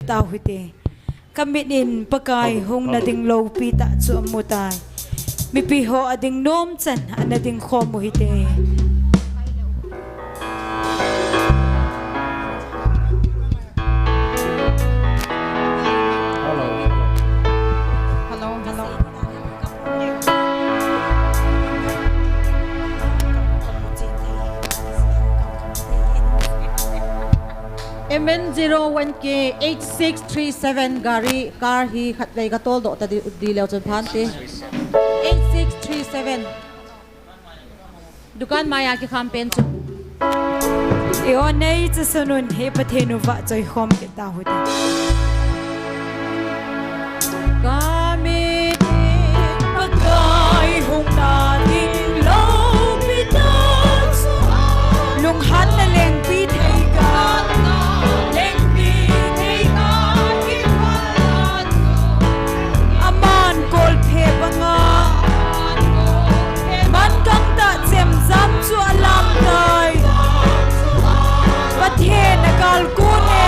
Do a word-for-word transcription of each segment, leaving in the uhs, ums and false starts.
tau hite. Kamit in Pakai hung na ding loupi tah chu amu tai. Mipi ho ading nom chan ana ding khom u hite. Hello, hello. M N zero one K eight six three seven gari car hi khatvei ka toldoh ta di, di leu chun phante. Eight six three seven. Dukan maiya kikham pen chu. I o nei chu sunun he Pathen u va choi khom kit ta hute. Kamit in Pakai hung na ding loupi tah chu. Lunghan na lengpi thei ka. Lengpi thei ka. Aman kolphe banga man gangtah chemjam chu alam tai. Pathen akalkun e.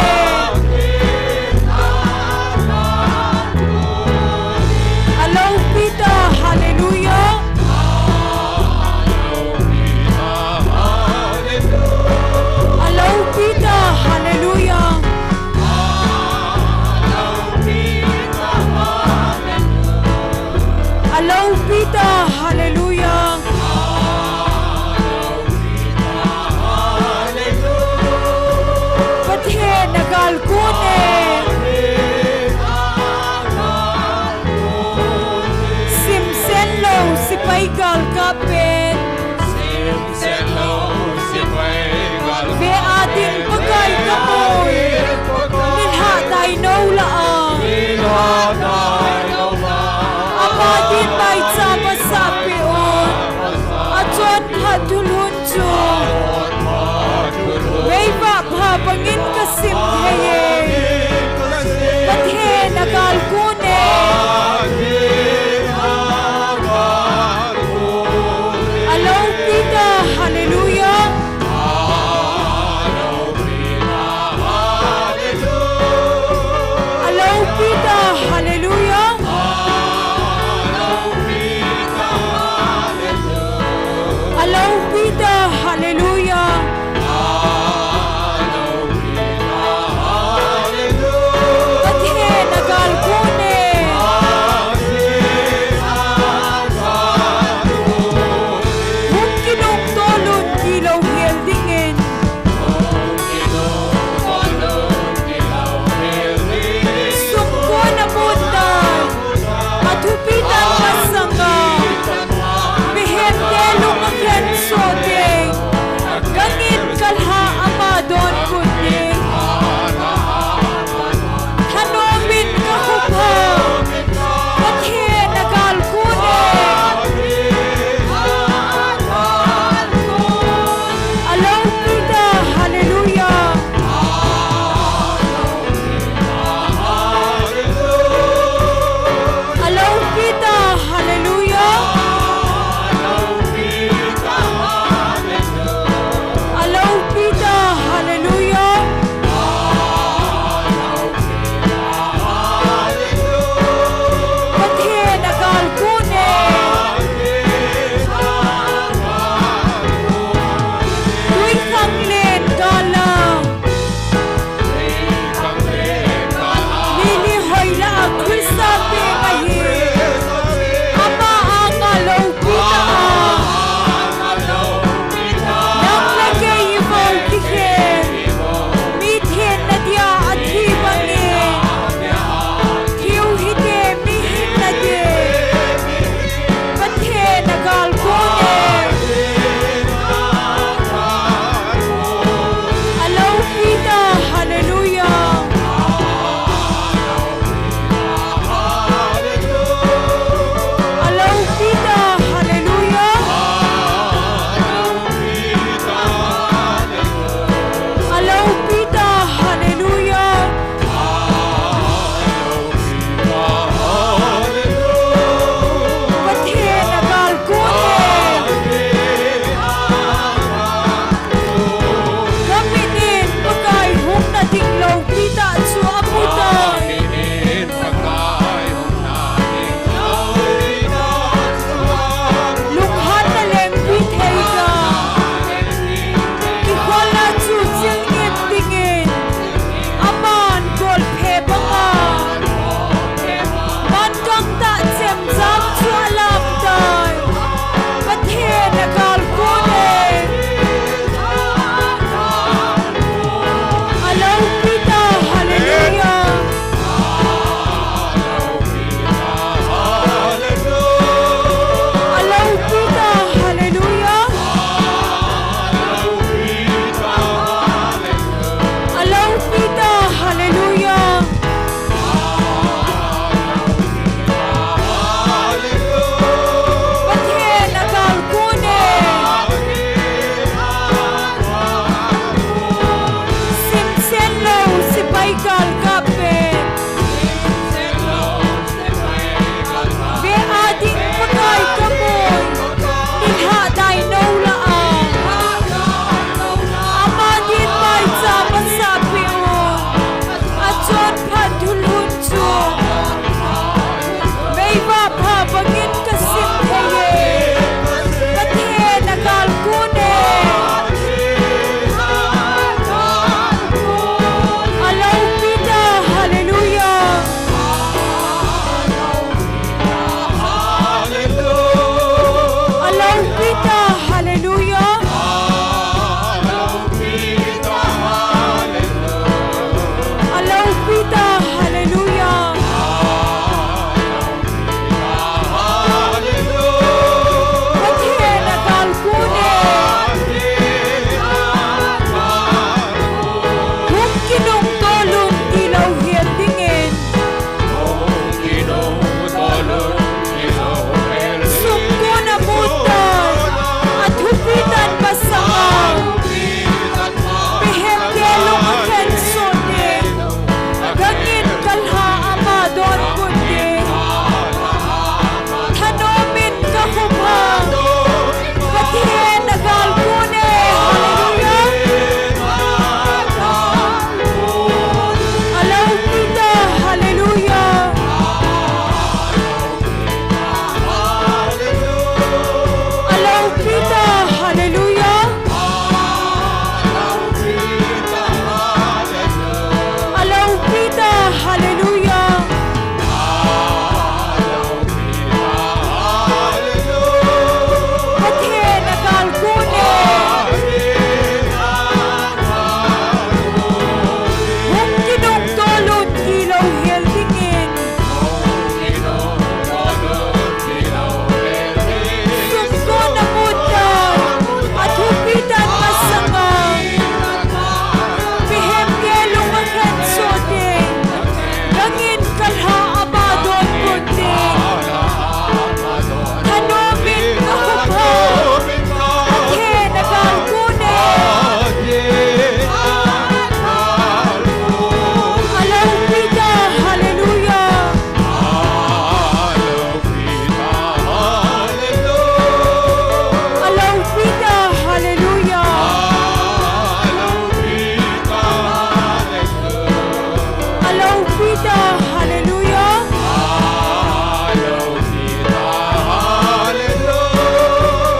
Hallelujah.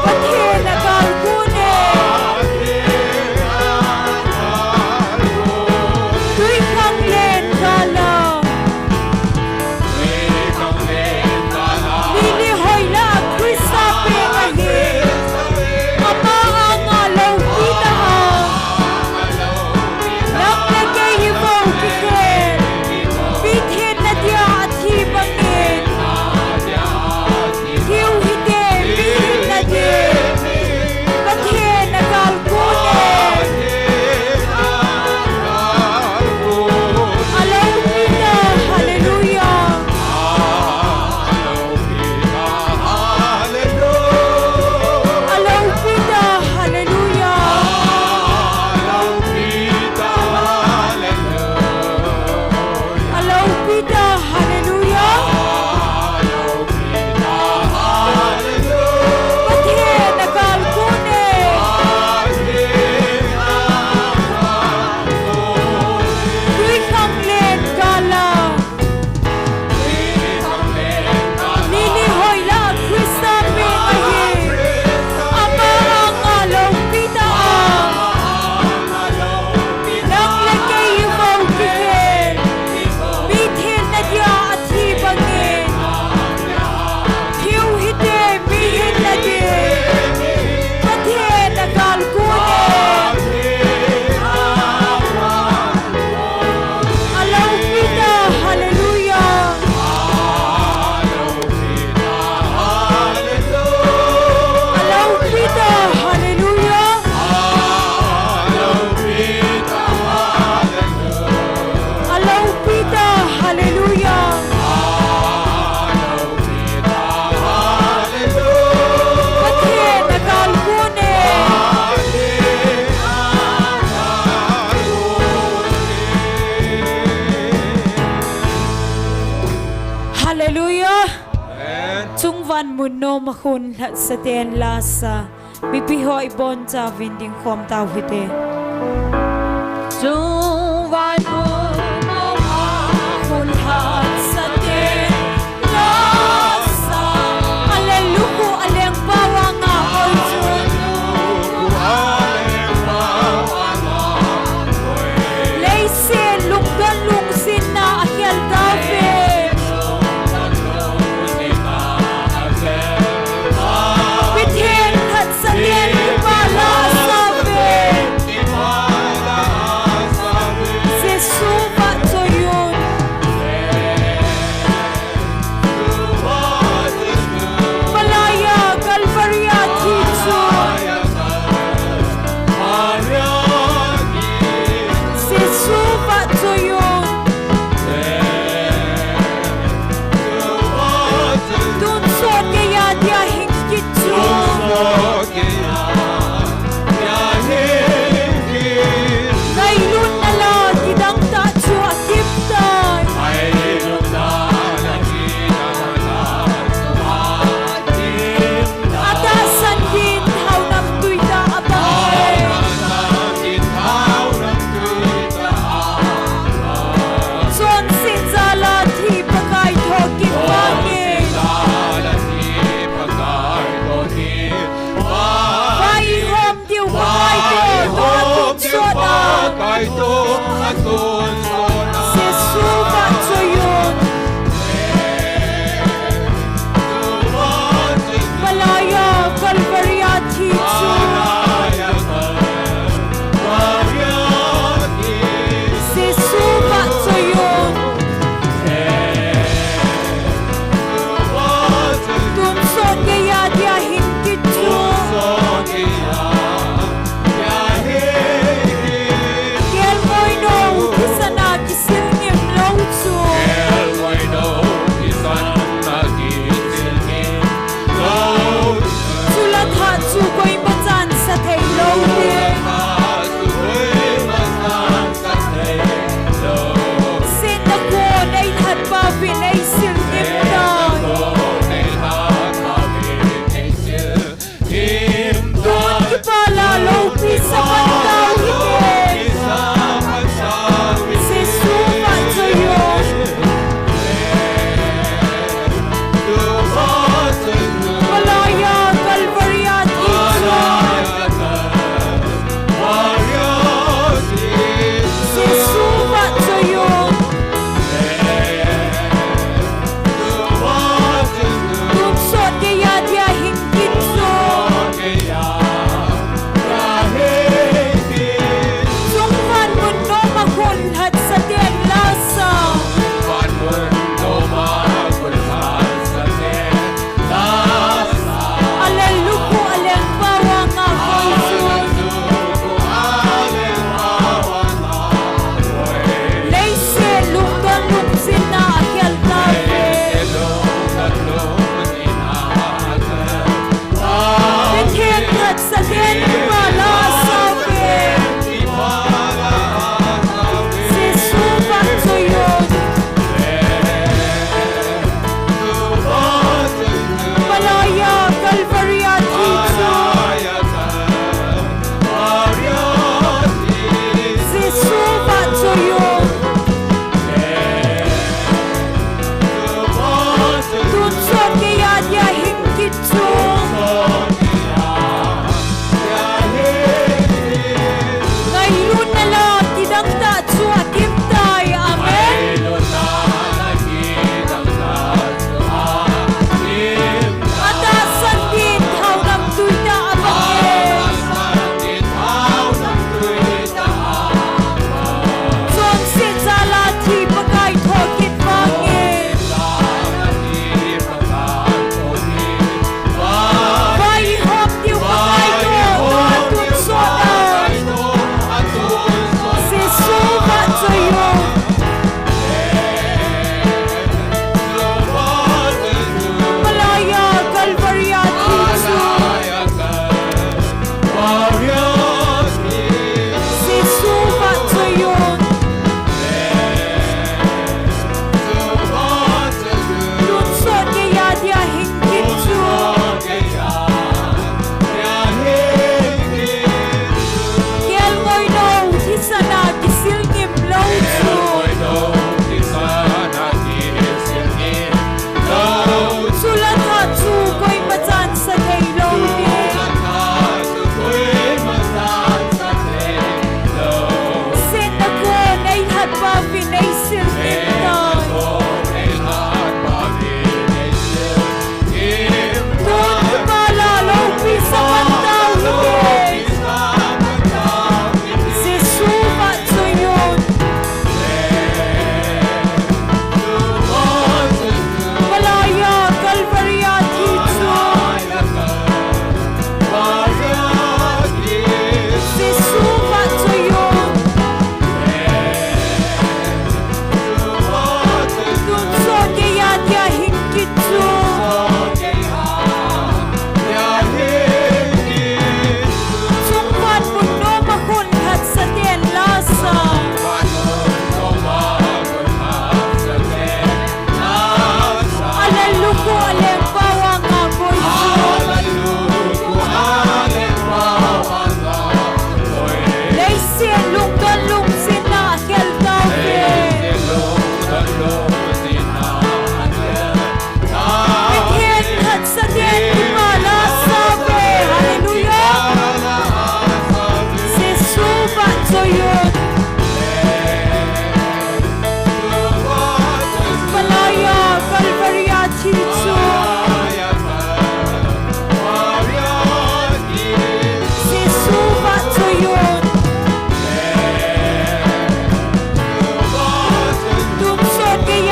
Pathen agalkon e. Twikhanglen gal a. Nili hoilah a Christa peng ahi. Ama anga loupi ta a. Nang le kei hi bou kikhel. Mi thenna dia athi bangin. Thiu hite, mi hinna dia. Pathen agalkon e. Aloupi ta, hallelujah. Aloupi ta, hallelujah. Aloupi ta, hallelujah. Pathen agalkon e. Twikhanglen gal a. Nili hoilah a Christa peng ahi. Ama anga loupi ta a. Nang le kei hi bou kikhel. Mi thenna dia athi bangin. Thiu hite, mi hinna dia. Pathen agalkon e. Aloupi ta, hallelujah. Aloupi ta, hallelujah. Aloupi ta, hallelujah. Pathen agalkon e. Hallelujah. Amen. Chungvan mun nom a khun lhatsa ten lasa. Mipi ho ibonchauvin dingkhom tau hite. Chungvan mun nom a khun lhatsa ten lasa. Alen lukhuh a lengpa vanga oi chun. Leiset lungdon lungsetna a khel tauve. Pathen lhatsa ten kipa la asauve.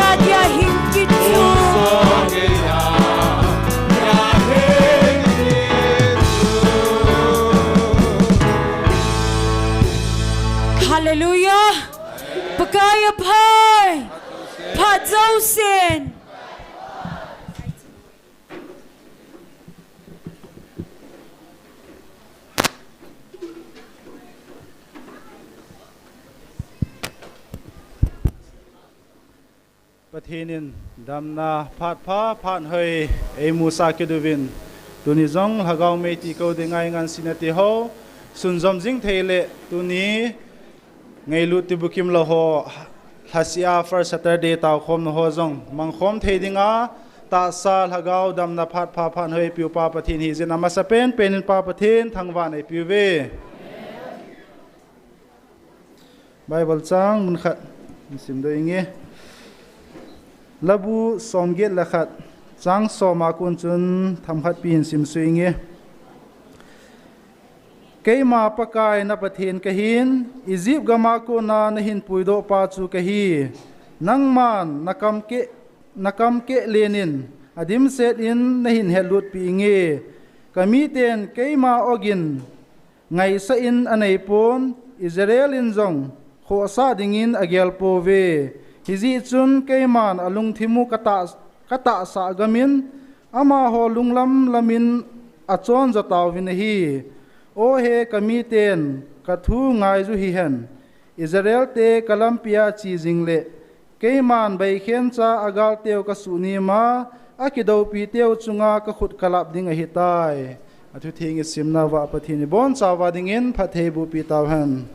Adia hing kichu. Hallelujah. Pakai aphai. Phat jousen. Pathen in damna phat pha phat hoi eimusah kit uvin, tuni jong Lhagao Mei tikou dinga ingansena tiho sunjom jing thei le tuni ngailut tibukim lou ho, lhasia First Saturday taokhomna ho jong mangkhom thei dinga tahsa Lhagao damna phat pha phat hoi peupa Pathen hijin amasapen pen in Pa Pathen thangvahna ipiuve. Bible chang mun khat isim doh inge. Labu somget le khat chang soma kon chun themkhat pi hin simsuh inge. Keima Pakai na Pathen kahin, Egypt gama kona nahin puidoh pa chu kahi. Nangman nakam keh, nakam keh lenin adimset in nahin hetlutpi inge. Kamiten keima ogin ngaisah in aneipon, Israel in jong khohsah dingin agel pouve. Hijeh chun keiman alungthim u katah, katahsah gamin, amaho lunglam lamin achon jo tauvin ahi. O he kamiten, kathu ngaiju hihen. Israel te kalampia che jing le, keiman beikhen cha agalteu kasuh nima, akidoupiteu chunga kakhut kalap ding ahitai. Athutheng isimna uva Pathen ibonchauva dingin phatthei bohpi tauhen.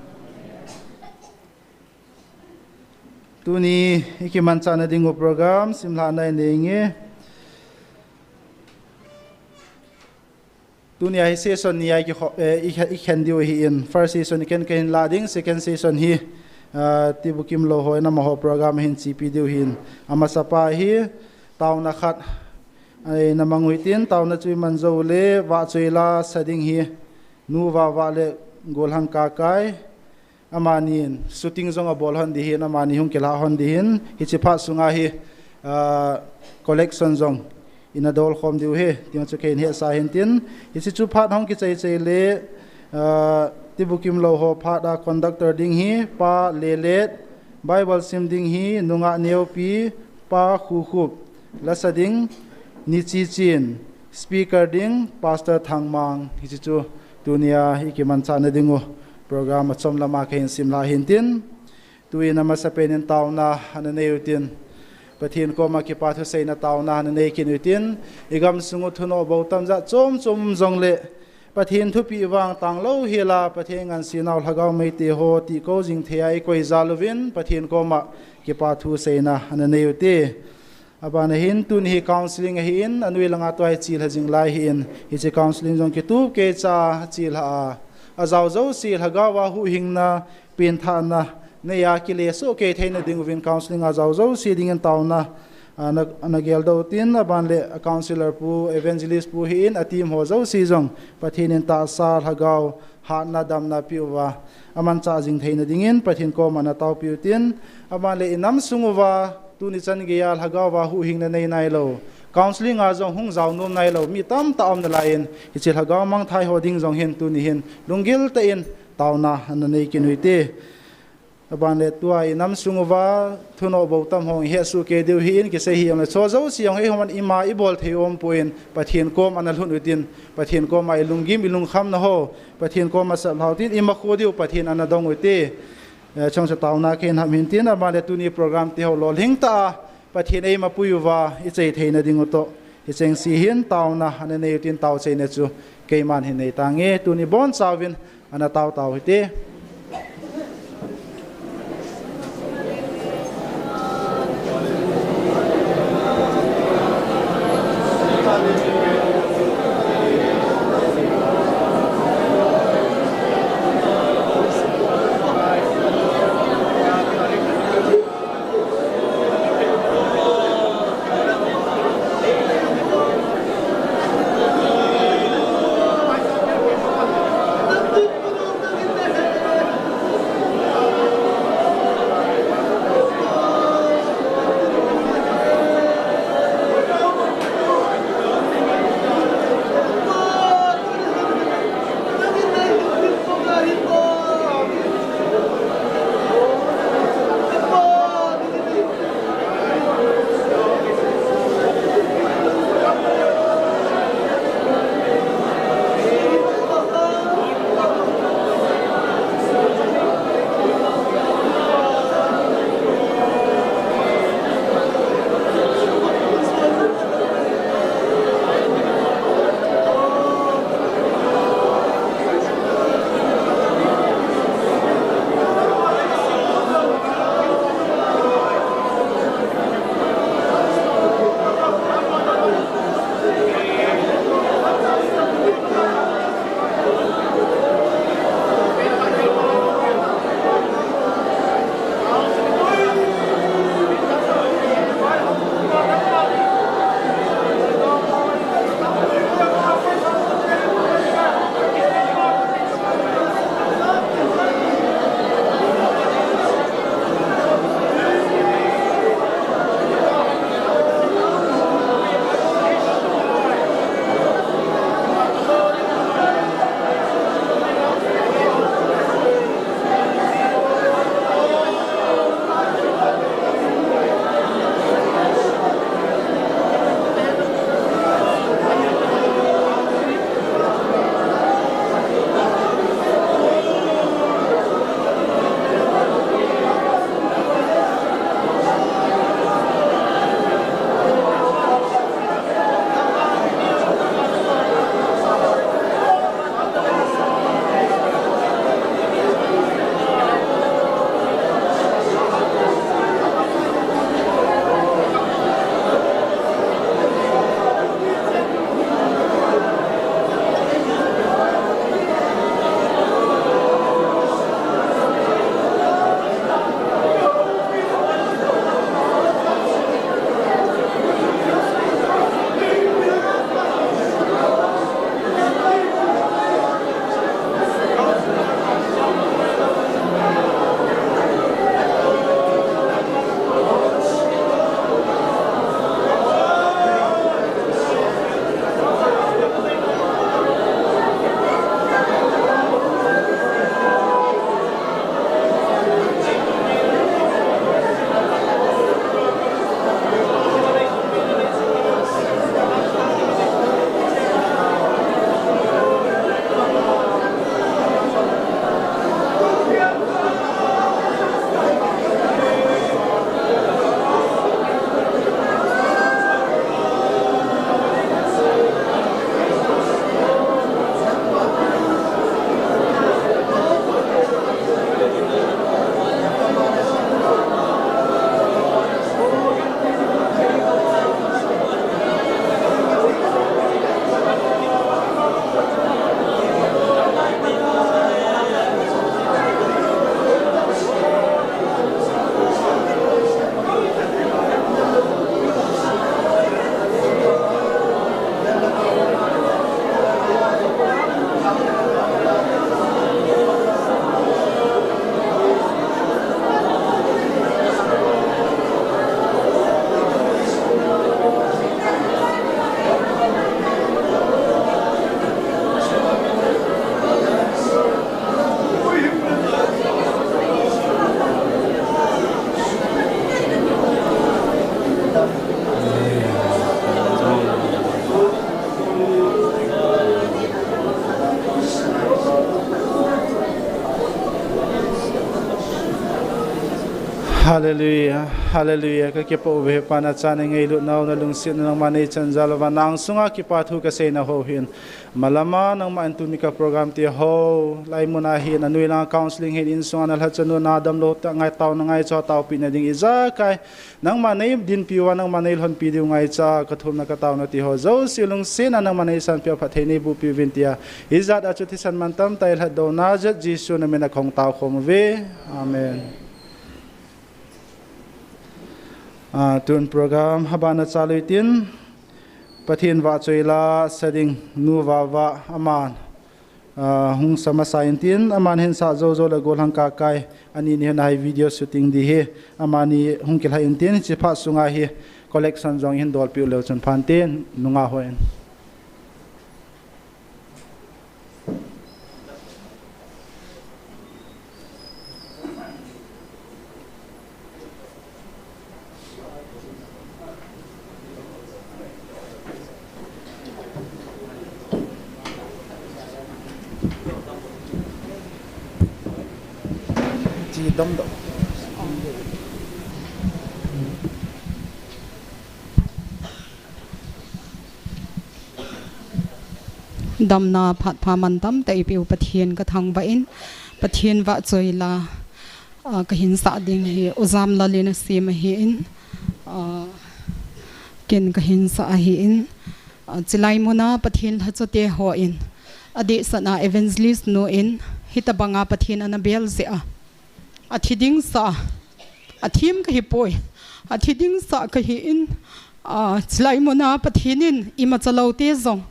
Tuni ikimanchahna dingu program simlhahna inei inge. Tunia hi session ni a ikikho-, eh, ikhe-, ikhen diu ahin. First session iken kahin lah ding, second session hi, ah, tibukim lou hon amaho program ahin chepi diu ahin. Amasapa hi taona khat, eh, namang u hitin, taona chu iman jou le, vahchoi la sa ding hi, Nu Vava le Golhang Kakai. Amanin shooting jong abol hon ding ahin, amani hung kilah hon ding ahin, hiche phat sunga hi, ah, collection jong ina dol khom diu ahi, ti chu keihin hetsah ahin tin, hiche chu phat hung kichai chai le, ah, tibukim lou ho phat a conductor ding hi Pa Lelet, Bible sim ding hi Nungah Neopi, Pa Khukhup, lasa ding Nichichin, speaker ding Pastor Thangmang, hiche chu tunia ikimanchahna dingu program achom lama kahin simlhah ahin tin, tuin amasapen in taona ana nei utin, Pathen koma kipa thuseina taona ana nei kit utin, igam sungu thunoh bou tamjat chom chom jongle, Pathen thupeh vang tanglou hela, Pathen ngansenau Lhagao Meitei ho tikou jing thei a ikoi jal uvin, Pathen koma kipa thuseina ana nei ute. Abana hin tuni hi counseling ahin, anoi langa tua hi chelha jing lai ahin, hiche counseling jong kitup keicha chelha a, ajao jouse Lhagao a huhhingna, penthahna, nei a kile soh kei theina ding uvin counseling a jao jouse dingin taona, a, na, na geldoh utin, aban le a counselor pu, evangelist pu hin, a team ho jouse jong Pathen in tahsa Lhagao hatna damna peh uva, amanchah jing theina dingin Pathen koma na taopeh utin, aban le inam sung uva, tuni chan geiya Lhagao a huhhingna nei nailou, counseling a jong hung jao nom nailou mi tamtah aum nalaiyin, hiche Lhagao mangthai ho ding jong hin tuni hin lunggil tah in taona ana nei kit ute. Aban le tua inam sung uva thunoh bou tam hong ihet soh kei diu ahin, kisei hijongle chu jouse jong eiho man ima ibol thei umpon, Pathen koma na lhun utin, Pathen koma ilunggim ilungkhamna ho Pathen koma saplhau tin, imakhu diu Pathen ana dong ute. Eh, chomcha taona kahin ham hin tin, aban le tuni program tiho lolhing tah a Pathen eima pui uva ichai theina dingu toh, hicheng se hin taona ana nei utin, taochaina chu keiman hin nei tange, tuni bonchauvin ana tao tao hite. Hallelujah, hallelujah. Ka kipah uve Pa, na chate ngailutnau, na lungsetnau, nangma nei chan jal uva, nang sunga kipa thu ka seina ho hin. Malama nangma in tuni ka program te ho, lai muna hin, anoi langa counseling hin, insunga na lhachanu na damlou tah ngai, taona ngaicha taopeh na ding ijakai. Nangma nei dinpi uva, nangma nei lhonpi diu ngaicha, ka thumna ka taona te ho jouse lungsetna nangma nei sanpeh a phatthei nei bohpeh uvin tia. Ijat a chu thisan mantam tah i lhatdoh u Nazareth Jesu na mina kahung taokhom uve. Amen. Ah, tun program abana chal u hitin, Pathen vahchoi la sa ding Nu Vava aman, ah, hung sa masa intin, aman hin sa jou jou le gollhang kakai, ani ni hin a hi video shooting di hi, amani hung kilha intin, hiche phat sunga hi collection jong hin dolpeh u leu chun phante, nunga hon. Damna phat pha mantam tah eipeh u Pathen ka thangvah in, Pathen vahchoi la, ah, ka hin sah ding hi U Jamlal in asem ahin, ah, ken ka hin sah ahin, ah, chulai muna Pathen lhacha te hon adehset a evangelist nu in hitabanga Pathen ana bel jeh a, athi ding sah a, athem ka hipoi, athi ding sah ka hin, ah, chulai muna Pathen in imacha lou te jong,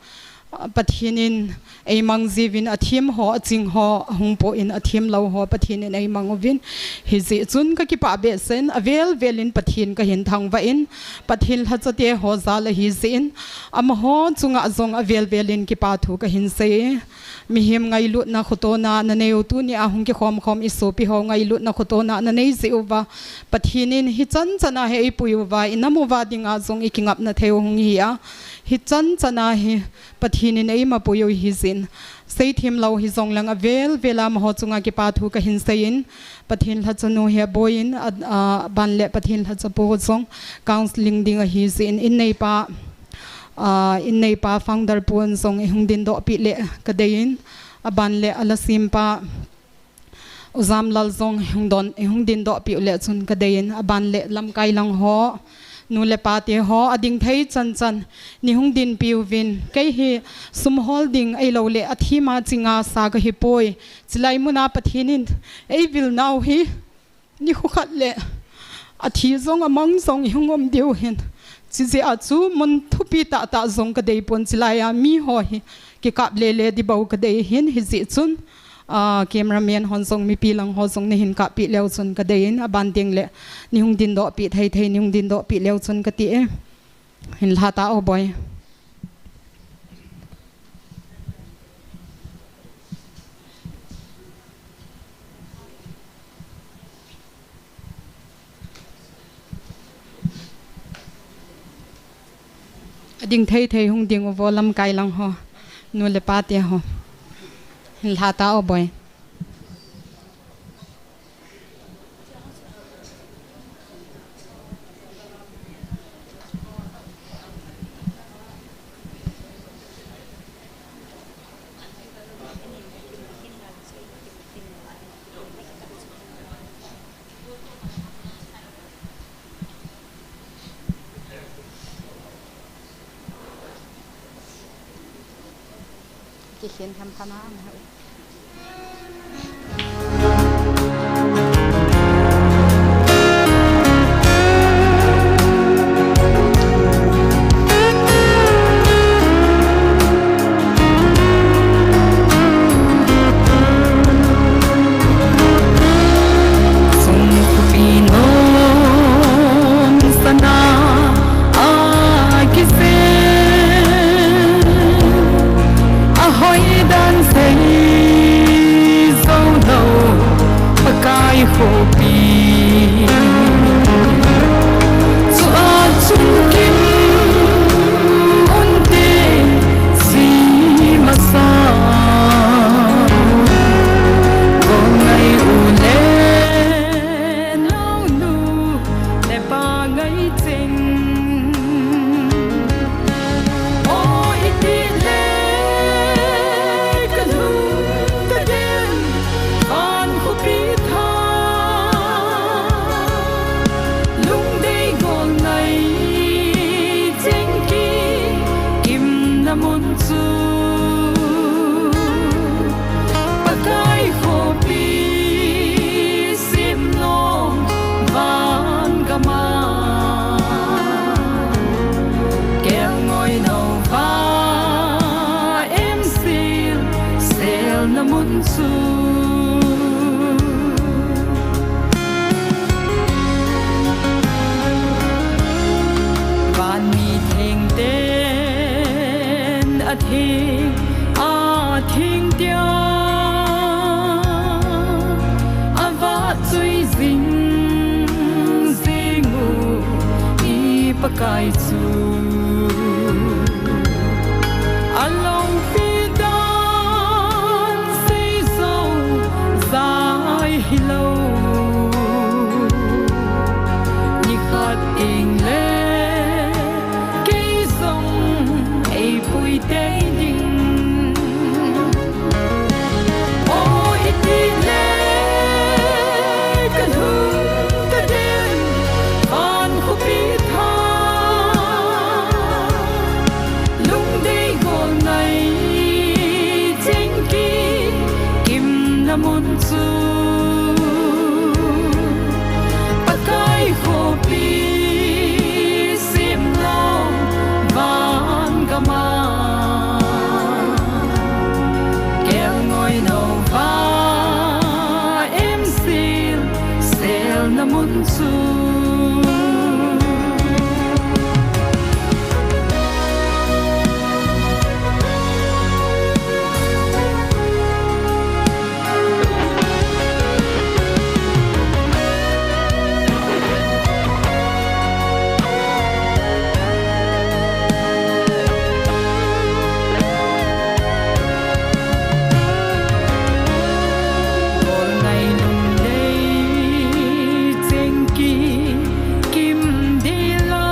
ah, Pathen in eimang jiuvin, athem ho, aching ho, ahung po in, athem lou ho Pathen in eimang uvin. Hijeh chun ka kipah behseh in, avel vel in Pathen ka hin thangvah in, Pathen lhacha te ho jal ahi jeh in, amaho chunga jong avel vel in kipa thu ka hin sei. Mihem ngailutna khotona na nei u, tuni a hung kikhom khom i sopi ho ngailutna khotona na nei jeh uva, Pathen in hichan chan a hi eipui uva, i nam uva dinga jong i kingapna thei u hung hi a, hichan chan a hi Pathen in eima pui u hi jeh in, seithem lou hijong leng avel vel a amaho chunga kipa thu ka hin sei in, Pathen lhacha nu hi aboi in, a, a, aban le Pathen lhacha pu jong counseling ding ahi jeh in, in neipa, ah, in neipa founder pu in jong eihung dindoh peh le ka dei in, aban le ala sempa U Jamlal jong eihung don, eihung dindoh peh u le chun ka dei in, aban le lamkai lang ho, nu le pa te ho, ading thei chan chan, nei hung dinpi uvin, kei hi sum hol ding ahilou le athem a ching a sa ka hipoi, chulai muna Pathen in eivil nau hi, nikho khat le athi jong amang jong ihung um diu hin. Chijeh a chu mun thupi tah tah jong ka dei pon, chulai a mi ho hi kikap le le di bou ka dei hin, hijeh chun, ah, cameraman hon jong mipi lang ho jong nei hin kap peh leu chun ka dei in, aban ding le nei hung dindoh peh thei thei, nei hung dindoh peh leu chun ka ti e. Hin lha ta o boi. Ading thei thei hung ding uvo lamkai lang ho, nu le pa te ho. Hin lha ta o boi. Kikhen tham tham a, Sing. O, iti le kalung kaden, van khopi tha, lungdei gol ngai, chengki kimna mun chu, Pakai khopi simlong van gama, kelngoi nova emsil selna mun chu, van mi thengten atheng, atheng tia avahchoi jing, jing u i Pakai chu. Aloupi dan seijou jai hilou, nikhat tengle kei jong eipui tei ding. O, iti le kalung kaden, van khopi tha, lungdei gol ngai, chengki kimna mun chu, Pakai khopi simlong van gama, kelngoi nova emsil selna mun chu. Gol ngai lungdei chengki kim dila,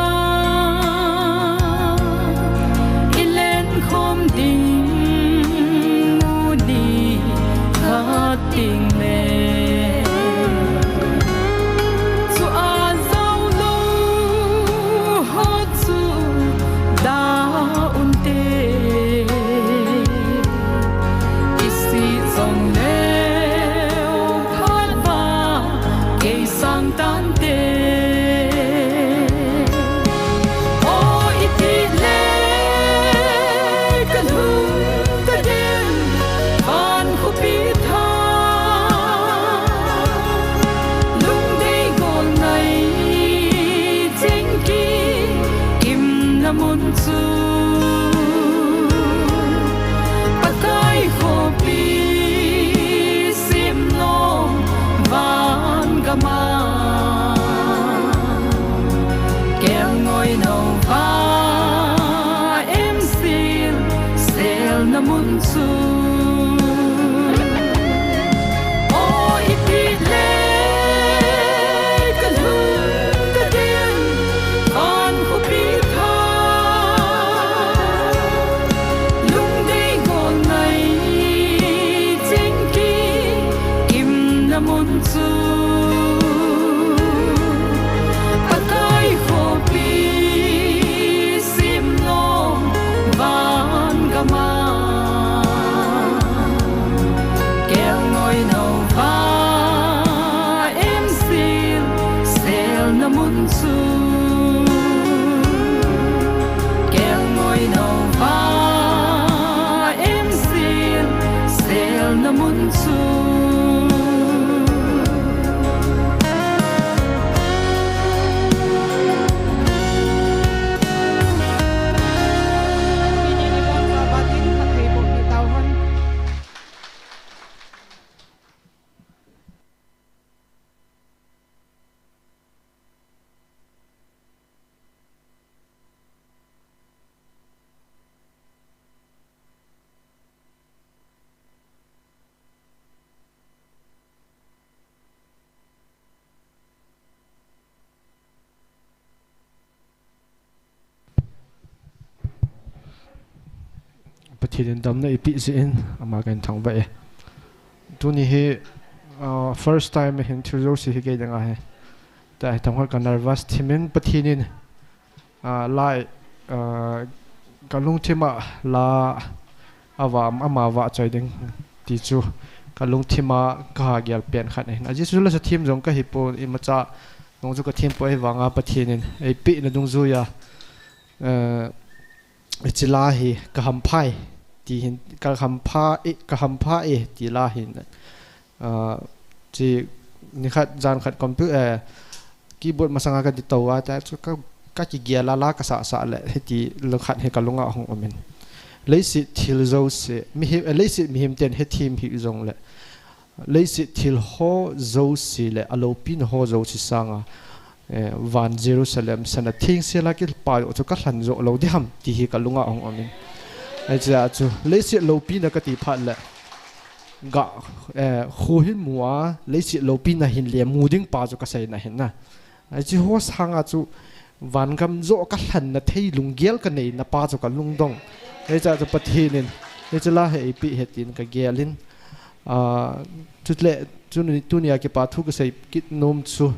i lenkhom ding u nikhat tengle, chua jou lou ho chu da unte, kisih jongleu phat vang kei sang tante. O, iti le kalung kaden, van khopi tha, lungdei gol ngai, chengki kimna mun chu, Pakai khopi simlong van gama, kelngoi nova emsil selna mun chu. O, iti le kalung kaden, van khopi tha, thil in damna eipeh jeh in ama kahin thangvah e. Tuni hi, ah, first time hin thil jouse hi kei dinga hi. Tua hi thangvah ka nervous thim in Pathen in, ah, lai, ah, ka lungthim a la a va, ama vahchoi ding ti chu ka lungthim a ka gel pen khat ahin. Ajeh chu lasa them jong ka hipon, imacha nung chu ka thempon, ahivanga Pathen in eipehna dungjuiya, eh, hiche la hi ka hampha e ti hin, ka hampha e, ka hampha e ti la hin, ah, hiche nikhat jan khat compu-, eh, keyboard masanga ka ding tou a, tua chu ka, ka kigel a la ka sah sah le, hiti lungkhat hi ka lunga hung um in. Leiset thil jouse, mihem, eh, leiset mihem ten hethem hih jongle, leiset thil ho jouse le aloupina ho jouse sanga, eh, van Jerusalem sana thengsel a kipah u chu ka lhen jo lou ding ham ti hi ka lunga hung um in. Hichea chu leiset loupina ka ti phat le, ga, eh, kho hin mu a, leiset loupina hin le mu ding pa chu ka seina ahin na. Hiche ho sanga chu vangam joh ka lhenna thei lunggel ka neina pa chu ka lungdong. Hichea chu Pathen in hiche la hi eipeh e tin ka gel in, ah, chule tuni, tunia kipa thu ka sei kit nom chu,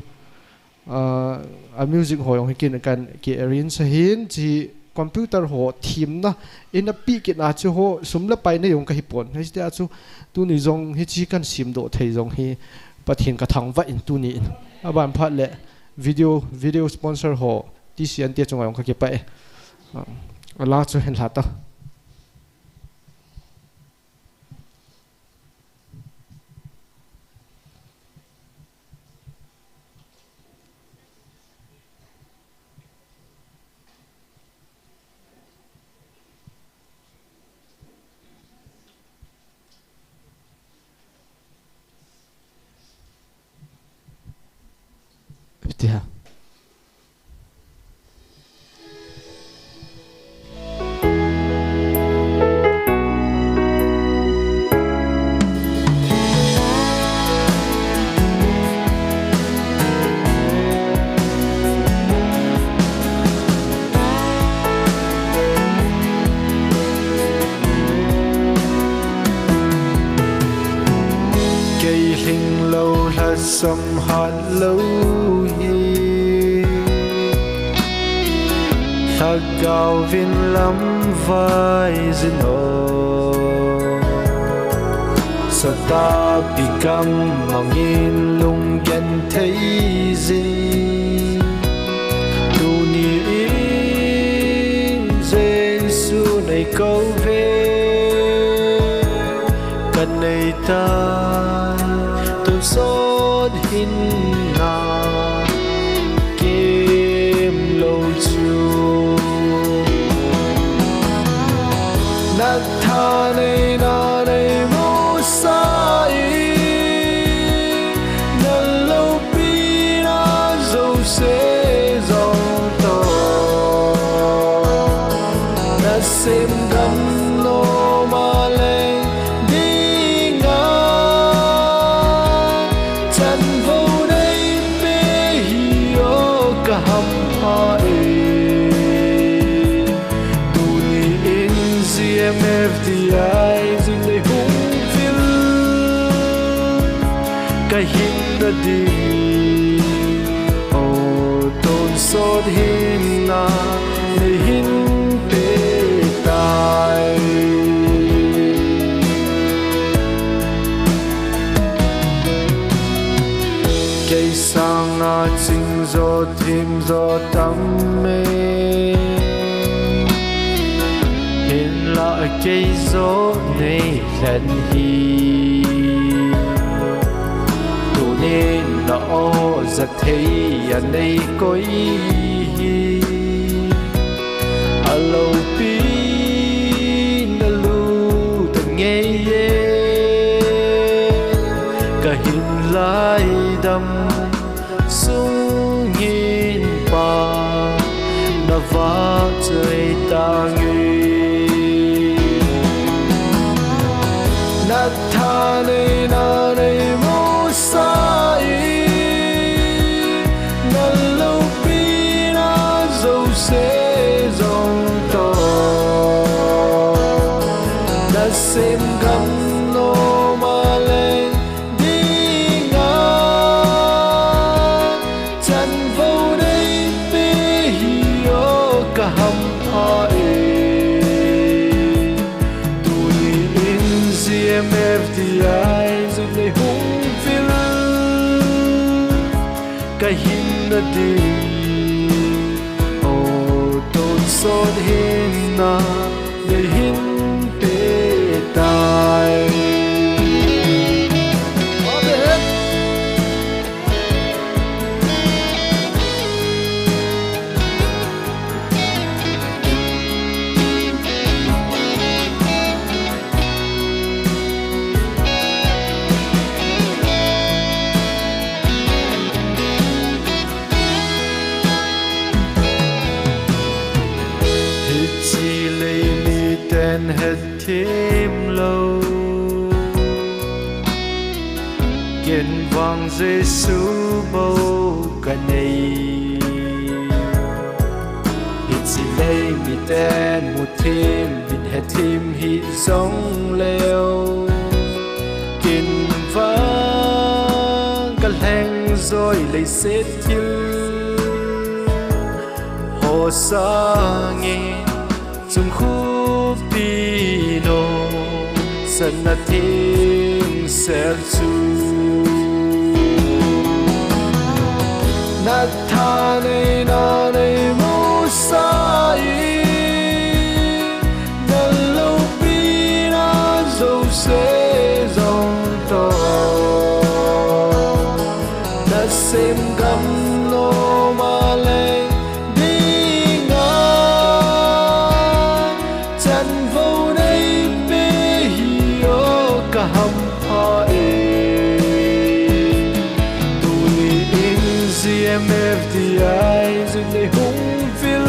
ah, a music ho jong hi kin kan ki arrange ahin, hiche computer ho themna in a pi kit a chu ho sum le pai nei jong ka hipon. Hichea chu tuni jong hiche kan semdoh thei jong hi Pathen ka thangvah in tuni in. Aban phat le video, video sponsor ho, T C N te chunga jong ka kipah e. Ah, a la chu hin lha ta. Tia. Kei lhinglou lhasam hat lou hi, Lhagao vin lamvai jin o. Satapi gam mangin lunggenthei jin. Tuni in Jesu nei kou ve, ka nei tai, tonsot hinna kem lou chu. Na thaneina nei musa in, na loupina jouse jong toh, na sem gam nom a leng dinga, chanvou nei pe hi o ka hampha e. Tuni in G M F D I jing nei hung vil ka hinna ding. O tonsot hinna nei hin pe tai. Kei sanga ching jo thim jo tam e. Hinlah kei jo nei lhen hi. Tunin na o ja thei a nei koi hi. A lopi na lut a ngei e. Ka hin lai dam sung hin pa na vahchoi tange. Na thaneina nei musa in, na loupina jouse jong toh, Ham pha e, tuni in G M F D I jun nei hung vil ka hinna ding. O, tonsot hinna nei hin pe tai. Amen. Hiche lei miten hethem lou, ken vang Jesu bou ka nei. Hiche lei miten muthim, min hethem hih jongleu, ken vang ka lheng joi leiset thil ho sangin chung khopi nopsahna thengsel chu. Na thaneina nei musa in, na loupina jouse jong toh, nasem gam loma leng dinga chanvou nei pe hi o, ka ham pha e. Tuni in G M F D I jun nei hung vil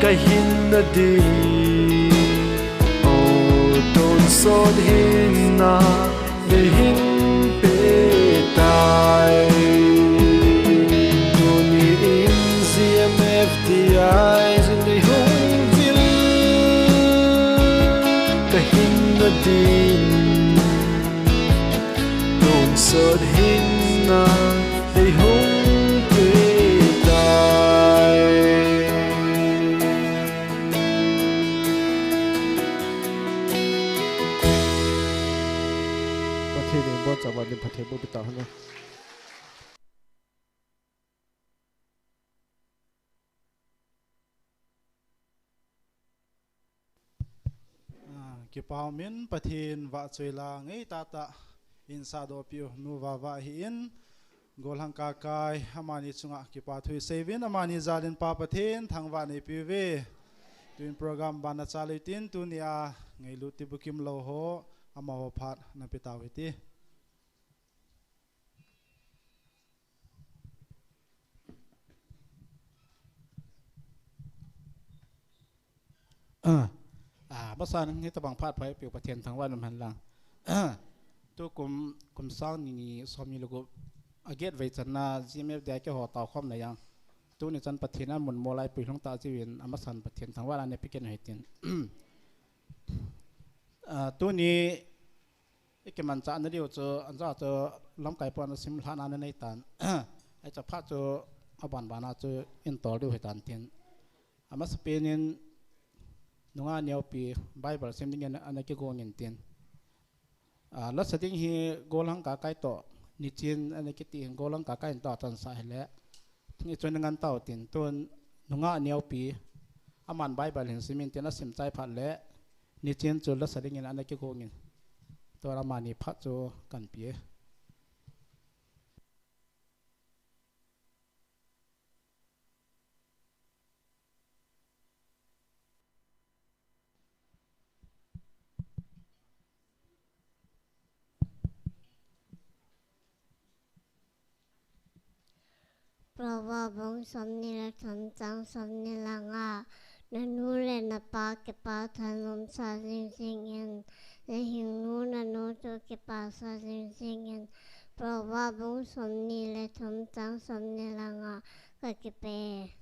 ka hinna ding. O, tonsot hinna nei hin pe tai. Tuni in G M F D I jun nei hung vil ka hinna ding. Tonsot hinna nei hung pe tai. Pathen in boncha vang in Pathen bou pita hana. Ah, kipa umin Pathen vahchoi la ngei tahtah in sahdoh piu nu Vava hi in, Golhang Kakai amani chunga kipa thu isei uvin, amani jalin Pa Pathen thangvah nei piu ve. Tuin program ban na chal utin, tunia ngailut ti bukim lou ho, amaho phat na pe tau hite. Ah, ah, amasan hitabang phat pha eipeu Pathen thangvah in um hen lang. Ah, tukum, kum sang ni, ni som ni le gup a get vei channa G M F D I keiho tao khomna jong, tuni chan Pathen in amun mol a eipui lhung tah jeh uvin amasan Pathen thangvah in ana pe kit u hitin. Ah, tuni i kimanchahna diu chu, ancha chu lamkai pon a simlhahna ana nei tan. Hiche phat chu aban ban a chu in tol diu hitan tin. Amasapen in nungah neopi Bible sim dingin ana kigong in tin. Ah, lasa ding hi Golhang Kakai toh, nichen ana kiti hin Golhang Kakai in toh atansah hile, hichun ngan tau tin, tun nungah neopi, aman Bible hin sim in tin, asim chai phat le, nichen chu lasa dingin ana kigong in. Tua amani phat chu kan pe e. Proverb bung somni le thum chang somni le nga, nanu le napa kipa thanom sa jing jing in, nahing nu nanu chu kipa sa jing jing in. Proverb bung somni le thum chang somni le nga, ka kipe.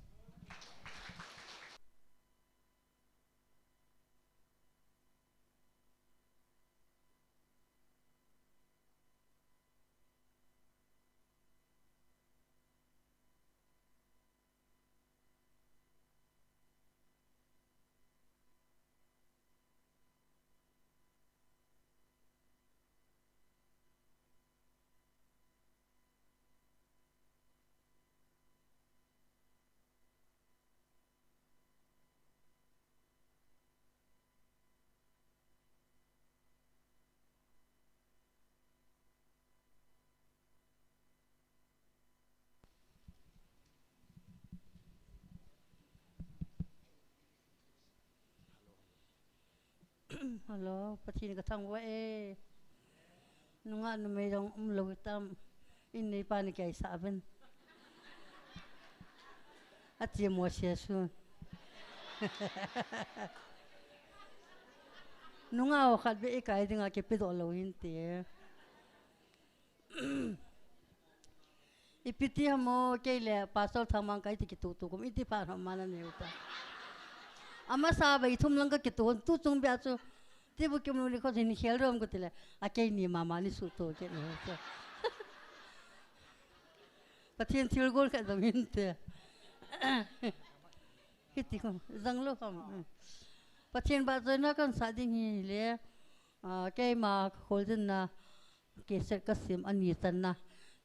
Hello, Pathen ka thangvah e. Nungah numei jong umlou tam. In neipa ni kaisa ben. Ache mo sia su. Nungah ho khat beh ikai dinga kipedoh lou hinte. Ipi ti ham o, kei le Pastor Thangmang kaiti kituh tuh kum, iti phat ham mana neu ta. Amasa vei thum lang kakituh, tu chung bia chu, tibu kimlung ni kho hin khel rom kati le, a keini mama ni suhto kei ni chu. Pathen thilgon khat jong hinte. Hiti kho, jang lou ham. Pathen vahchoina kahin sah ding hile, ah, keima kholjenna, cassette kasem ani channa,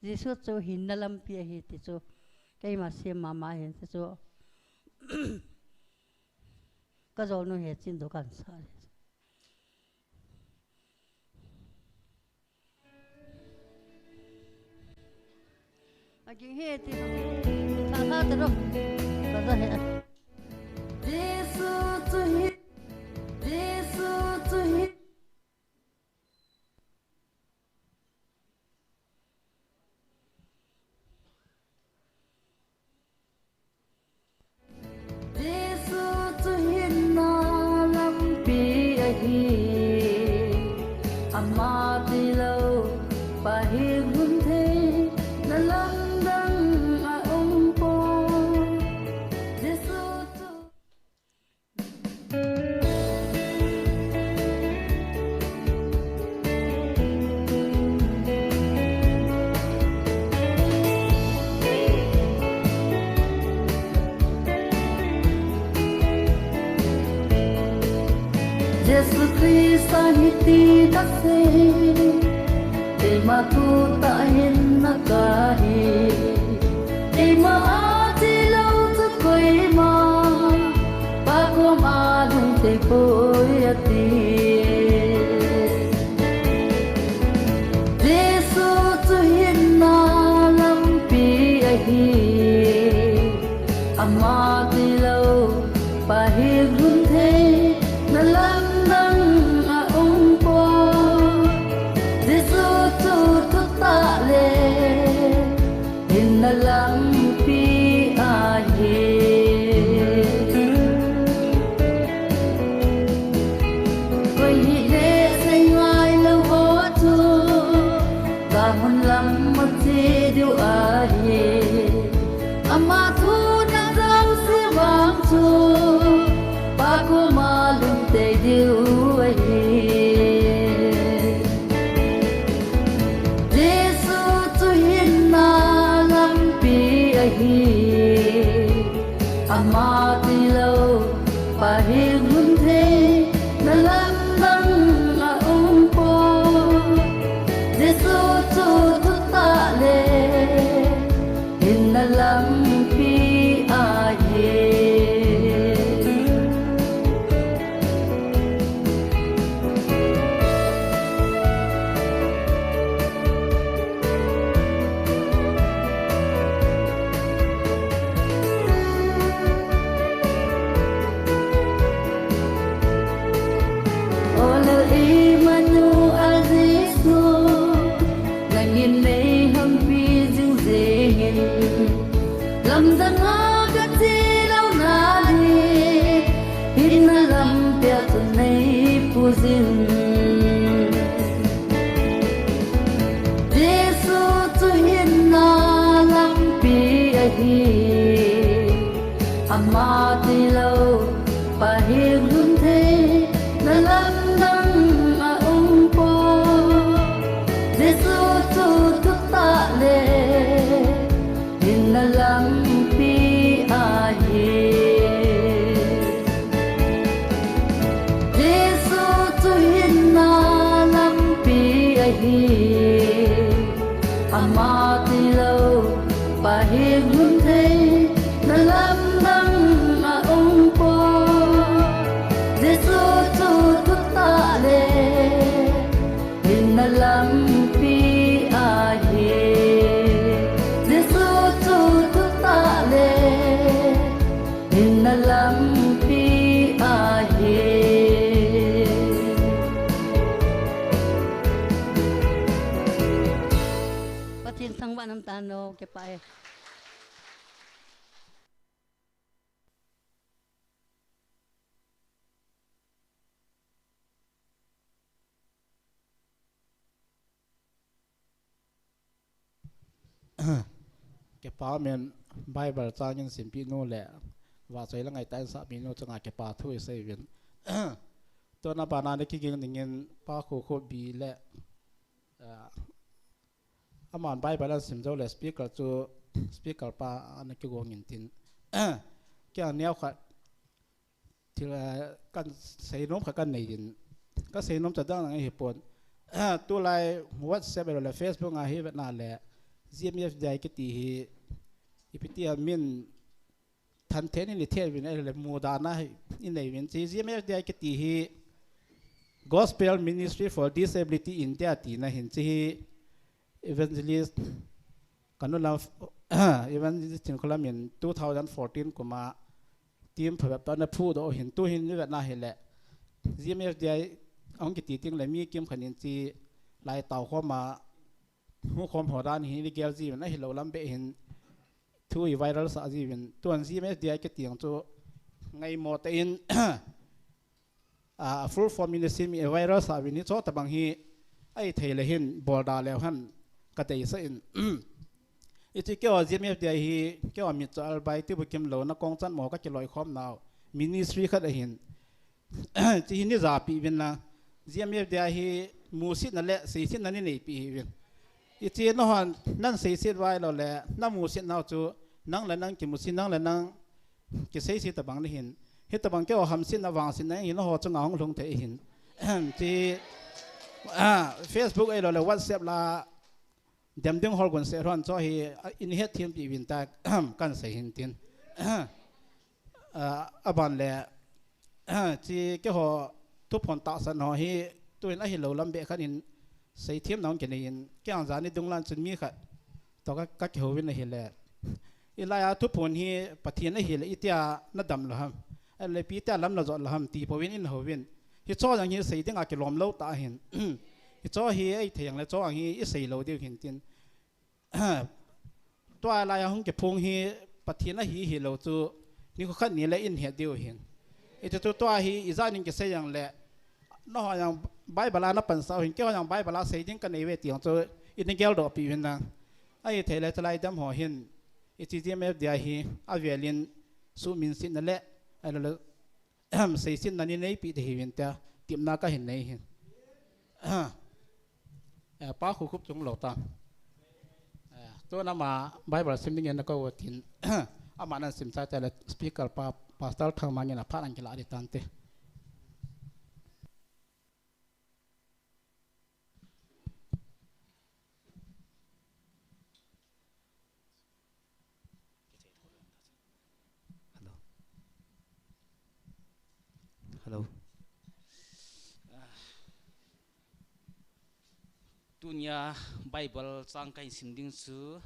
Jesu chu hinna lampi ahi ti chu, keima sem mama hin ti chu, kajolnu he chin doh kahin sah le. Aging he ti, tha tha ta ro, kaja he. Jesu chu hi, Jesu chu hi. Jesu chu hinna lampi ahi, ama tilou, pa hi lhun theina lamdang aum poi. Jesu chu Jesu Christa hiti nasei, keima thutah hinna kahi, keima a tilou chu koima, Pa koma lhung thei poi ati. Jesu chu hinna lampi ahi, ama tilou, pa hi lhun theina lamdang aum poi. Jesu chu thutah le hinna lampi ahi. Koi hile sei ngailou ho chu, vamun lam ache diu ahi. Ama thu najouse vang chu, Pa koma lhung tei diu ahi. Jesu chu hinna lampi ahi, ama tilou, pa hi lhun theina lamdang aum poi. Jesu chu thutah le hinna lampi ahi. O Lal Immanuel Jesu, nangin nei hampi jing jengin, lamdang a kache louna ding, hinna lampi a chun nei puijin. Jesu chu hinna lampi ahi, ama tilou, pa hi lhun theina lamdang aum poi. Jesu chu thutah le hinna lampi ahi. Jesu chu hinna lampi ahi, ama tilou, pa hi lhun theina lamdang aum poi. Jesu chu thutah le hinna lampi ahi. Jesu chu thutah le hinna lampi ahi. Tangvah nam tan o, kipa e. Kipa min Bible chang in simpi nu le vachoi la ngaitah in sahpi nu chunga kipa thu isei uvin. Tuna bana ni kiging dingin Pa Khokhopi le, ah, aman Bible asim jou le speaker chu speaker pa ana kigong in tin. Kei a neo khat thil, eh, kan seinom khat kan nei in. Ka seinom cha dang dang hi pon. Tulai WhatsApp le Facebook a hi vetna le G M F D I kiti hi ipi ti a min than the ni ni the vin le mu da na hi i nei vin chi G M F D I kiti hi Gospel Ministry for Disability India tina hin chi hi Evangelist Kanu lam, Evangelist Chin Kholam in two thousand fourteen kuma team phabep ta na phu do hin tu hin ni na hi le G M F D I ong kiti ting le mi kim khan in chi lai tau khoma hu khom ho dan hi ni gel ji na hi lo lam be hin thu i viral sa ji vin tuan G M F D I kiti ang chu ngai mo te in a full form in sim i viral sa vin hi cho tabang hi ai thei le hin bol da leu han ka tei sa in. I chi keo G M F D I hi keo mi cho al bai ti bu kim lo na kong chan mo ka ki loi khom nau ministry khat a hin. Chi hi ni za pi vin la G M F D I hi mu sit na le sei sit na ni nei pi hi vin. I chi no han nan sei sit vai lo le na mu sit nau chu nang le nang ki mu sit nang le nang ki sei sit tabang ni hin. Hi tabang keo ham sit na vang sit na hi no ho chunga hong lhung thei hin. Chi, ah, Facebook ei lo le WhatsApp la dem ding hol gun se hon cho hi, ah, in het thim pi vin ta kan sei hin tin. Ah, aban le, ah, chi keiho thuphon tahsan ho hi tuin ahi lo lam be khan in sei thim nang ke nei in kei ang jani dung lan chun mi khat to ka, ka kihou vin ahi le. I lai a thuphon hi Pathian ahi le i tia na dam lo ham. A le pi tia lam na jot lo ham ti po vin in ho vin. Hi cho jang hi sei ding a kilom lo ta hin. Hi cho hi ei thei ang le cho ang hi i sei lo diu hin tin. Tua lai a hung kiphung hi Pathian ahi hi lo chu ni khu khat ni le in het diu hin. I chu tua hi i jani kisei jang le no ho jang Bible a na pan sa hin kei ho jang Bible a sei ding ka nei ve ti ang chu i ni gel do pi vin na. Ai thei le chalai dam ho hin i chi G M F D I hi a velin su min sin na le ai lo le Ahem, seisin na ni nei pi te hi vin tia, tipna ka hin nei hin. Eh, Pa Khokhup chung lo ta. Eh, tu nama Bible sim ding en ko tin. Ama nan sim cha cha le speaker pa, Pastor Thangmang in a pha nan kila di tan te. Hello. Hello. Ah. Tunia Bible chang ka hin sim ding chu,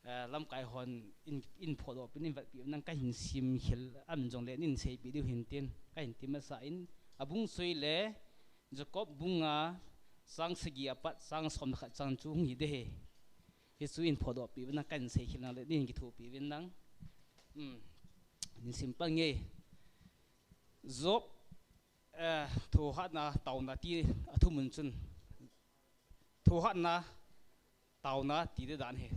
ah, lamkai hon in, in phodoh pin in vetpi nang ka hin sim hel an jong le nin seipi diu hin tin ka hin ti masa in a bung sui le Jacob bung nga chang sagi apat chang som khat chang chu hung hi de he. Hi chu in phodoh pi vin nang kan sei khel nang le nin kithopi vin nang. Um, nin sim pang nge. Job, eh, thohhatna tauna ti a thumun chun. Thohhatna tauna ti de dan he.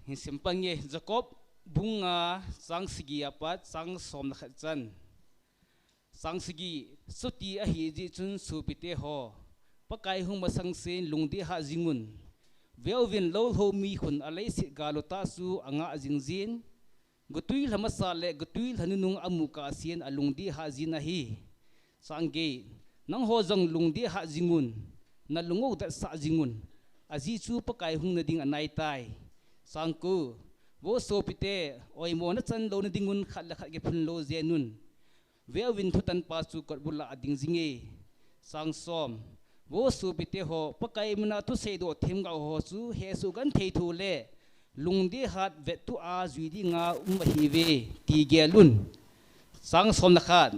Nin sim pang nge. Jacob bung nga chang sagi apat chang som khat chan. Chang sagi, chuti ahi jeh chun sopite ho, Pakai hung masang sen lungdei hah jingun. Veuvin lolho mi khun a leiset gal u tah chu a ngah jing jin. Gotui lha masa le gotui lha nunung a mu kah sen a lungdei hah jin ahi. Chang get, nangho jong lungdei hah jingun, na lung u detsah jingun. Ajeh chu Pakai hung nading anai tai. Chang ko, vo sopite, oimo na chan lou nading un khat le khat kiphun lou jeng un. Veuvin thutanpa chu kotbul a ading jinge. Chang som. Vo sopite ho, Pakai mina thusei doh themgao ho chu hesoh genthei thu le lungdei hat vettuh a jui dinga um ahiuve, ti gel un. Chang som le khat.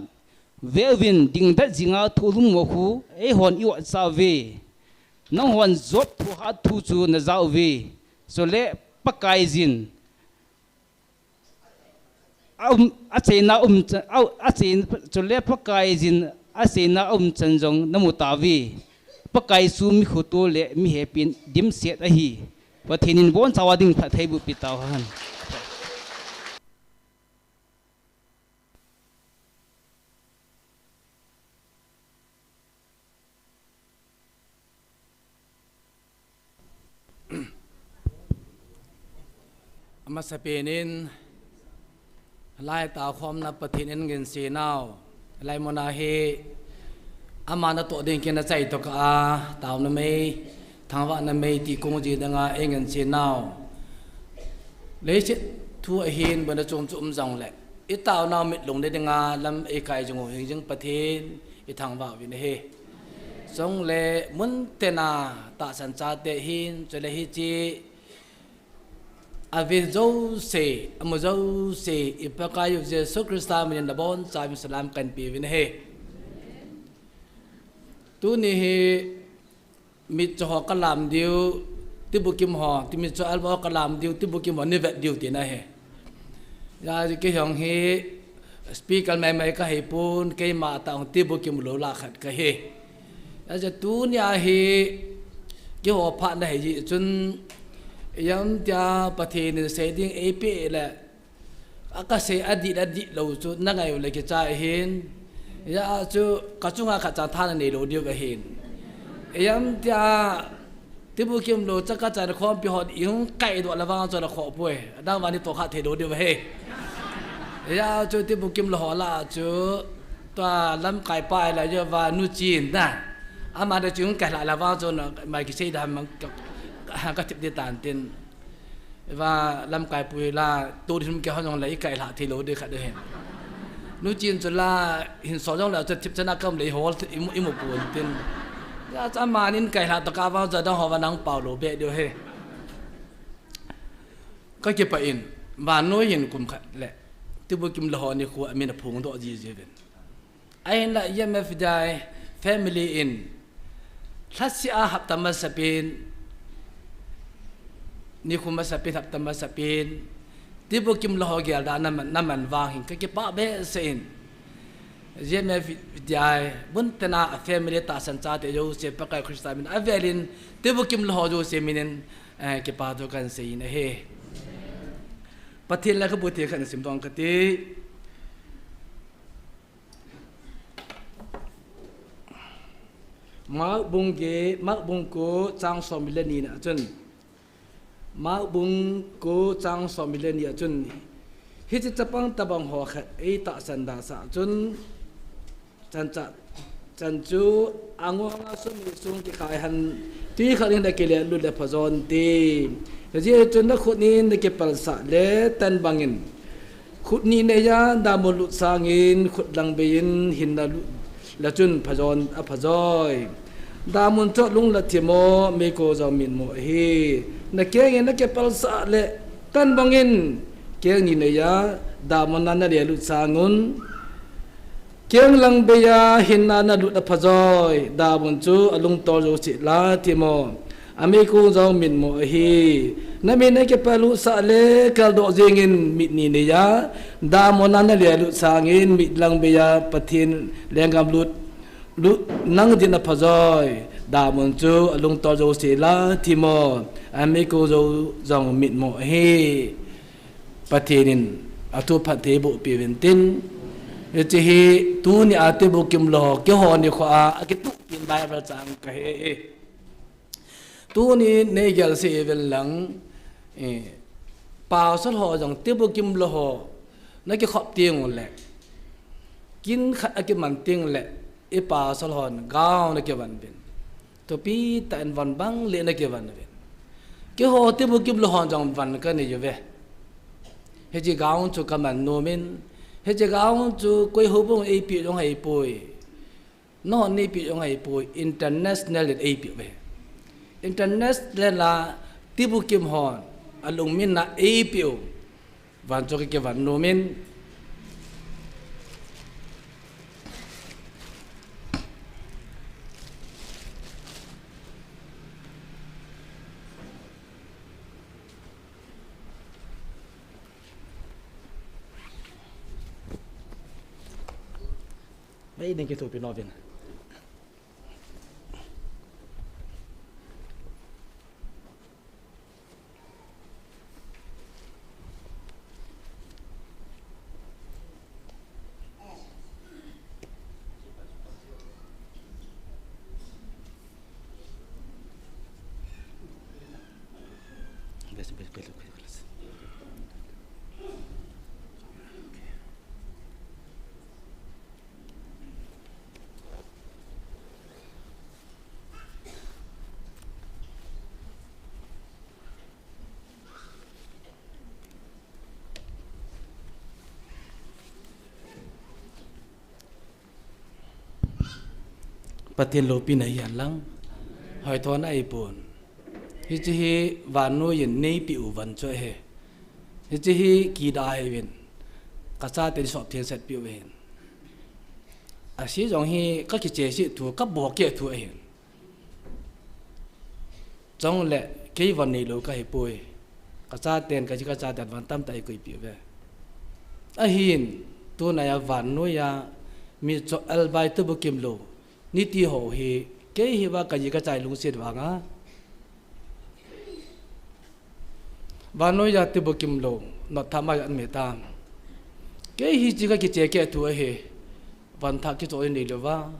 Veuvin dingdet jinga thu lum mo khu eihon i ot chauve. Nanghon Job thuhat thu chu najah uve. Chule Pakaiyin a um, acheina um chan, a, acheina, chule Pakaiyin acheina um chan jong namu tauve. Pakai chu mi khoto le mi hepin dimset ahi. Pathen in bonchauva ding phatthei bohpi tauhen. Amasapen in, lai taokhomna Pathen in nginsenau, lai muna hi, ama natoh ding kin achai tokah a, taona mei, thangvahna mei ti kong ji danga eingin chenau. Leiset thu ahin bana chom chu um jongle, itaonau mitlung le dinga lam eikai jing u hing jing Pathen ithangvah uvin ahi. Chule muntena tahsan chate hin, chule hiche ave jouse, amu jouse, i Pakaiyu Jesu Christa minin nabonchauvin salam kahin peuvin ahi. Tuni hi mitcho ho kalam diu, Tibukim ho, ti mitcho album ho kalam diu, Tibukim ho neivet diu tina ahi. Hijeh chun kei jong hi speaker maimai kahipon, keima tah jong Tibukim lou lah khat kahi. Hijeh chun tunia hi keiho phatna hijeh chun, ijemtia Pathen in seiding eipeh le, akasei adih le adihlou chu nangai u le kichai ahin. Hijeh chun kachunga khatcha tha nanei lou diu ahin. Ijemtia Tibukim lou chu kachan khompi hon ihung kaidoh le vang chu ana khohpoi. Adang vang nitoh kha thei lou diu ahi. Hijeh chun Tibukim lou ho lah chu tua lamkaipa ahileh jouva Nuchin na, ama le chu ihung kailhah le vang chu na mai kisei da mang ka, ka, kathip ding tan tin. Iva lamkaipu hila, tu ding kihon jongle ikailhah thei lou ding khat ahin. Nuchin chu la, hinsol jongle chu thipchan a kaum le ihol, imu, imu pon tin. Hijeh chun amanin kailhah tokah vang chu adang ho vang nang pao lou beh diu ahi. Kakipah in, vannoi hin kum khat le Tibukim lou ho nikho amin aphongdoh jiji uvin. Ahinla E M F D I family in lhaseh a hapta masapen, nikho masapen, hapta masapen, Tibukim lou ho gelda naman, naman vang hin kakipah behseh in. E M F D I muntena a family tahsan chate jouse Pakai Christa min avelin Tibukim lou ho jouse minin, eh, kipa thu kahin sei in ahi. Pathen lekhabu thei khat simdoh kate. Mark bung get, Mark bung ko chang som le ni na chun. Mark bung ko chang som le ni a chun. Hiche chapang tobang ho khat eitahsan da sah chun. Chan cha, chan chu angong a sum ni sung kikhai hen ti khat in akile lut le phajon te. Hijeh chun nakhut nin nakipalsah le tan bangin. Khut ni neiya damun lut sangin khut lang beiyin hinna lut le chun phajon aphajoi. Damun chu alung le thim o, meikong jong mitmo ahi. Nakeng in nakipalsah le tan bangin keng ni neiya damun a nale lut sangun. Keng lang beiya hinna nalut aphajoi, damun chu alungtol jouse la thim o. Ameikong jong mitmo ahi. Namin akipalsah le kaldoh jingin mit ni neiya, damun a nale lut sangin mit lang beiya Pathen lenggam lut, lut nang din aphajoi. Damun chu alungtol jouse la thim o. Ameikong jou jong mitmo ahi. Pathen in athu phatthei boh peh uvin tin. Hiche hi tuni a Tibukim lou ho keiho nikho a akituh pin Bible chang kahi. Tuni neigel seh uvin lang, eh, pasal ho jong Tibukim lou ho nakikhop teng ule, kin khat akiman teng ule, i pasal hon gaon akivon uvin. Thupi tah in von bang le nakivon uvin. Keiho Tibukim lou hon jong von kanei uve. Hiche gaon chu kaman nom in, hiche gaon chu koi houbung eipeh jong ahipoi. Nahon neipeh jong ahipoi, international in eipeh uve. International a Tibukim hon alungmin a eipeh u. Von chu kakivon nom in. Hei, ding kithopi nom uvin. Pathen loupina hihen lang, hoithona eipon. Hiche hi vannoi in neipeh u van chu ahi. Hiche hi kida ahiuvin, kachaten sop thengset peh u ahin. Ahi jong hi kakichehseh thu, kabohkeh thu ahin. Chule kei van neilou kahipoi. Kachaten, kaji kachaten van tamtah eikoipeh uve. Ahin, tunaiya vannoiya mitcho elbai tubukim lou niti ho hi, kei hiva kaji kachai lungset vanga, vannoiya tubukim lou notthap mai anme tan. Kei hiche kakichehkeh thu ahi. Vanthah kichoh in neilouva,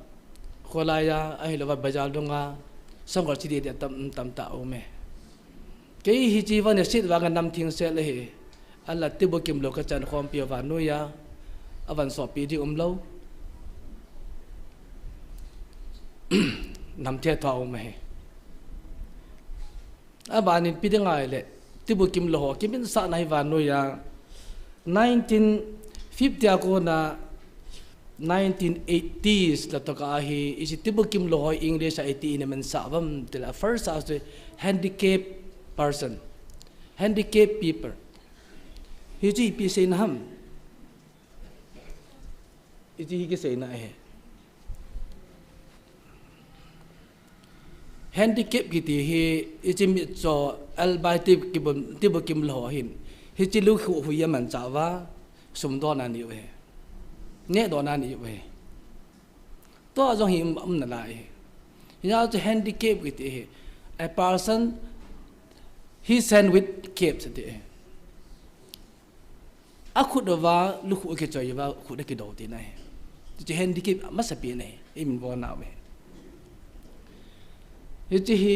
kholaiya ahilouva bazar dunga, sanggol chideh deh tam, tamtah aume. Kei hiche van neset vanga nam thengsel ahi. Ahinla tubukim lou kachan khompi vannoiya, avan soppi ding umlou. Nam thetho aume. Abanin ipi dinga ahile, tubukim lou ho kiminsahna hi vannoiya nineteen fifty a kona nineteen eighties la toh kahi, hiche tubukim lou ho English a iti ina mansah uvam tile, first a chu handicap person, handicap people. Hichu ipi seina ham? Hichu hi kiseina ahi. Handicap kiti hi, hiche mitcho elbai tubukim, tubukim lou ho hin, hiche lukhuh huiya manchah uva, sum dona nei uve. Neh dona nei uve. Tua jong hi um, um nalai. Hijeh chun handicap kiti hi, a person, his hand with caps ati. Akhut uva lukhuh akichoi uva, khut akidou tina ahi. Hiche handicap amasapen ahi, eimin volna uva. Hiche hi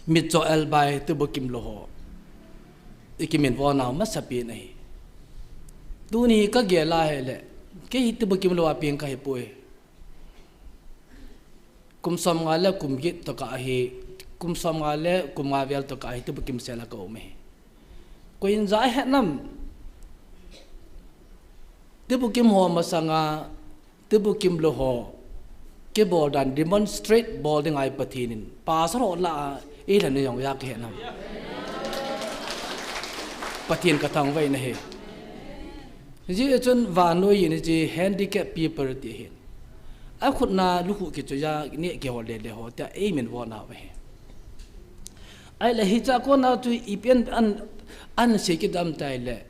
mitcho elbai tubukim lou ho ikimin volna u amasapen ahi. Tuni kagel a ahile, kei hi tubukim lou a peng kahipoi. Kum somnga le kum get toh kahi, kum somnga le kum nga vel toh kahi, tubukim sel a kaum ahi. Koiyin ja ahet nam? Tubukim ho masanga, tubukim lou ho kibol dan demonstrate bol dinga Pathen in pastor ho lah a eilhen jong ja kahet nam? Pathen kathangvah in ahi. Hijeh chun vannoiyin hiche handicap people ti hin, akhut na lukhuh kichoiya neh kihol lele ho tia eimin volna uva ahi. Ahile hichea kona chu ipi an, an, ansei kit dam tile,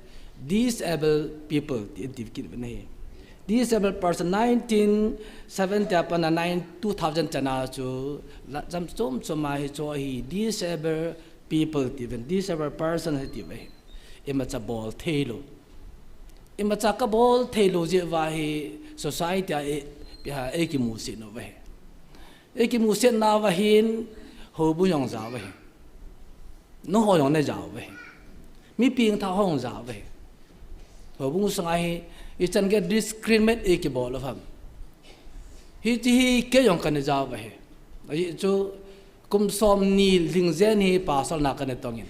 disabled people ti, ti kit uve ahi. Disabled person nineteen seventy a pat a nine, two thousand chana chu, la, jam chom chom a hichu hi disabled people ti uve, disabled person hi ti uve. Imacha bol theilou. Imacha kabol theilou jeh uva hi society a e, pia, eikimuset nauve. Eikimuset nauva hin, houbung jong jao uve. Nangho jong najao uve. Mi pengthah ho jong jao uve. Houbung sunga hi, ichan gei discriminate eikibol uvam? Hiche hi kei jong kana jao uve. Ajeh chu kum somni lhing jen hi pastor na kana tongin,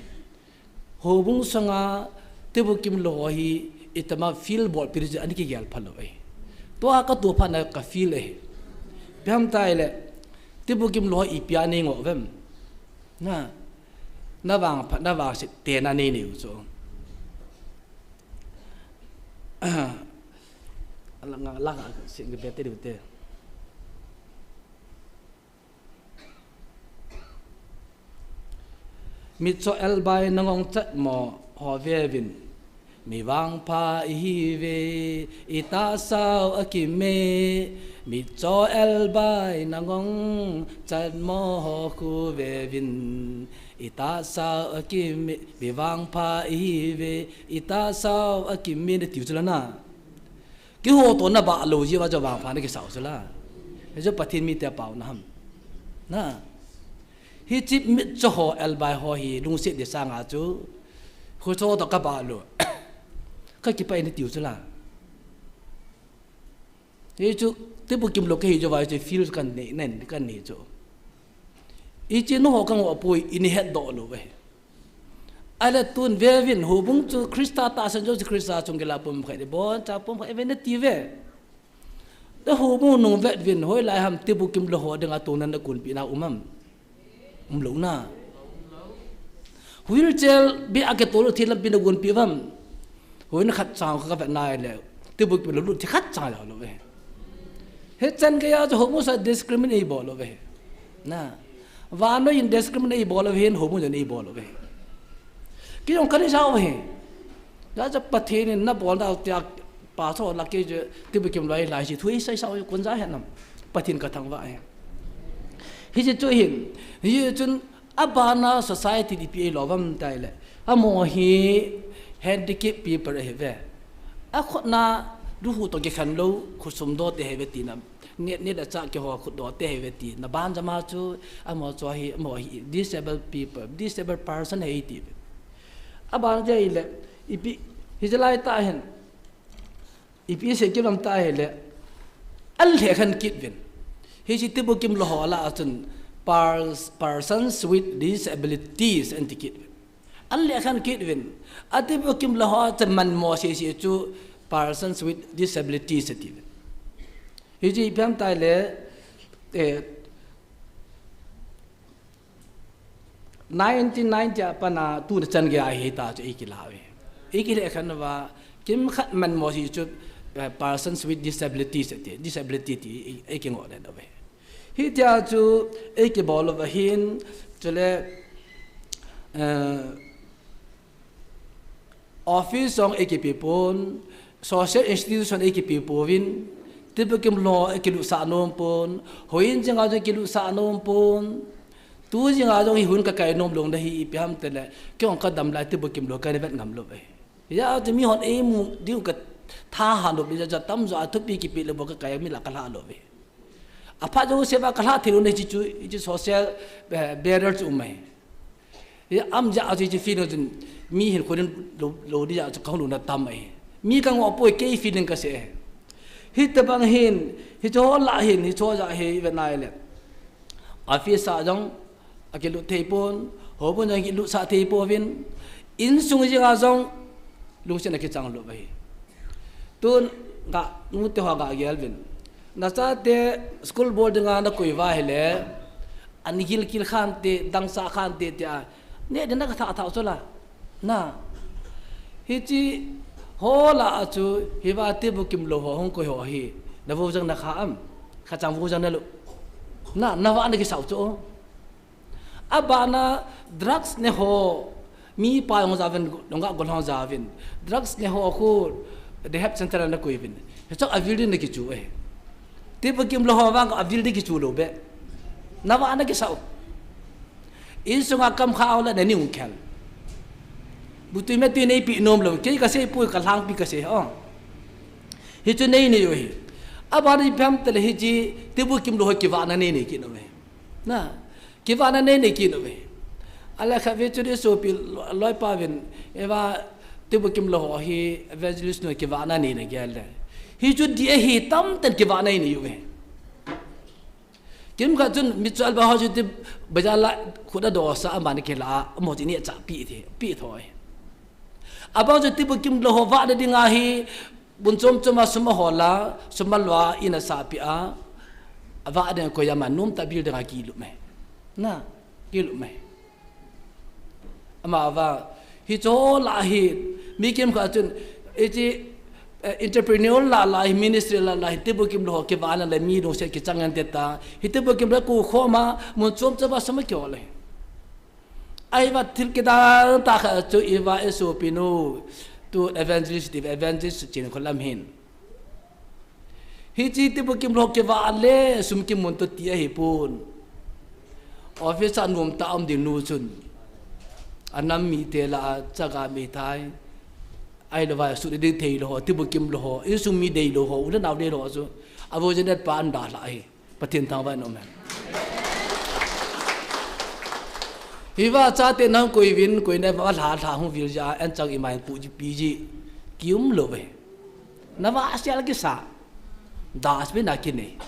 houbung sunga tubukim lou ho hi itama field bolpi ding chu ana kigel phalou ahi. Tua katoh phat na ka field ahi. Ipi ham tile, tubukim lou ho ipi a neingoh uvem? Na, navangphat, navangset tena neinei u chu. Ala nga, la nga, sing ke bete de bete. Mitcho elbai nangong chat mo ho veuvin. Mi vangpha ihiuve, itahsau akime, mitcho elbai nangong, chatmo ho khu veuvin, itahsau akime, mi vangpha ihiuve, itahsau akime, natiu chula na. Kihoutona bah lou jeh uva chu vangpha nakisau chula. Hichu Pathen mite apaona ham. Na. Hiche mitcho ho, elbai ho hi lungset ding sanga chu, khocho toh kabah lou. Kakipah in natiu chula. Hichu, tibukim lou kahi jeh uva hichu feel kanei, nei, kanei chu. Hiche nangho kangoh poi, ihetdoh lou ve. Ahile tun veuvin, houbung chu Christa tahsan jouse Christa chung kila pumkhat, iboncha pumkhat ive nati uve. Houbung nung vet uvin, hoilai ham tibukim lou ho dinga tuna nagonpeh nau um am? Umlou na. Wheelchair beh a kitol u thil lampi nagonpeh uvam? Hoina khat chang kavet nai le, tibukim lou lut thil khat chang jaolou ve. Hichan geiya chu houbung sa discriminate ibol lou ve. Na. Vannoi in discriminate ibol lou ve, houbung jong ibol lou ve. Kei jong kana jao ve. Hijeh chun Pathen in nabolnau tia pa cho la kei chu tibukim lou lai chu thu isei sao kon ja he nam. Pathen kathangvah e. Hiche chu hin, hichun abana society ipi eilo uvam tile. Amaho hi handicap people ahiuve. Akhutna luhu toh kikhen lou, khut sumdoh te ahiuve tina. Nit, nit le chah kiho khutdoh te ahiuve tina. Banjama chu amaho chu hi, amaho hi disabled people, disabled person ahi iti uve. Abana chu ahile, ipi, hiche lai tah hin, ipi sei kit uvam tile, alhekhen kit uvin. Hiche tibukim lou ho lah a chun pers-, persons with disabilities anti kit uvin. Alhekhen kit uvin. Atibukim lou ho chu manmo sese chu persons with disabilities ati uvin. Hiche ipi ham tile, eh, nineteen ninety a pat a tuna chan geiya hita chu eikila uve. Eikilhekhen uva, kimkhat manmo sese chu, eh, persons with disabilities ati, disability ti ei, eikingoh le uve. Hitia chu eikibol uva hin, chule, eh, office jong eikipe pon, social institution eikipe pouvin, tibukim lou eikilutsah nom pon, houin jenga jong kilutsah nom pon, tu jenga jong hi hun kakai nom lou na hi ipi ham tile, kei jong kadam lai tibukim lou kana vet ngam lou ve. Hijeh chun mihon eimu diu kathahat lou ve, jat jat tamjo a thupi kipe lou bou kakai mi lah kalha lou ve. Aphat jouse va kalha thei lou na hiche chu, hiche social, eh, barrier chu um ahi. Hi am jeh a chu hiche feeling chun mi hin khonin lou, lou ding jeh a chu kahung lou na tam ahi. Mi kangoh poi kei feeling kasei ahi. Hitobang hin, hiche ho lah hin, hiche ho jeh hin ive nai le. Office a jong, akilut thei pon, houbung jong kilutsah thei pouvin, insung jenga jong, lungset akichang lou ahi. Tun, ga, nute ho ga gel uvin. Nachate school boarding a nakoi uva ahile, an gilkel khante, dangsah khante tia, neh ding na kathah thah u chula. Na. Hiche ho lah a chu, hiva tibukim lou ho hung koi ho hi, navojang nakha am? Khachang vojang nalou. Na, navah nakisah u chu. Abana drugs ne ho, mipa jong jaovin, nungah gollhang jaovin. Drugs ne ho khu rehab center a nakoi uvin. Hichu avil ding nakichu e. Tibukim lou ho vang avil ding kichu lou be. Navah nakisah u. Insunga kamkha u le nani hung khel. Butui me tui neipe nom lou. Kei kasei poi kalhangpi kasei o. Hichu neinei u hi. Abana ipi ham tile hiche tibukim lou ho kivahna neinei kit u hi. Na, kivahna neinei kit u ve. Ahile khatvei chun isopi lo-, loipa uvin, hiva tibukim lou ho hi evangelist nu kivahna neina gel le. Hichu dih ahi, tamtah in kivahna inei u ve. Kimkhat chun mitcho elbai ho chu ti bazar lah khut a dosa a man kila a, amaho chu ineh chah pi the, pi thoi. Abang chu tibukim lou ho vahna dinga hi, Mun chom chom a sum ahol a, sum alo a, in asah peh a, avah ding a koi a, ama nomtah bil ding a kilut mai. Na, kilut mai. Ama vang, hiche ho lah hi, mi kimkhat chun, hiche, eh, entrepreneur lah lah hi, ministry lah lah hi, tibukim lou ho kivahna le mi lungset kichang ante ta, hi tibukim lou khu khom a, mun chom chom a sum akihol e. Ahiva thil kidang tah khat chu iva isopi nu, Tu evangelist, ti evangelist chin kholam hin. Hichi tibukim lou kivah le sum kimun to ti ahipon. Office a nom tah a um ding nu chun, anam mite lah a chaga meithai, ahilouleh sut ding thei lou ho, tibukim lou ho, insung mi dei lou ho, u le nao dei lou ho chu, avoidance pa an dalha ahi. Pathen thangvah in um hen. Hiva chate nang koi vin, koi na va lha lha hung vil ja, an chang ima in pu ji pi ji. Kium lou ve. Na va sial kisa. Dustbin a kinei.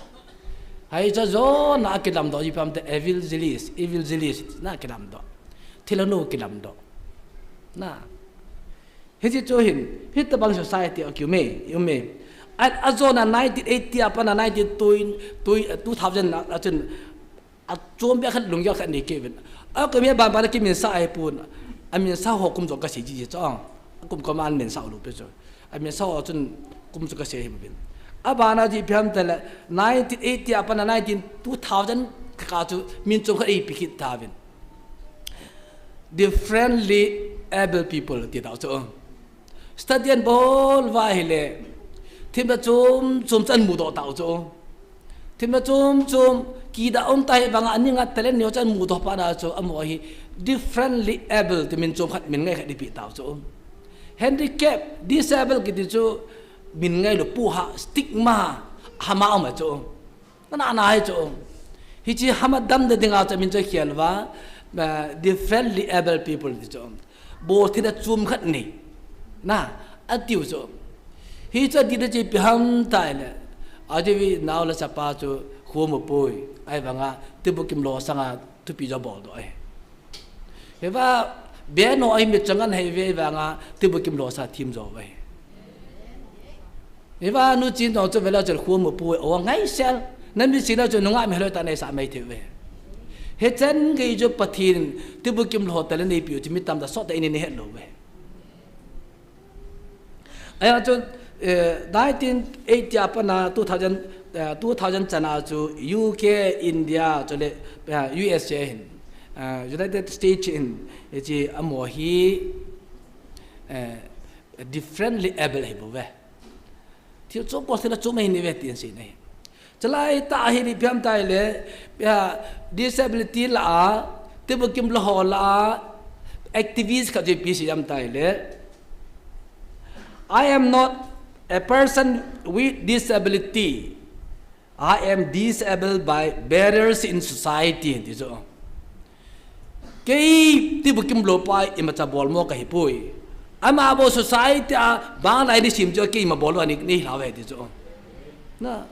Hai cha jo na kilam doh ji pam te evangelist, evangelist na kilam doh. Thilanu kilam doh. Na. Hichi chu hin, hitabang society a kium e, um e. A, ajona nineteen eighty a pat na nineteen twenty, twenty, two thousand a, a chun, achom bia khat lunggel khat nei kei vin. A kum hi ban ban a kiminsa ahipon. Aminsa ho kum jo kasei ji ji chu. Kum kum an minsa lou pe chu. Aminsa ho chun kum chu kasei hi vin. Abana ji phiam tele nineteen eighty a pat na nineteen two thousand ka chu min chom khat eipi kit ta vin. Differently able people ti tau chu. Study an bol va hile. Thim na chom chom chan mu doh tau chu. Thim na chom chom kida um ta hi banga ani nga talent neo chan mu doh pa na chu amo hi differently able ti min chom khat min ngai khat di pi tau chu. Handicap, disable kiti chu min ngai lou pu ha stigma hama um chu. Na na na hi chu. Hichi hama dam de dinga chu min chu khial va, differently able people ti chu. Bol thina chom khat nei. Na, atiu chu. Hi chu di de chi pi ham tai le. Aji vi nao la chapa chu khu mo poi. Ai vanga tibukim lou sanga thupi jo bol doh ai. Hiva beno ai mi changan hai ve vanga tibukim lou sa thim jo ve. Hiva nu chin dong chu vela chel khu mo poi o ngai sel. Na mi sina chu nunga mi lou ta nei sa mai thei ve. He chan gei chu Pathen tibukim lou ta le nei pi chu mi tam da sot ta ini ni het lou ve. Aya chu, eh, nineteen eighty a pat na two thousand, eh, two thousand chan a chu U K, India, chule, eh, U S A hin, eh, United States hin, eh, chi amo hi, eh, differently able hi bou ve. Thil chom bol thil a chom hi ni ve tin si nei. Chalai ta hi ni phiam tai le, ya, disability la a, tibukim lou ho la a, activist khat ji pi si yam tai le. I am not a person with disability. I am disabled by barriers in society. Ti chu. Kei tibukim lou pa imacha bol mo kahi poi. Ama bou society a bang lai ni sim chu kei ima bol ani ni hlave ti chu. Na.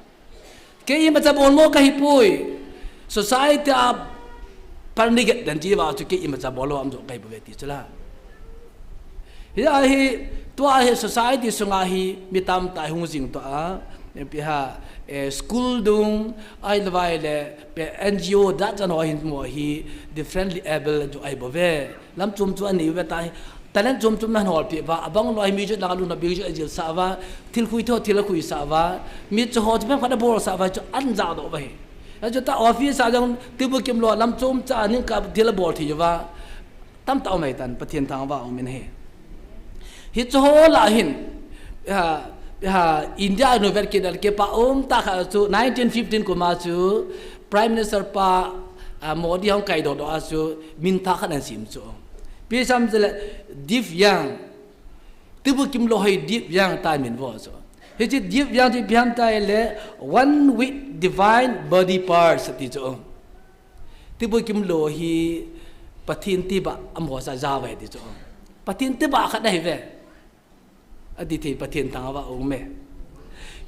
Kei imacha bol mo kahi poi. Society a parnigate dan chi va chu kei imacha bol am jo kahi poi ti chu la. Hi a hi, tua hi society sunga hi mi tam tai hung jing to a, pi ha, eh, school dung, ai lawai le, pe N G O da chan ho hin mo hi, differently able ju ai bo ve. Lam chum chu ani ve ta hi, talent chum chum na hol pi va, abang lo hi mi ju na lu na bi ju ajil sa va, thil khui tho thil khui sa va, mi chu ho chu pem khat bol sa va chu an ja do va hi. A chu ta office a jong tibukim lou lam chum cha ning ka thil bol thi va. Tam ta um ai tan, Pathen thangvah um in ahi. Hi chu ho la hin, ha, ha, India nu vet kit al ke pa um ta kha chu nineteen fifteen kuma chu Prime Minister pa, ah, Modi hong kai do do a chu min ta khan an sim chu. Pi sam chu le Divyang, tibukim lou hoi Divyang ta min vo chu. Hi chu Divyang chu phiam tai le one with divine body parts ti chu. Tibukim lou hi Pathen tibah amo sa ja ve ti chu. Pathen tibah khat ahi ve. Ati thei Pathen thangvah um e.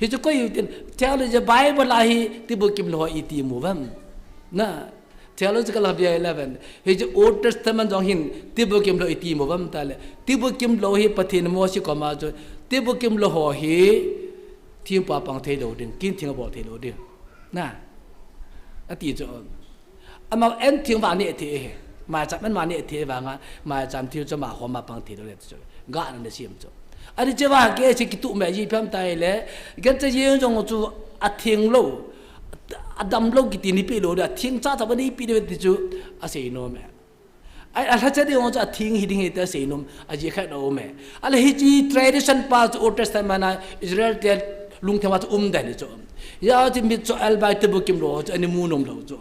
Hi chu koi u tin theology Bible a hi tibukim lou iti mu vam. Na theological habia eleven. Hi chu Old Testament jong hin tibukim lou iti mu vam ta le. Tibukim lou hi Pathen mo si koma chu tibukim lou ho hi thingpa pang thei lou ding, kin thing bol thei lou ding. Na. Ati chu. Ama en thing va ne the he. Maicham en ma ne the vanga, maicham thil chu ma hom ma pang thei lou le chu. Ga na ne sim chu. Ani che va ke che kitu me ji phiam tai le, gan che jeng jong chu a thing lou, a dam lou kiti ni pi lou da, thing cha cha ba ni pi de ti chu, a sei nom e. Ai, alhacha ding ho chu atheng hi ding ahi ti asei nom, ajeh khat aum e. Ahile hiche tradition pa chu Old Testament a Israel te lungthim a chu um dan ahi chu. Hijeh chun mitcho elbai tibukim lou chu ana mu nom lou chu.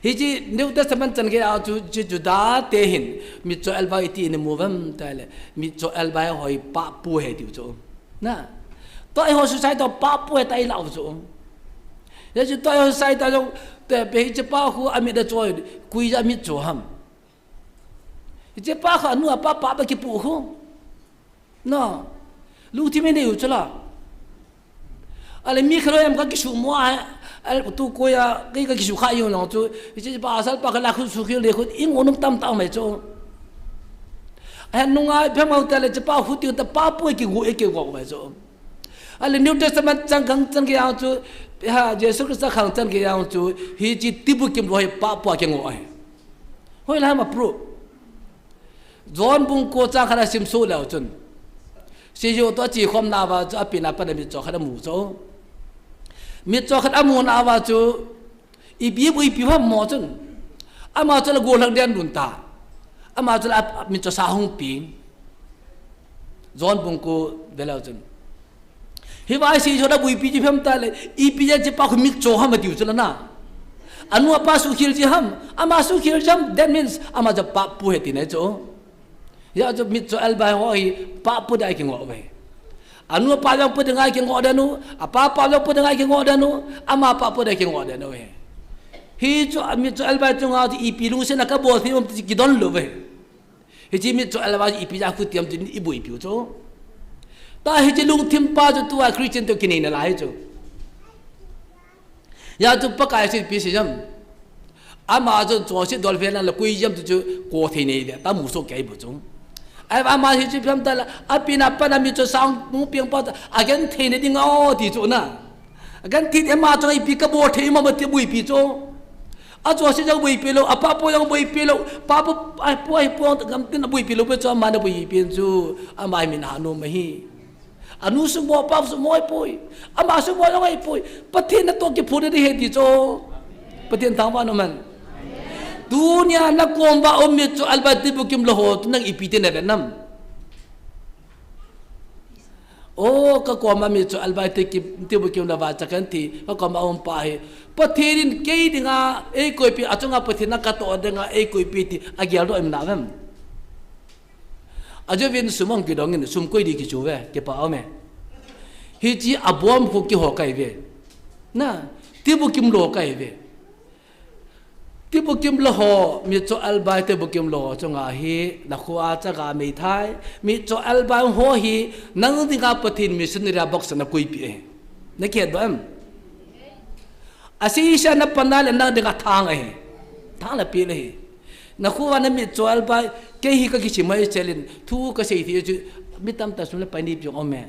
Hiche New Testament chan gei a chu, hiche Juda te hin mitcho elbai iti ana mu uvem tile, mitcho elbai ho hi papu ahi tiu chu. Na. Tua eiho society toh papu ahi ti ilah u chu. Hijeh chun tua eiho society toh, te pe hiche pa khu amit a choi, koi jeh a mitcho ham. Hiche pa khu anu apa pap a kipu khu. No. Lungthim inei u chu la. Ahile mi khat loi em ka kisumo a, ahile tu koi a, kei ka kisu kha jong chu, hiche pa asal pa khat la khu sukhel le khu, ingo nom tamtah um ahi chu. Ahin nunga phem u tile hiche pa khu tiu ta papu ahi kigo, ahi kigo u ahi chu. Ahile New Testament chang khang chan gei a chu, ha, Jesu Christa khang chan gei a chu, hiche tibukim lou hi papu ahi kingo ahi. Hoilai ham a proof. John bung ko chang khat a sim soh leu chun. Seijou toh ache khom nauva chu apen apan a mitcho khat amu chu. Mitcho khat amu nauva chu ipi buipi ham mo chun. Ama chu la golhang den lhun ta. Ama chu la a, mitcho sa hung pen. John bung ko ve leu chun. Hiva seijou a buipi chu phem tile, ipi jeh a hiche pa khu mitcho ham atiu chu la na. Anu apa sukhel jeh ham, ama sukhel jeh ham, that means ama chu papu ahi tina ahi chu. Hijeh chun mitcho elbai ho hi papu dia kingo uve. Anu apa jong pu dinga kingo dan u, apa apa jong pu dinga kingo dan u, ama papu dia kingo dan uve. Hichu mitcho elbai chunga chu ipi lungset a kabol thei um ti kidon lou uve. Hiche mitcho elbai ipi jeh a khu tiam tin ibuipi u chu. Tua hiche lungthim pa chu tua Christian toh kinei nalai chu. Hijeh chun Pakai seipeh sei jam. Ama chun chonset dol vel a la koi jeh ham ti chu ko thei nei le ta mu soh kei bu chu. Ai ama hiche phem tile apen apan a mitcho sa hung pen pa chu agenthei na ding o ti chu na. Agenthei ama chun ipi kabol thei um ham ti buipi chu. Achonset jong buipi lou, apapu jong buipi lou, papu, apu, apu, gam tin abuipi lou pe chu, ama na buipi chu, ama hi min ha nom ahi. Anu sumo, apa sumo ahipoi, ama sumo jong ahipoi, Pathen natoh kiphut ding ahi ti chu. Pathen thangvah in um hen. Tunia nakom uva um mitcho elbai tibukim lou ho chu nang ipi ti na vet nam? O, kakom a mitcho elbai tibukim lou va cha kan thi, kakom a um pa hi. Pathen in kei dinga eikoipeh, achunga Pathen in katoh dinga eikoipeh ti ageldoh um na vem? Ajouvin sum ahung kidong in, sum koi ding kichu ve, kipa um e. Hiche abom khu keiho kahi ve. Na, tibukim lou kahi ve. Tibukim lou ho, mitcho elbai tibukim lou ho chunga hi, nakho a chaga meithai, mitcho elbai ho hi, nang dinga Pathen missionary a box a nakoipeh e. Nakihetdoh em? Asei sah a napan a le nang dinga thang ahi. Thang le pil ahi. Nakho a na mitcho elbai, kei hi kakisim mai chelin, thu kasei thei chu, mi tamtah sum le pai ni pi jong um e.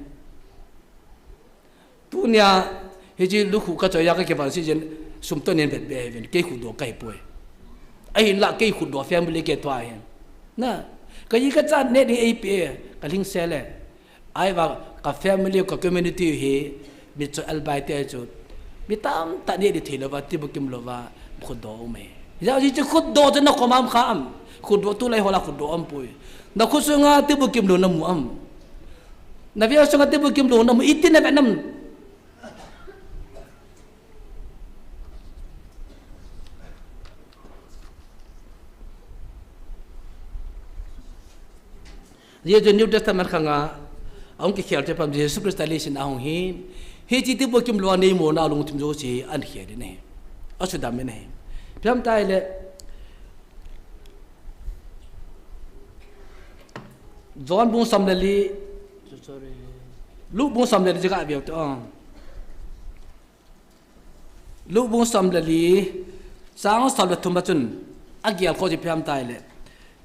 Tunia, hiche lukhuh kachoi a kakivon seh jeh in, sum toh nin bet be ahi ven, kei khutdoh kahipoi. Ahinlah kei khutdoh family kei tua ahi. Na, kaji kacha neh ding eipeh e, kalhingsel e. Ahivang ka family, ka community hi, mitcho elbai te chu, mi tamtah neh ding thei louva, tibukim louva, khutdoh um e. Hijeh chun khutdoh chu nakom a um kha am? Khutdoh tulai ho la khutdoh umpoi. Nakho sunga tibukim lou namu am? Naveng sunga tibukim lou namu, iti navet nam? Hijeh chun New Testament khanga ahung kikhel te pam Jesu Christa leiset a ahung hin, hiche tibukim lou a neimona lungthim jouse ahin khel in ahi. Asudam in ahi. Ipi ham itile, John bung som le li, Luke bung som le li chu gaveu te o. Luke bung som le li, chang som le thum a chun, agelkhoh chu ipi ham itile,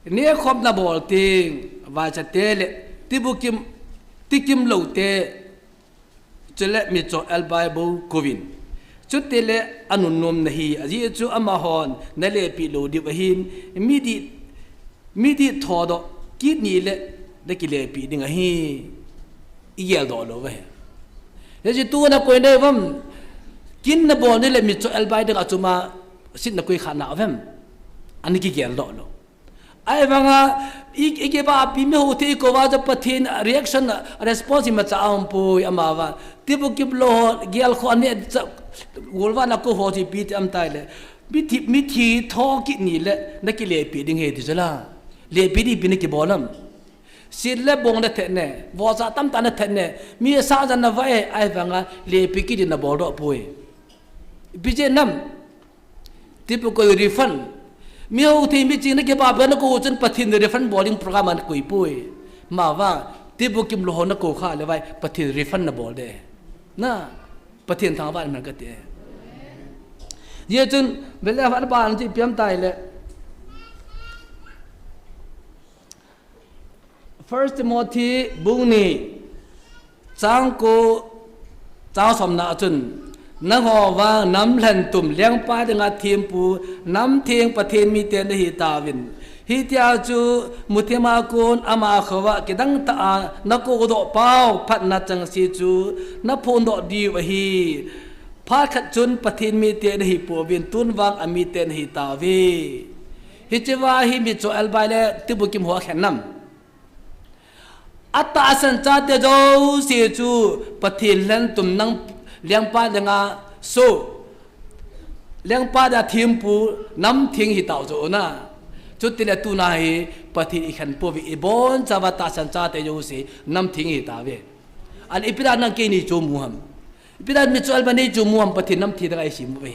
nehkhom nabol teng, vaichate le tibukim, tikim lou te, chule mitcho elbai bou kouvin. Chutile anunnom nahi, ajeh chu amahon nalepeh lou diu ahin, midih, midih thodoh kit ni le nakilepeh ding ahi. Igeldoh lou uve. Hijeh chun tu nakoi nai uvem, kin nabol ni le mitcho elbai dinga chuma seat nakoi kha na uvem? Ana kigeldoh lou. Ahivanga, i, i kivahpi mi houthei kou va chu Pathen reaction, response imacha aumpoi, amavang. Tibukim lou ho, gel kho ne, cha, golvah na kou ho chu ipi ti ham itile. Mithi, mithi tho kit nile, na kilepi ding ahi ti chu la. Lepi ding ipi na kibol ham. Sit le bong na thet ne, vohsa tamtah na thet ne, mi sa jan na va e, ahivanga, lepi kit ding na boldoh poi. Ipi jeh ham. Tibukim refund. Mi houthei mi ching na kibahpi na kou chun Pathen refund bol ding program ana koi poi. Amavang, tibukim lou ho na kou kha le vai, Pathen refund na bol ding. Na, Pathen thangvah in man kati. Hijeh chun, vele aban chu ipi ham itile. First Timothy bung ni, chang ko, chang somna a chun, nangho vang namlhen tum lengpa dinga thempu, namtheng Pathen mite nahi tauvin. Hitia chu muthima kon ama khova kidang tah a na koudoh pau phatna chengse chu na phondoh diu ahi. Phat khat chun Pathen mite nahi pouvin, tun vang amite nahi tauve. Hiche va hi mitcho elbai le tibukim ho akhen nam. Atahsan chate jouse chu Pathen lhen tum nang lengpa dinga so. Lengpa dinga thempu namtheng hi tau jo na. Chutile tuna hi Pathen ikhen pouve, ibonchauva tahsan chate jouse namtheng hi tauve. Ahile ipi dinga nang kei neichu mu ham. Ipi dinga mitcho elbai neichu mu ham Pathen namtheng dinga isem uve.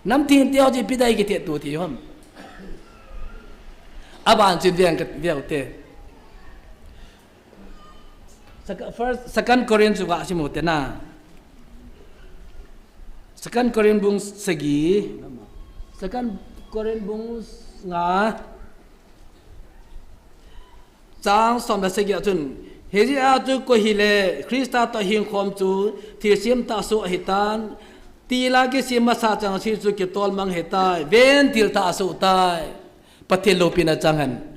Namtheng te ho chu ipi dinga ikithe tu thei ham. Aban chun veng ka, veng te. Sec-, first, Second Corinth chu ga simu te na. Second Corinth bung sagi. Second Corinth bung nga. Chang som le sagi a chun, hijeh a chu koi hile Christa toh hingkhom chu thilsem tahsa ahitan, tila kisem masa chengse chu kitol mang ahitai, ven thil tahsa tai. Pathen loupina chang hen.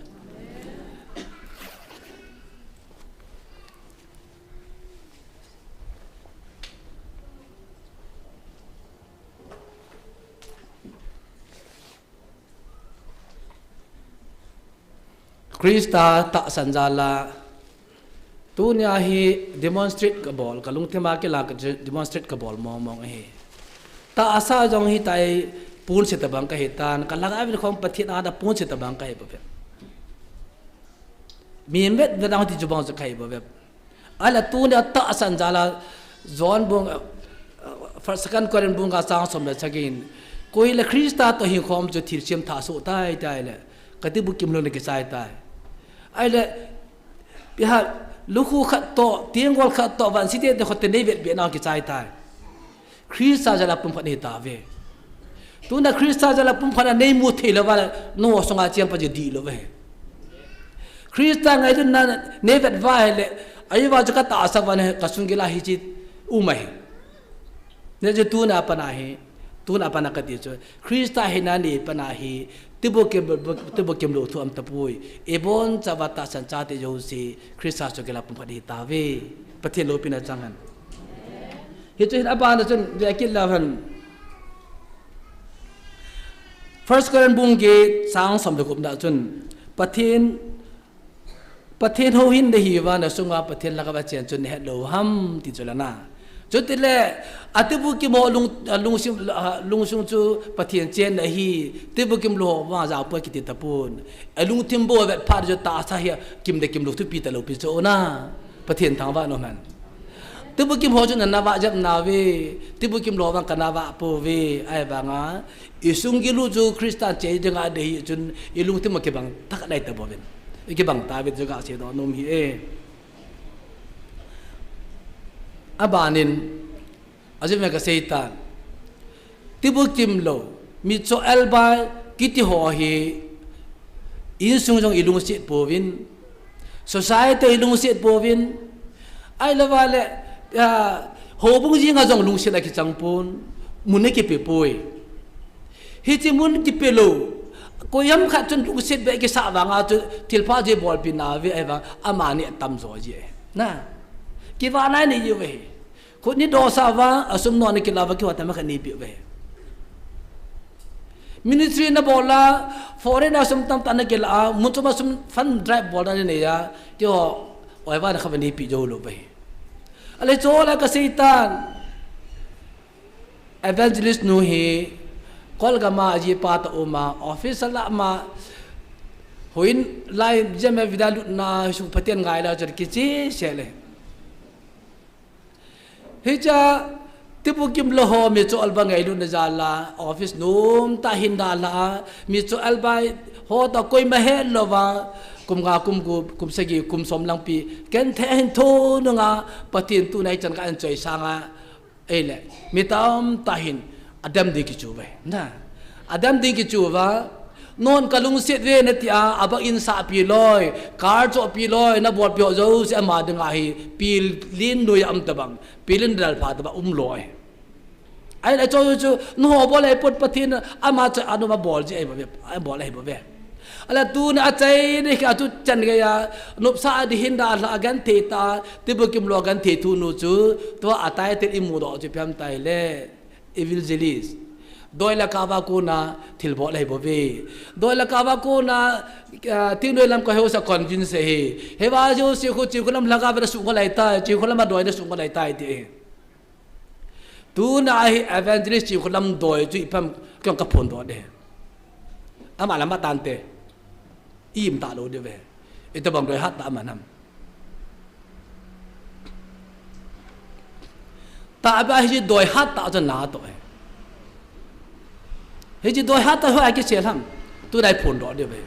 Christa tahsan jal a, tunia hi demonstrate kabol, kalungthima kila ka demonstrate kabol mong mong ahi. Tahsa jong hitai, ponset tabang kahitan, kalanga vin khom Pathen a da ponset tabang kahi bou ve. Mi vet vet ang ti chu bang chu kahi bou ve. Ahile tunia tahsan jal a John bung, eh, eh, First, Second Corinth bung nga chang som le sagi in, koi hile Christa toh hingkhom chu thilsem tahsa tai, tai le, kati bukim lou na kichai tai. Ahile, piha, lukhu khat toh, tenggol khat toh, vansi te te khote nei vet be na kichai tai. Christa jal a pumkhat nei tauve. Tuna Christa jal a pumkhat a nei mu thei lou va le, nangho sunga chempa chu dih lou ve. Christa ngailutna nei vet va hile, ahivang chu katahsa va ne, kasung gil a hiche um ahi. Hijeh chun tuna pat a hi, tuna pat a kati chu, Christa hina nei pat a hi, tibukim, tibukim lou thu um tapoi. Ibonchauva tahsan chate jouse, Christa sunga gil a pumkhat hi tauve. Pathen loupina chang hen. Hichu hin aban a chun, ve kit leu hen. First Corinth bung get chang som le gup na chun, Pathen, Pathen houin nahiuva, nasunga Pathen lhagao achen chu nahet lou ham ti chu la na. Chutile, atibukim ho lung, alungsung, alungsung chu Pathen chenna ahi, tibukim lou ho vang jaopoi kiti tapon. Alungthim bou vet phat chu tahsa hi kimna kimlou thupi talou pi chu na. Pathen thangvah in um hen. Tibukim ho chu nana vah jep nauve, tibukim lou vang kana vah pouve, ahivanga, isung gil u chu Christa che dinga dei hi chun, ilungthim a kibang tah nai tabouvin. Ikibang tauve chu kasei doh nom hi e. Abanin, ajeh me kasei tan. Tibukim lou, mitcho elbai, kiti ho hi, insung jong ilungset pouvin, society ilungset pouvin, ahilou va le, ah, houbung jeng a jong lungset akichang pon, mun akipe poi. Hiche mun kipe lou, koiham khat chun lungset beh kisah vanga chu thilpha chu ibolpi nauve ahivang, amani atam jo ji e. Na, kivahna nei ji uve. Khut ni dosa uva, asum non ni kila uva, kihou tah a khat nei peh uve. Ministry na bol a, foreign a sum tamtah na kila a, mun chom a sum fund drive bol na nei a, keiho, oi va na kha va neipi jou lou ve. Ale chu la ka Satan. Evangelist nu hi, Kolgam a ji pa ta um a, office a la ma, huin lai jam a vida lut na, su Pathen ngai la, jar kichi se le. Hicha, Tibukim lo ho mi chu alba ngailut na jal a, office nom tah hin da la, mi chu alba ho ta koima he lou va, kum nga, kum gup, kum sagi, kum som lang pi, ken the hin tho nu nga, Pathen tu nai chan ka an choi sanga, ei le, mi tamtah hin, adam ding kichu ve, na, adam ding kichu va, Non ka lungset ve nati a, abang in sah pi loi, car choh pi loi, na bol pi ho jouse ama ding a hi, pilin noi a um tabang, pilin dal pha tabang um loi. Ai la chu chu, nu ho bol ai put Pathen, ama cha anu ma bol ji ai ba ve, ai bol ai ba ve. Ala tu na achai ni ka tu chan ga ya, nop sa di hin da la gan the ta, Tibukim lo gan the tu nu chu, tu atai te imu do chu piam tai le. Evangelist. Doi la kava kona thilbol ahi bou ve. Doi la kava kona, ah, tinoi lam ka heusa convince hi. Heva jouse khu Chingkholam lhaka veda sungkholai tai, Chingkholam a doi na sungkholai tai ti. Tuna ahi evangelist Chingkholam doi chu ipam kang ka phondoh de. Ama lama tante. Im ta lou de ve. Ita bang doi hat ta manam. Ta ba hi doi hat ta jan la to e. Hi doi hat ta ho a ki che lam. Tu dai phondoh de ve.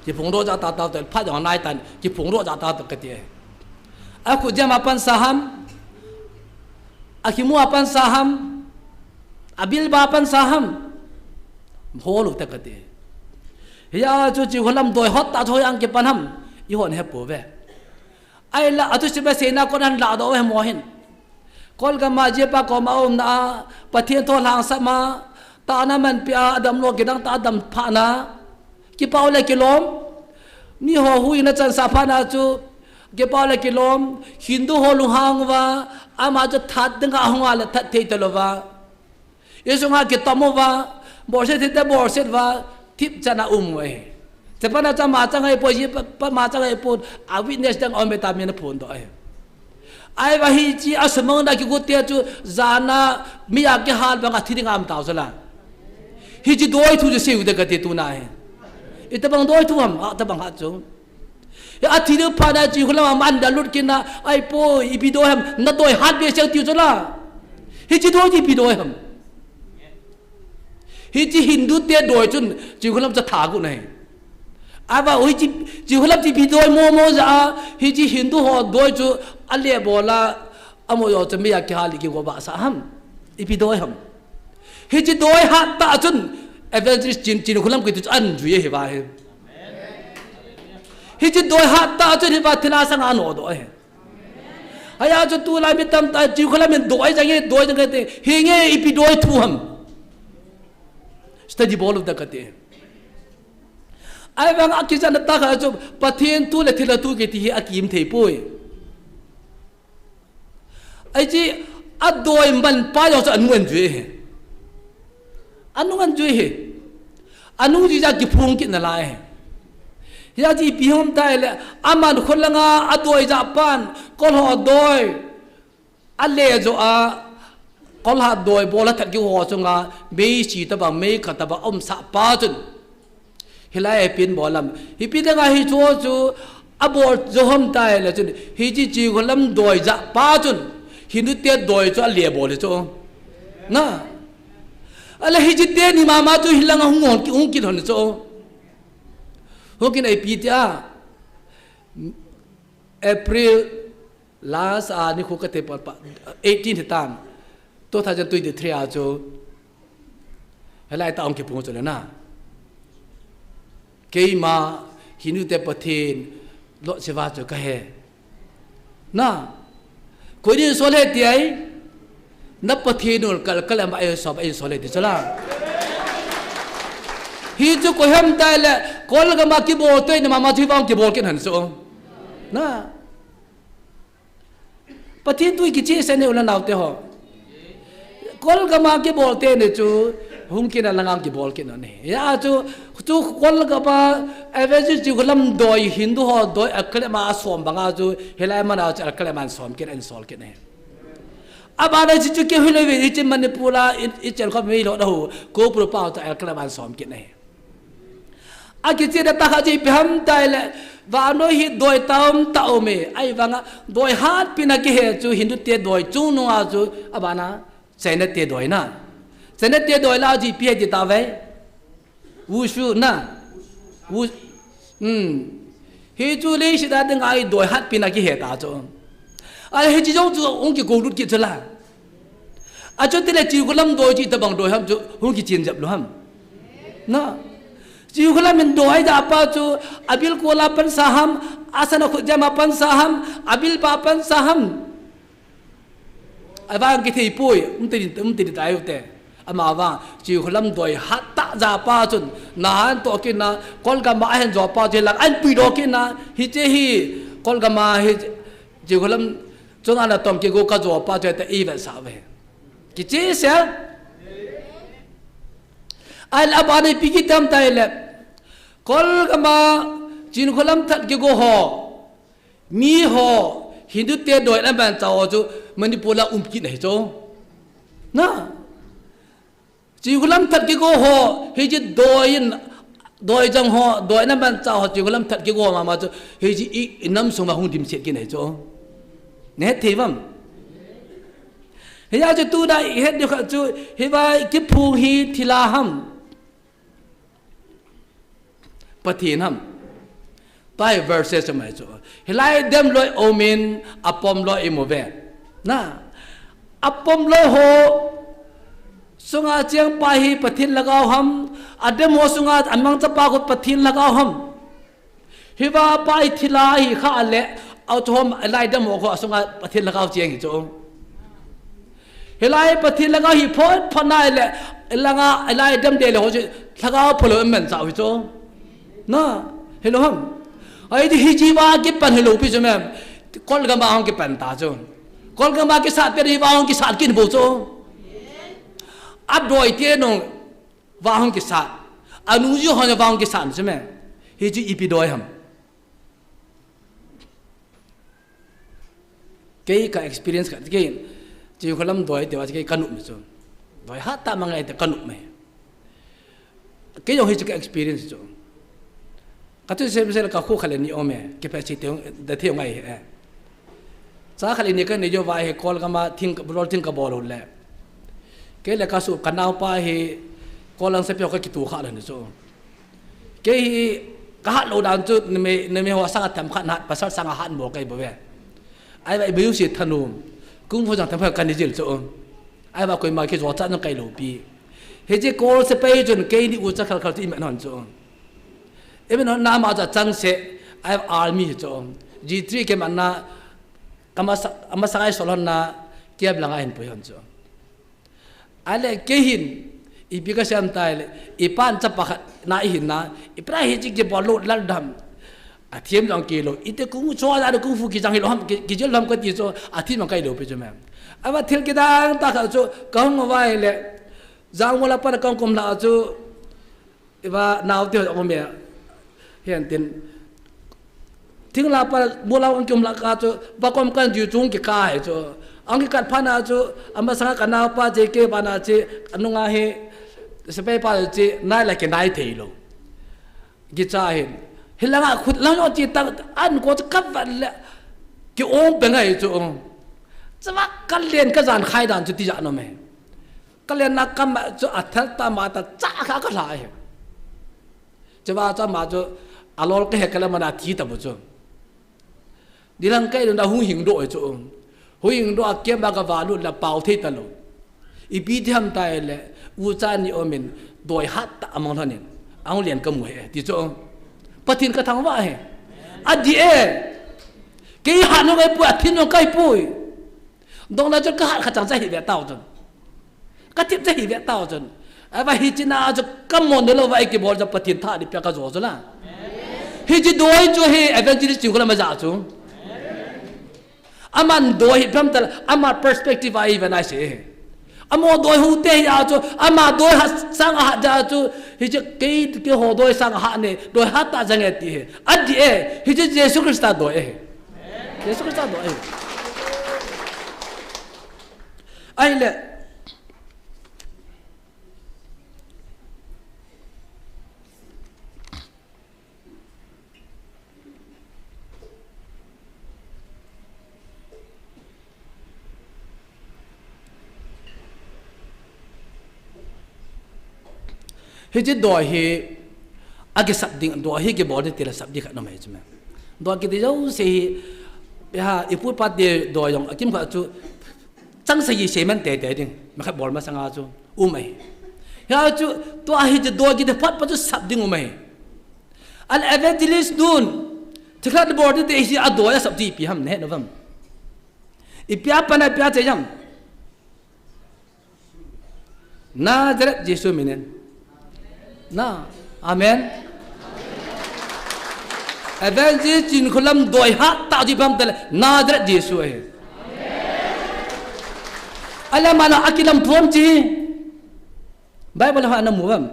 Ki phondoh ja ta ta to pha jong nai tan ki phondoh ja ta to ka ti e. A khu jam a pan sa ham. A ki mu a pan sa ham. A bil ba pan sa ham. Ho lu ta ka ti. Hi a chu Chingkholam doi hat ta chu hoi ang kipan ham. I hon he po ve. Ai la, atu siba sena kon an la do ve mo hin. Kolgam a ji pa koma um na, Pathen tho lang sa ma, ta na man pia, adam lo kidang ta adam pha na. Kipau le kilom. Mi ho hui na chan sa pha na chu. Kipau le kilom. Hindu ho lunghang va, ama chu that ding a hung a le that thei ta lo va. Isunga kitom uva, borset thite borset uva, thip chana um uve. Chapana cha ma changai po, ji pa, pa ma changai po, a witness dang om beta mina phondoh e. Ai va hi chi a samang da ki gote chu, jana mi a kihal banga thi ding am tau sala. Hi chi doi thu chi siu de ka ti tu na he. Ita bang doi thu am, a ta bang ha chu. Hi a thi ding pha na Chingkholam a man da lut kin na, ai po, ipi doi ham, na doi hat be sel tiu chu la. Hi chi doi ipi doi ham. Hi chi Hindu te doi chun, Chingkholam cha tha gu nai. A va, hi chi, Chingkholam chi ipi doi mo mo ja a, hi chi Hindu ho doi chu, a le bola, Amo yo chu mi a kihal ki go ba sa ham. Ipi doi ham. Hi chi doi hat ta chun evangelist Chin, Chingkholam ki tu chu an jui hi va hi. Hi chi doi hat ta chun hi va thina sang ano do hi. Haya chu tu lai mi tam ta Chingkholam in doi jang hi doi jang te. Hi nge ipi doi thu ham. Study bol u da ka te. Ai vang a kijan ta kha chu Pathen tu le thila tu ki ti hi a kim thei poi. Ai chi, a doi man pa jong chu a nung an jui hi. A nung an jui hi. A nung jui ja kiphung kit na lai hi. Hia chi ipi hom tai le, a man khol langa a doi ja pan, kol ho doi. A le jo a, kol ha doi bol a that ki ho chunga, mei si ta bang, mei kha ta bang, um sa pa chun. Hilai a pin bol lam. Hi pi dang a hi chu chu a bol jo hom tai le chun. Hi chi Chingkholam doi ja pa chun. Hindu te doi chu a le bol chu. Na. Ale hi chi te ni mama chu hilang a hung hon ki hung ki hon chu. Hung kin ai pi ti a. April last a ni khu ka te pa, pa, eighteen hi tam. Two thousand twenty-three a chu. Helai ta ong ki pung chu le na. Keima Hindu te Pathen lo se va chu ka he. Na. Koi din so le ti ai. Na Pathen ul kal kal ma ai so ba ai so le ti chu la. Hi chu ko hem tai le kol ga ma ki bol te na mama chu va ong ki bol kin han so. Na. Pathen tui kichi se ne u le nao te ho. Kolgam a kibol teni chu, hung kit na langa kibol kit nau ahi. Hia chu, chu Kolgam a evangelist Chingkholam doi Hindu ho doi alkaline a asom banga chu, hilai mun a chu alkaline a asom kit, asol kit ahi. Abana chu chu kihilou ve, hiche Manipur a i, i chen khom mi lo da hu, Kopru pa chu alkaline a asom kit ahi. Akichena tah khat chu ipi ham itile, vannoi hi doi tamtah aume, ahivanga doi hatpi na kihe chu Hindu te doi chungnung a chu abana China te doi na. China te doi la chu ipi ahi ti tauve. Wushu na. Wu-, hmm. Hichu leiset a dinga doi hatpi na kihe ta chu. Ahi, hiche jong chu hung kigoulut kit chu la. Achu tile Chingkholam doi chu itobang doi ham chu hung kichen jep lou ham. Na. Chingkholam in doi ja pa chu abil kol a pansa ham, asana khutjem a pansa ham, abil pa pansa ham. Ahivang kithei poi, umtidin, umtidin tai ute. Amavang, Chingkholam doi hat tah ja pa chun, nahan toh kit na, Kolgam a ahin jo pa chu lang, ahin puidoh kit na, hiche hi, Kolgam a hi, Chingkholam chunga natong kigo kajo pa chu te i vetsah ve. Kichesel. Ahile abana ipi kiti ham itile, Kolgam a Chingkholam that kigo ho, mi ho, Hindu te doi na manchah ho chu Manipur a um kit na hi chu. Na. Chingkholam that kigo ho, hiche doi in, doi jang ho, doi na manchah ho, Chingkholam that kigo ho mama chu, hiche i, i nam sung a hung dimset kit na hi chu. Nahet thei uvam? Hia chu tuna ihet diu khat chu, hiva kiphung hi thil a ham, Pathen ham. Tua hi verses chu mai chu. Hilai dem loi aumin, apom loi imu ve. Na. Apom loi ho sunga cheng pa hi Pathen lhagao ham, adem ho sunga amangcha pa khu Pathen lhagao ham. Hiva pa hi thil a hi kha le, a chu hom, hilai dem ho khu asunga Pathen lhagao cheng hi chu. Hilai Pathen lhagao hi phot phot nai le, langa, hilai dem de le ho chu lhagao phalou manchah hi chu. Na, hilou ham. Ahi ti hiche va kipan hilou pi chu mem. Kolgam a hung kipan ta chu. Kolgam a kisat pen hiva hung kisat kit bou chu. Adoi te nung va hung kisat. Anu ji ho va hung kisat chu mem. Hiche ipi doi ham. Kei ka experience kha, kei, Chingkholam doi te va kei ka nop me chu. Doi hat tah ma ngai te ka nop me. Kei jong hiche ka experience chu. Ka tu sem sel ka khu kha le ni aume, ke pe chi te da the ngai he. Cha kha le ni ka ni jo va he Kolgam a thing ka bol thing ka bol le. Kei le ka su ka nao pa hi Kolgam se pe ka kitu kha le ni chu. Kei hi ka hat lou dan chu, name, name ho sanga themkhat nahat, pasal sanga hat mo kei bou ve. Ahivang ibu si thanom, kung fu jang themkhat kani jil chu. Ahivang koima kijo cha nang kai lou pi. Hiche Kol sepai chun keini ucha khal khal chu iman hon chu. Iman hon na ma cha chang se, ahivang army chu. G three ke man na, kama sa, ama sangai sol hon na, kiap langa hin pui hon chu. Ahile kei hin, ipi ka sem tai le, i pan chapa khat na i hin na, i pra hi chik je bol lo lal dam. A thiam jong kei lou, i te kung cho da kung fu ki jang hi lou ham, ki, ki jil lou ham ka ti chu, a thiam jong kai lou pi chu mem. Ava thil kidang tah khat chu, ka hung vai le, jang mola pan ka kum la chu, Iva nau te ho me. Hian tin. Thing la pa, bu la ang kium la ka chu, va kom kan ju chung ki ka he chu. Ang ki kat pha na chu, ama sanga ka nau pa je ke ba na chi, anunga he, sepai pa chi, nai la ke nai thei lo. Ki cha hin. Hilanga khut lang yo chi tang, an ko chu ka va le, ki ong pe ngai chu. Chava ka len ka jan khai dan chu ti ja no me. Ka lenna kam chu a thal ta ma ta cha kha ka hla hi. Chava cha ma chu a lol ka he ka la mana thi ta bu chu. Dilang kai na hung hing do chu. Hung hing do a kem ba ka va lut la pau thei ta lo. I pi ti ham ta le u cha ni omin doi hat ta amang thanin. Ang len ka mu he ti chu. Pathin ka thang va he. A di e. Kei ha no kai pu a thin no kai pui. Dong na chu ka hat kha chang cha hi ve tau chun. Ka thip cha hi ve tau chun. Ava hi china chu ka mon de lo va ei ki bol cha Pathin tha ni pe ka jo chu la. Hi chi doi chu hi evangelist chu ko la ma ja chu. Aman doi hi pam tal, ama perspective a even I say. Amaho doi hou te hi a chu, ama doi hat sang ahat jeh a chu, hiche kei, keiho doi sang ahat ne, doi hat ta jeng e ti hi. Adih e, hiche Jesu Christa doi ahi. Jesu Christa doi ahi. Ahile, hiche doi hi, akisap ding, doi hi kibol ding tile sap ding khat nom ahi chu me. Doi kiti jouse hi, ha, ipu ipa te doi jong, akim khat chu, Chang sagi semen teitei ding, mi khat bol masanga chu um ahi. Hia chu, tua hiche doi kiti phat pa chu sap ding um ahi. Ahile evangelist nun, thilha bol ding te hi adoi a sap ding ipi ham, nahet nom uvem? Ipi a pan a ipi a chei ham? Nazareth Jesu minin. Na, amen. Evangelist Chinkholam doi hat tah ji pam tale Nazareth Jesu ahi. Ahile ama na akilam thom chi. Bible a ana mu uvem?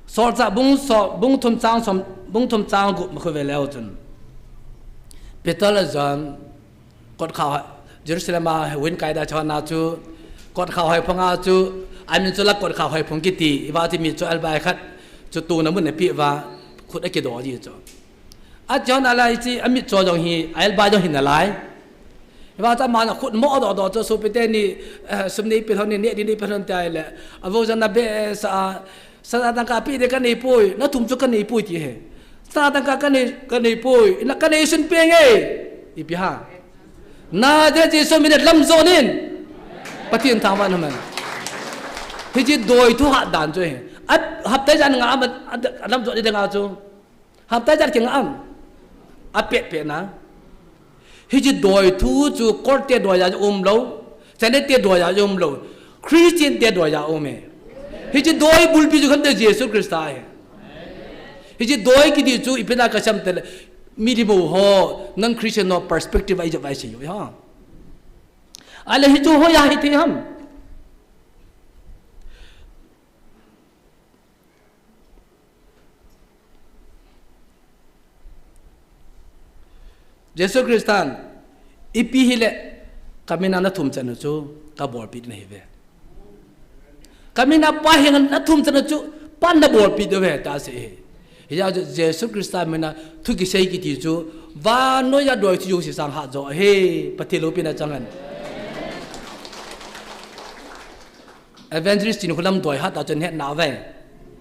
Solchah bung so-, bung thum chang som, bung thum chang gup ma khu ve leu chun. Peter le John, kotkhao, Jerusalem a vin kai da chon a chu, kotkhao hoi phung a chu, amin chu la kotkhao hoi phung kiti, iva ti mi chu albai khat, chu tuna mun api va, khut akido ji chu. Achon a lai chi, amit cho jong hi, ailbai jong hi nalai. Hiva chu ama na khut mo doh doh chu sopi teni, eh, sum nei pe lhon ni, neh ding nei pe lhon ti ahile. Avo jong na be, eh, sa, sa tangka pe ding ka nei poi, na thum chu ka nei poi ti ahi. Sa tangka ka nei, ka nei poi, na ka nei sun pe nge. Ipi ham. Nazareth Jesu minin lam jo nin. Pathen thangvah in um hen. Hiche doi thu hat dan chu ahi. A, hapta ijat nga a, a, a lam jo ding a chu. Hapta ijat kinga am. Apet pet na. Hiche doi thu chu Kol te doi a um lou. Chane te doi a um lou. Christian te doi a um e. Hiche doi bulpi chu khamte Jesu Christa ahi. Hiche doi kiti chu ipi na kasam tele. Milim ho, non Christian ho perspective a ijat vai sei u ha. Ahile hichu hoiya hithei ham. Jesu Christan, ipi hile, ka mina na thum chan u chu, ka bolpi ding ahi ve. Ka mina Pa henga na thum chan u chu, Pan na bolpi ding ahi ve, ta asei e. Hijeh a chu Jesu Christa mina thu kisei kiti chu, vannoi a doi thu jouse sang hat jo ahi, Pathen loupina chang hen. Evangelist Chinkholam doi hat a chun hetna ve.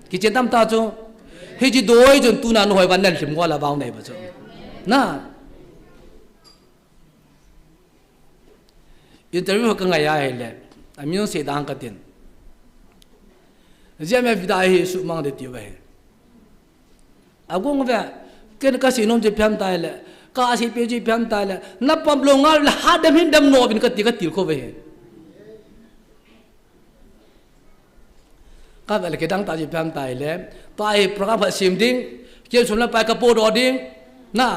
Kichen tam ta chu. Hiche doi chun tuna nu hoi van nan hlim ngol a vang nei ba chu. Na. Interview ka ngai ahile. Amin sei dang ka tin. G M F da hi sumang de ti ve. Agung ve, ken ka sei nom chu ipi ham tile, ka sei peh chu ipi ham tile, na pom lou ngal le ha dem hin dem nom in ka ti, ka til kho ve. Ka vel kidang tah chu ipi ham tile, tua hi program khat sem ding, ken sum le pai ka podoh ding, na,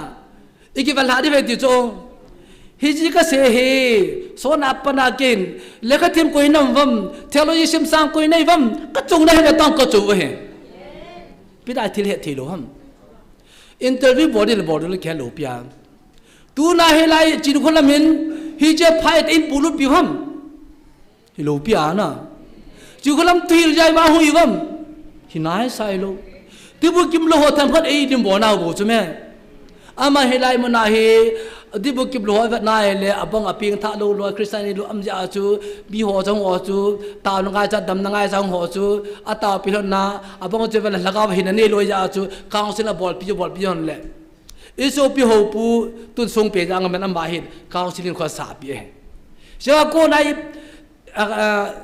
i kivel lha ding ve ti chu. Hiche ka sei hi, sona pana ken, lekha thiem koi nam uvem, theology sim sang koi nam uvem, ka chung na hi le tang ka chung u hi. Ipi dia thil het thei lou ham. Interview bol ding le bol ding le khel lou pi a. Tuna hilai Chinkholam in hiche phai te in pulut pi ham. Hi lou pi a na. Chinkholam tu hil jai ma hui ham. Hi nai sai lou. Tibu kim lou ho tham khat ei dim bo na bo chu me. Ama hilai mun a hi, dibu kip lou ho vet nai le, abang a peng tha lou lou, Christian lou am jeh a chu, mi ho jong ho chu, tao na ngai cha, dam na ngai cha ho chu, a tao pi lhon na, abang chu vel lhagao hin a nei lou jeh a chu, council a bolpi, bolpi hon le. I sopi ho pu, tun sung pe jang men ama hin, council in kho sa pi e. Sia ko nai, a, a,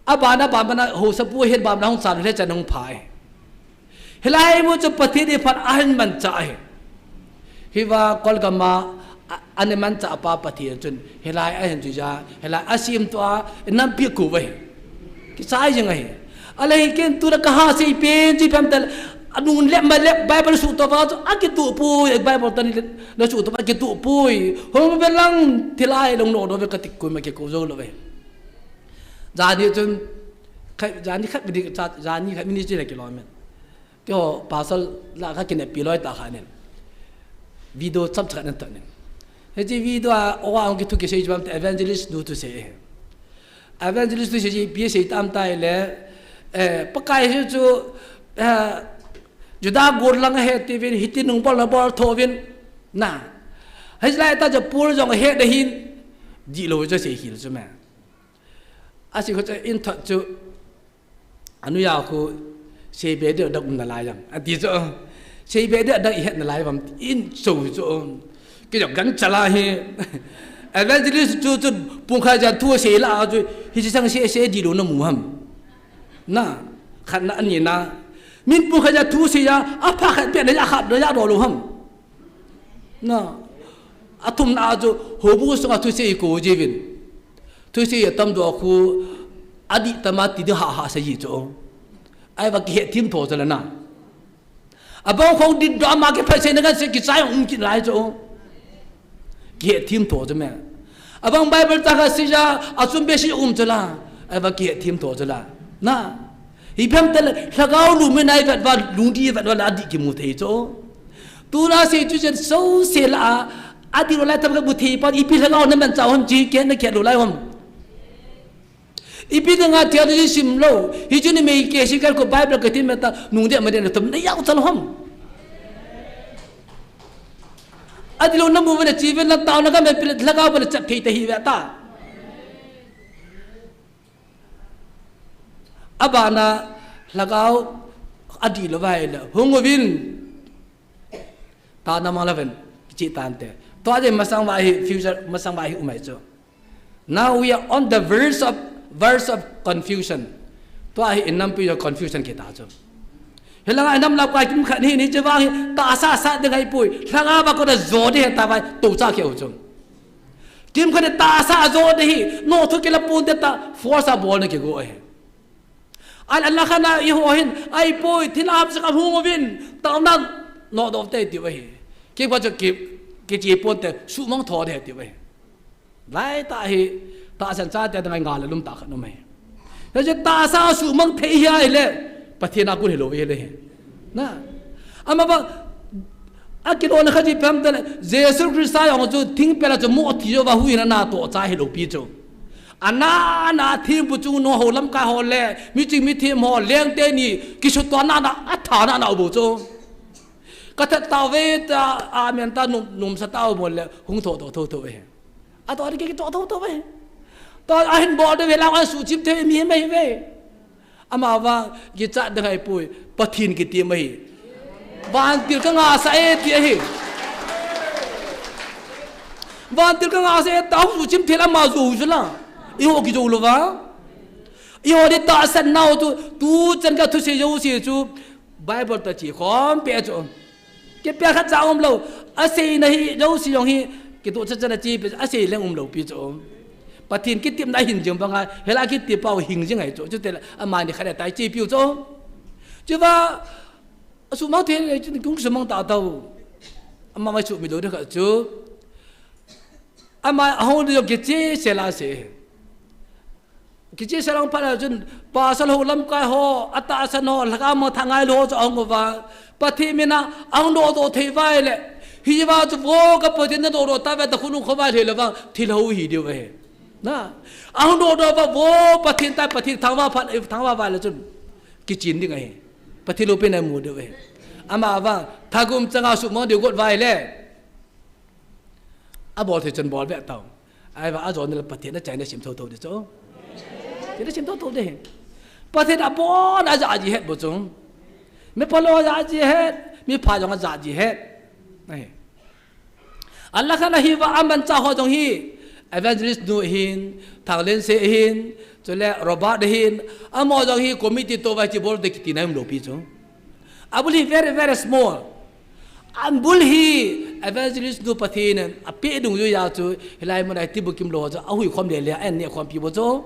Aban, aban, ban a housapu ahin ban a hung chan le chan hung pha e. Hilai mu chu Pathen in phat ahin manchah e. Hiva Kolgam a, a, ana manchah pa Pathen chun. Hilai ahin chu ja, hilai asim tu a, nampi ku ve. Kisai jing ahi. Alei ken tu na ka ha sei pen chi pem tal. Anung lep ma lep Bible suhto va chu akituh poi, Bible tani le suhto va akituh poi. Hung ve lang thilai long no do ve kati koima kikou jou lou ve. Jani chun, khat, jani khat mini cha, jani khat mini chile kilom in. Keiho pastor lah kha kineppi loi tah khat in video chomcha khat ahin toh in. Hiche video a, o a hung kithu kisei chu bang te evangelist nu thusei e. Evangelist thusei chu ipi asei tam itileh, eh, Pakai hi chu, eh, Juda gollhang ahi tiuvin, hitin nung bol na bol tho uvin, na. Hilai tah chu Paul jong ahi ding ahin, dihlou chu asei hih chu me. Asei khu chu in thot chu, Anu ya khu, seibe ding dang um nalai ham. Ati chu, seibe ding dang ihet nalai ham. In so chu, keiho gancha la hi. Evangelist chu chu, pung khat jan thu asei lah chu, hiche sang sei, sei dihlou namu ham. Na, khatna anina. Min pung khat jan thu asei a, apha khat pet na ja khat na ja do lou ham. Na, athumna a chu, houbung sunga thusei kou jiuvin. Thusei atam doh khu, adih tama ti ding hah hah sei ji chu. Ahivang kihethem tho chu la na. Abang khong ding doh ama kiphatsah na kan sei kichai um kit lai chu. Kihethem tho chu me. Abang Bible tah kha sei a, achun be sei um chu la. Ahivang kihethem tho chu la. Na. Ipi ham itileh, lhagao lum in nai vet va, lungdih vet va la adih kimu thei chu. Tuna sei chu chen so sei la a, adihlou lai tam kamu thei pon, ipi lhagao namanchah ham chi kei nakhet lou lai ham. Ipi dinga theology sim lou, hichu ni mei kei sei kal ko Bible kati meta, nung deh ma deh na tam na yau chal ham. Adihlou namu ve na chi ve na tao na ka me pile lhagao ba na chap thei ta hi ve ta. Abana lhagao adihlou va ahile, hung uvin. Tana mang lou vin, kichih tante. Tua jeh masang va hi future, masang va hi um ahi chu. Now we are on the verge of, verge of confusion. Tua hi in nampi jo confusion kita chu. Hilanga in nam lap kai kimkhat hi ni chu vang hi, tahsa sa ding ahipoi. Lhagao va kona jo ding ahi ta vai, tocha keu chu. Kimkhat in tahsa jo ding ahi, no thu kila pon te ta, force a bol na kigo ahi. Al, al khat na eiho hin, ahipoi, thil ahap sak a hung uvin, taona nodoh te tiu ahi. Kei pa chu ki, kichi ponte, suhmang tho de tiu ahi. Lai tah hi, tahsan chate dang ngai ngal lum tah khat um ahi. Hiche tahsa suhmang thei hi ahile, Pathen a kon hilou ahi le hi. Na. Ama ba, akilona khat chu ipi ham itileh, Jesu Christa jong chu thingpel a chu mo thi jou va huhhingna natoh cha hilou pi chu. Ana, ana thempu chu nungho lamkai ho le, miching mithem ho, leng teni, kisutoh na na, atha na na u bou chu. Kathat tauve ta, amen ta, num, numsa tau bou le, hung thodoh thotho e. Atoh ding kitoh thotho e. Tua ahin bol ding ve lang asuhchim thei mi mai ve. Ama vang, kichat ding ahipoi, Pathen kitem ahi. Vantil kangah sah e ti ahi. Vantil kangah sah e, tao suhchim thei le ama jou chu la. Eiho kijou lou va. Eiho ding tahsan nau chu, tuchan ka thusei jouse chu, Bible ta chi khom pe chu. Kipel khat cha um lou, aseina hi, jouse jong hi, kitoh cha cha na chi pe, asei leng um lou pi chu. Pathen kitepna ahin jing banga, hela kitep pau hing jing ahi chu, chutile, amani khat atai chi piu chu. Chuva, asuhmang thei le, chu kung sumang ta tau. Ama mai chu mi lou de khat chu. Ama ahung ding jong kicheh sel a sei. Kicheh sel a hung phat a chun, pasal ho lamkai ho, atahsan ho, lhagao mang tha ngai lou ho chu ahung uva. Pathen mina, ahung dohdoh thei uva ahile. Hiva chu vo ka Pathen nadohdoh tauve ta khonung khovah lheh lou vang, thilha hi diu ahi. Na, ahung dohdoh uva vo Pathen tai Pathen thangvah phat, thangvah uva le chun. Kichin ding ahi. Pathen loupina imu diu ahi. Ama vang, thagum changa suhmang diu got uva ahile. Abol thei chun bol ve tau. Ahivang ajona le Pathen achaina sim thotho ding chu. Pathen asim thotho ding. Pathen abon a ajah ji het bou chu. Mi phalou ajah ji het, mi pha jong ajah ji het. Ahi. Alakhan ahiva amanchah ho jong hi. Evangelist nu ahin, Thanglense ahin, chule Robert ahin, amaho jong hi committee toh vai chi bol de kiti na um lou pi chu. Abul hi very, very small. Abul hi evangelist nu Pathen in apeh dungjui a chu, hilai mun a tibukim lou chu, ahui khom le le, an ne khom pi bou chu.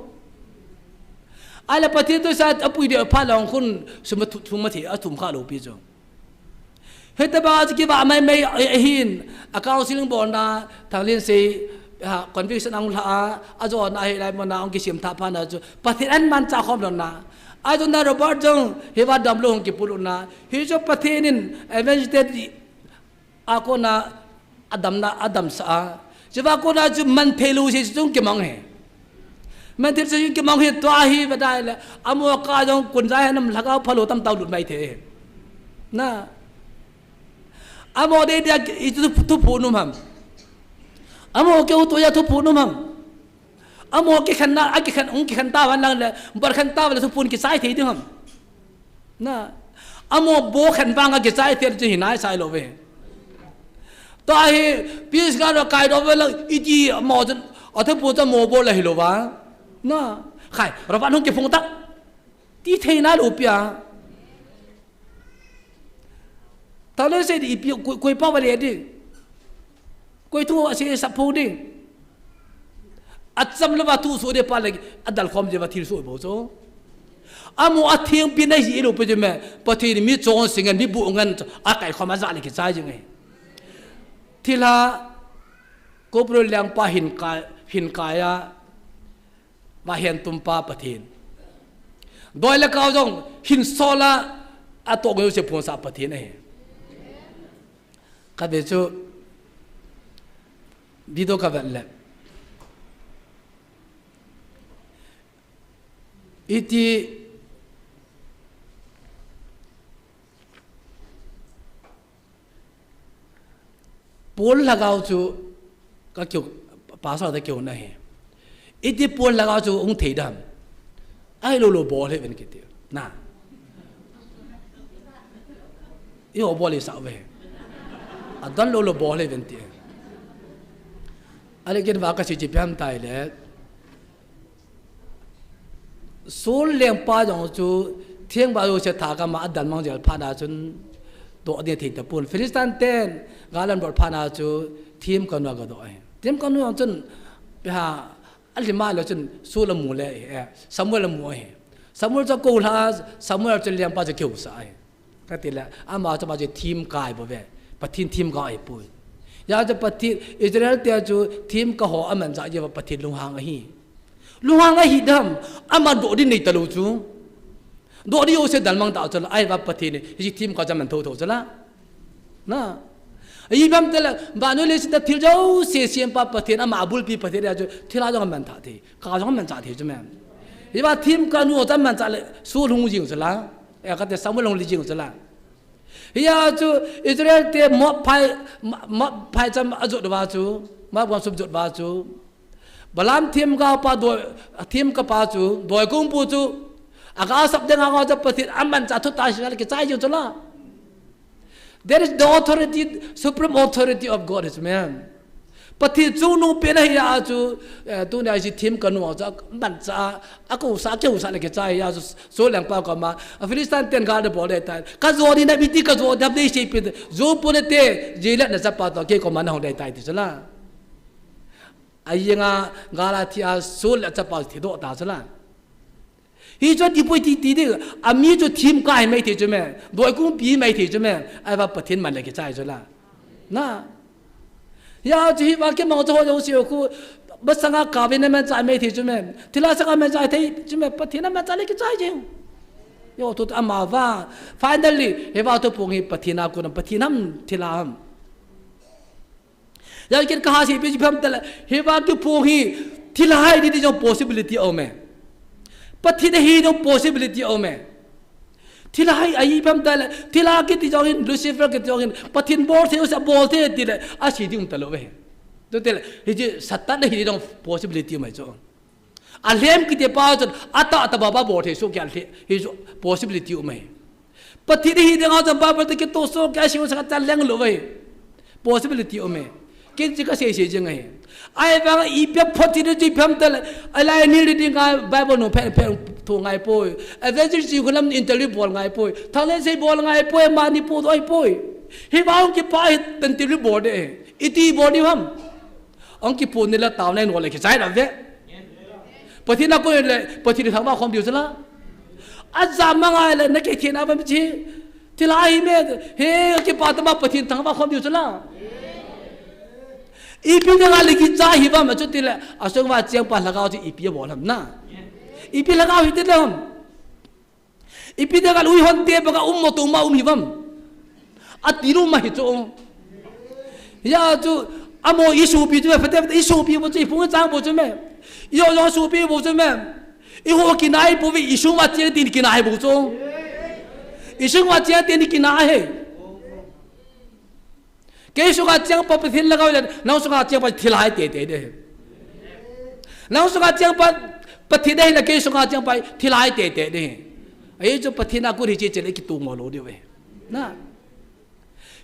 Ahile Pathen toh sa apui ding phat lang khun, sum thu, thum ma thei, athum kha lou pi chu. Hitabang chu kivah maimai ahin, a counseling bolna, Thanglinsei, ha, conviction ahung lha a, ajona hilai muna ahung kisim tha phat na chu, Pathen ahin manchah khom lhon na. Ajona Robert jong, hiva damlou hung kipuilut na. Hichu Pathen in, evangelist a kona, adamna, adamsah a. Chuva kona chu manthei lou se chu kimang e. Manthei lou se chu kimang e, tua hi vadai le. Amo kah jong kun ja hinam lhagao phalou tamtah lut mai thei. Na. Amo dei dia i thu, thuphu nom ham. Amo keu tua thuphon nom ham. Amo kikhen na, a kikhen, hung kikhen tauva lang le, bol khen tauva le thuphon kichai thei ding ham. Na. Amo bol khen vang a kichai thei chu hinai sai lou ve. Tua hi, peace ground a kaidoh ve lang, iti amo chun, a thuphon chu amo bol la hilou va. Na. Khai, Robert hung kiphong ta. Ti thei nalou pi a. Thanglinsei di ipi, koi, koi pa vale di. Koi thu asei sap pho di. Acham louva thu so di pa le, adal khom di va thil so bou chu. Amo atheng pi na hi lou pi di me, Pathen mi chonse ngen, mi bu ngen, akai khom aja le kichai jing e. Thilha, Gabriel lengpa hin kai, hin kai a, Vahen tumpa Pathen. Doi le kau jong hin sol a, atoh ngei u se phonsah Pathen ahi. Ka ve chu video ka vet le. Iti Paul lhagao chu ka keu, pastor te keu na hi. Iti Paul lhagao chu hung thei dam. Ahi lou lou bol hi ven kiti. Na. I ho bol i sa ve. Adon lou lou bol hi ven ti. Ale ken va ka si chi piam tai le. Saul lengpa jong chu themgao jouse thakam a adalmang jel phat na chun doh ding thei tapon. Philistine ten gal anbol phat na chu themgao nu a gadoh ahi. Themgao nu jong chun, ha, alhima lou chun Saul amu le, eh, Samuel amu ahi. Samuel chu akou lha, Samuel chu lengpa chu keu sa ahi. Kati le, ama chu ama chu themgao bou ve. Pathen themgao ahipoi. Hijeh chun Pathen, Israel te chu themgao ho amanchah jeh uva Pathen lunghang ahi. Lunghang ahi dam, ama doh ding nei talou chu. Doh ding jouse dalmang tau chu la, ahivang Pathen hi, hiche themgao chu aman thotho chu la. Na. Ahivang te la, vannoi leiset a thil jouse sempa Pathen, ama abulpi Pathen a chu, thilha jong amanchah thei, ka jong amanchah thei chu me. Hijeh a themgao nu chu amanchah le, Saul hung jing chu la. Eh, kati Samuel hung le jing chu la. Hijeh a chu Israel te Moab phai, Moab phaicham ajot uva chu, Moab gamsung jot uva chu. Balaam themgao pa doi, themgao pa chu, doi kung pu chu. Aga sap ding a chu Pathen amanchah thutah sel kichai jing chu la. There is the authority, supreme authority of God is man. Pathen chungnung pen ahi a chu, eh, tunia hiche themgao nu a chu, manchah a, akou sa, keu sa le kichai a chu, Saul lengpa koma, a Philistine ten gal abol ding tai. Ka jo ding na, iti ka jo ding na, nei sei pen, jo pon te, jeilat na chapa toh, kei koma na hung ding tai ti chu la. Ajing a, gal a thi a, Saul le achapa thi doh ta chu la. Hichu ati poi ti, ti ding, ami chu themgao hi mai thei chu me, doi kung pi mai thei chu me, ahivang Pathen man le kichai chu la. Na. Hijeh chun hiva kimang chu ho jouse khu, masanga kave na manchah mai thei chu me, thilha sanga manchah thei chu me, Pathen a manchah le kichai jing. Hijeh chun ama vang, finally, hiva thuphon hi Pathen a kon, Pathen ham, thilha ham. Hijeh chun ka ha sei pi chu ipi ham tile, hiva thuphon hi, thilha hi ding jong possibility aume. Pathen hi jong possibility aume. Thilha hi, ahi ipi ham tile, thilha kiti jong hin, Lucifer kiti jong hin, Pathen bol thei, usa bol thei tile, asei ding um talou ve. Chutile, hiche Satan hi jong possibility aume chu. Alhem kiti pa chun, atah tah baba bol thei soh kei alhem, hichu possibility um ahi. Pathen hi ding a chun Bible te kitoh soh kei a sing sa ka cha leng lou ve. Possibility um e. Ken chu ka sei sei jing ahi. Ahivang ipi a Pathen chu ipi ham tile, alai ni ri ding a Bible nu phen phen thu ngai poi. Evangelist chu khulam interview bol ngai poi. Thanglinsei bol ngai poi, mani pu doi poi. Hiva hung kipa hi interview bol ding e. Iti bol ding ham. Ahung kiphon ni le tao nai no le kichai na ve. Pathen a kon le, Pathen thangvah khom diu chu la. Ajam ma ngai le, na kei thina bam chi. Thilha hi me, he, kipah tah ma Pathen thangvah khom diu chu la. Ipi dinga le kicha hi vam chu tile, asung uva cheng pa lhagao chu ipi abol ham na. Ipi lhagao hi tile ham. Ipi dinga le uihon te banga um mo to ma um hi vam. Ati lou ma hi chu. Hia chu, amo i sopi chu me, phate phate i sopi bou chu, i phung i chang bou chu me. I ho jong sopi bou chu me. I ho kinai bou ve, i sung uva cheng tin kinai bou chu. I sung uva cheng tin kinai he. Kei sunga cheng pa Pathen lhagao le, nang sunga cheng pa thilha hi tete de. Nang sunga cheng pa Pathen de hile kei sunga cheng pa thilha hi tete de. Ahi chu Pathen a kon hi che che le kitu ngo lou diu ve. Na.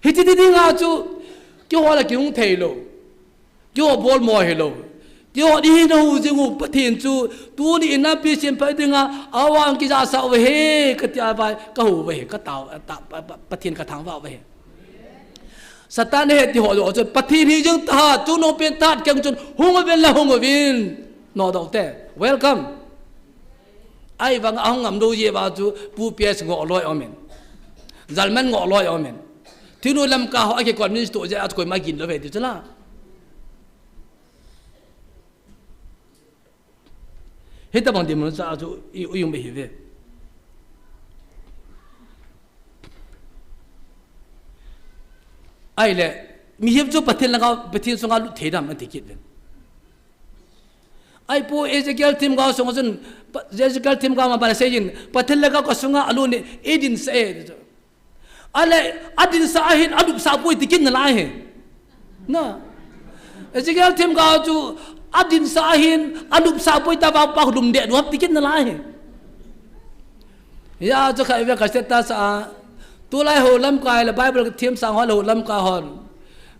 Hiche ti dinga chu, keiho la kihung thei lou. Keiho bol mo hi lou. Keiho di hi na hu jing u Pathen chu, tuni in nampi sim pa dinga, avang kijasah uve he, kati a vai, ka hu uve he, ka tao, ta, pa, pa, Pathen ka thangvah uve he. Satan he ti ho lou chu, Pathen hi jing tah, chu nong pen tah, keng chun, hung uvin la hung uvin. No dou te. Welcome. Ahivang ahung ngam lou jeh uva chu Pu P S ngoh loi um in. Jalman ngoh loi um in. Thinu Lamka ho a kiconvince to jeh a chu koima gin lou ve ti chu la. Hitabang dinmun cha chu i, i um be hi ve. Ahile, mihem chu Pathen lhagao, Pathen sunga lut thei dam ati kit ve. Ahi pu Ezekiel themgao sunga chun, pa, Ezekiel themgao ma bana seijin, Pathen lhagao ka sunga alut in, eidinsah e, ti chu. Ahile, adinsah ahin, alupsah poi ti kit nalai he. Na. Ezekiel themgao chu, adinsah ahin, alupsah poi ta va pa lum de du ham ti kit nalai he. Hia chu kha ve ka status a. Tulai ho Lamka le Bible themsang ho le ho Lamka hon.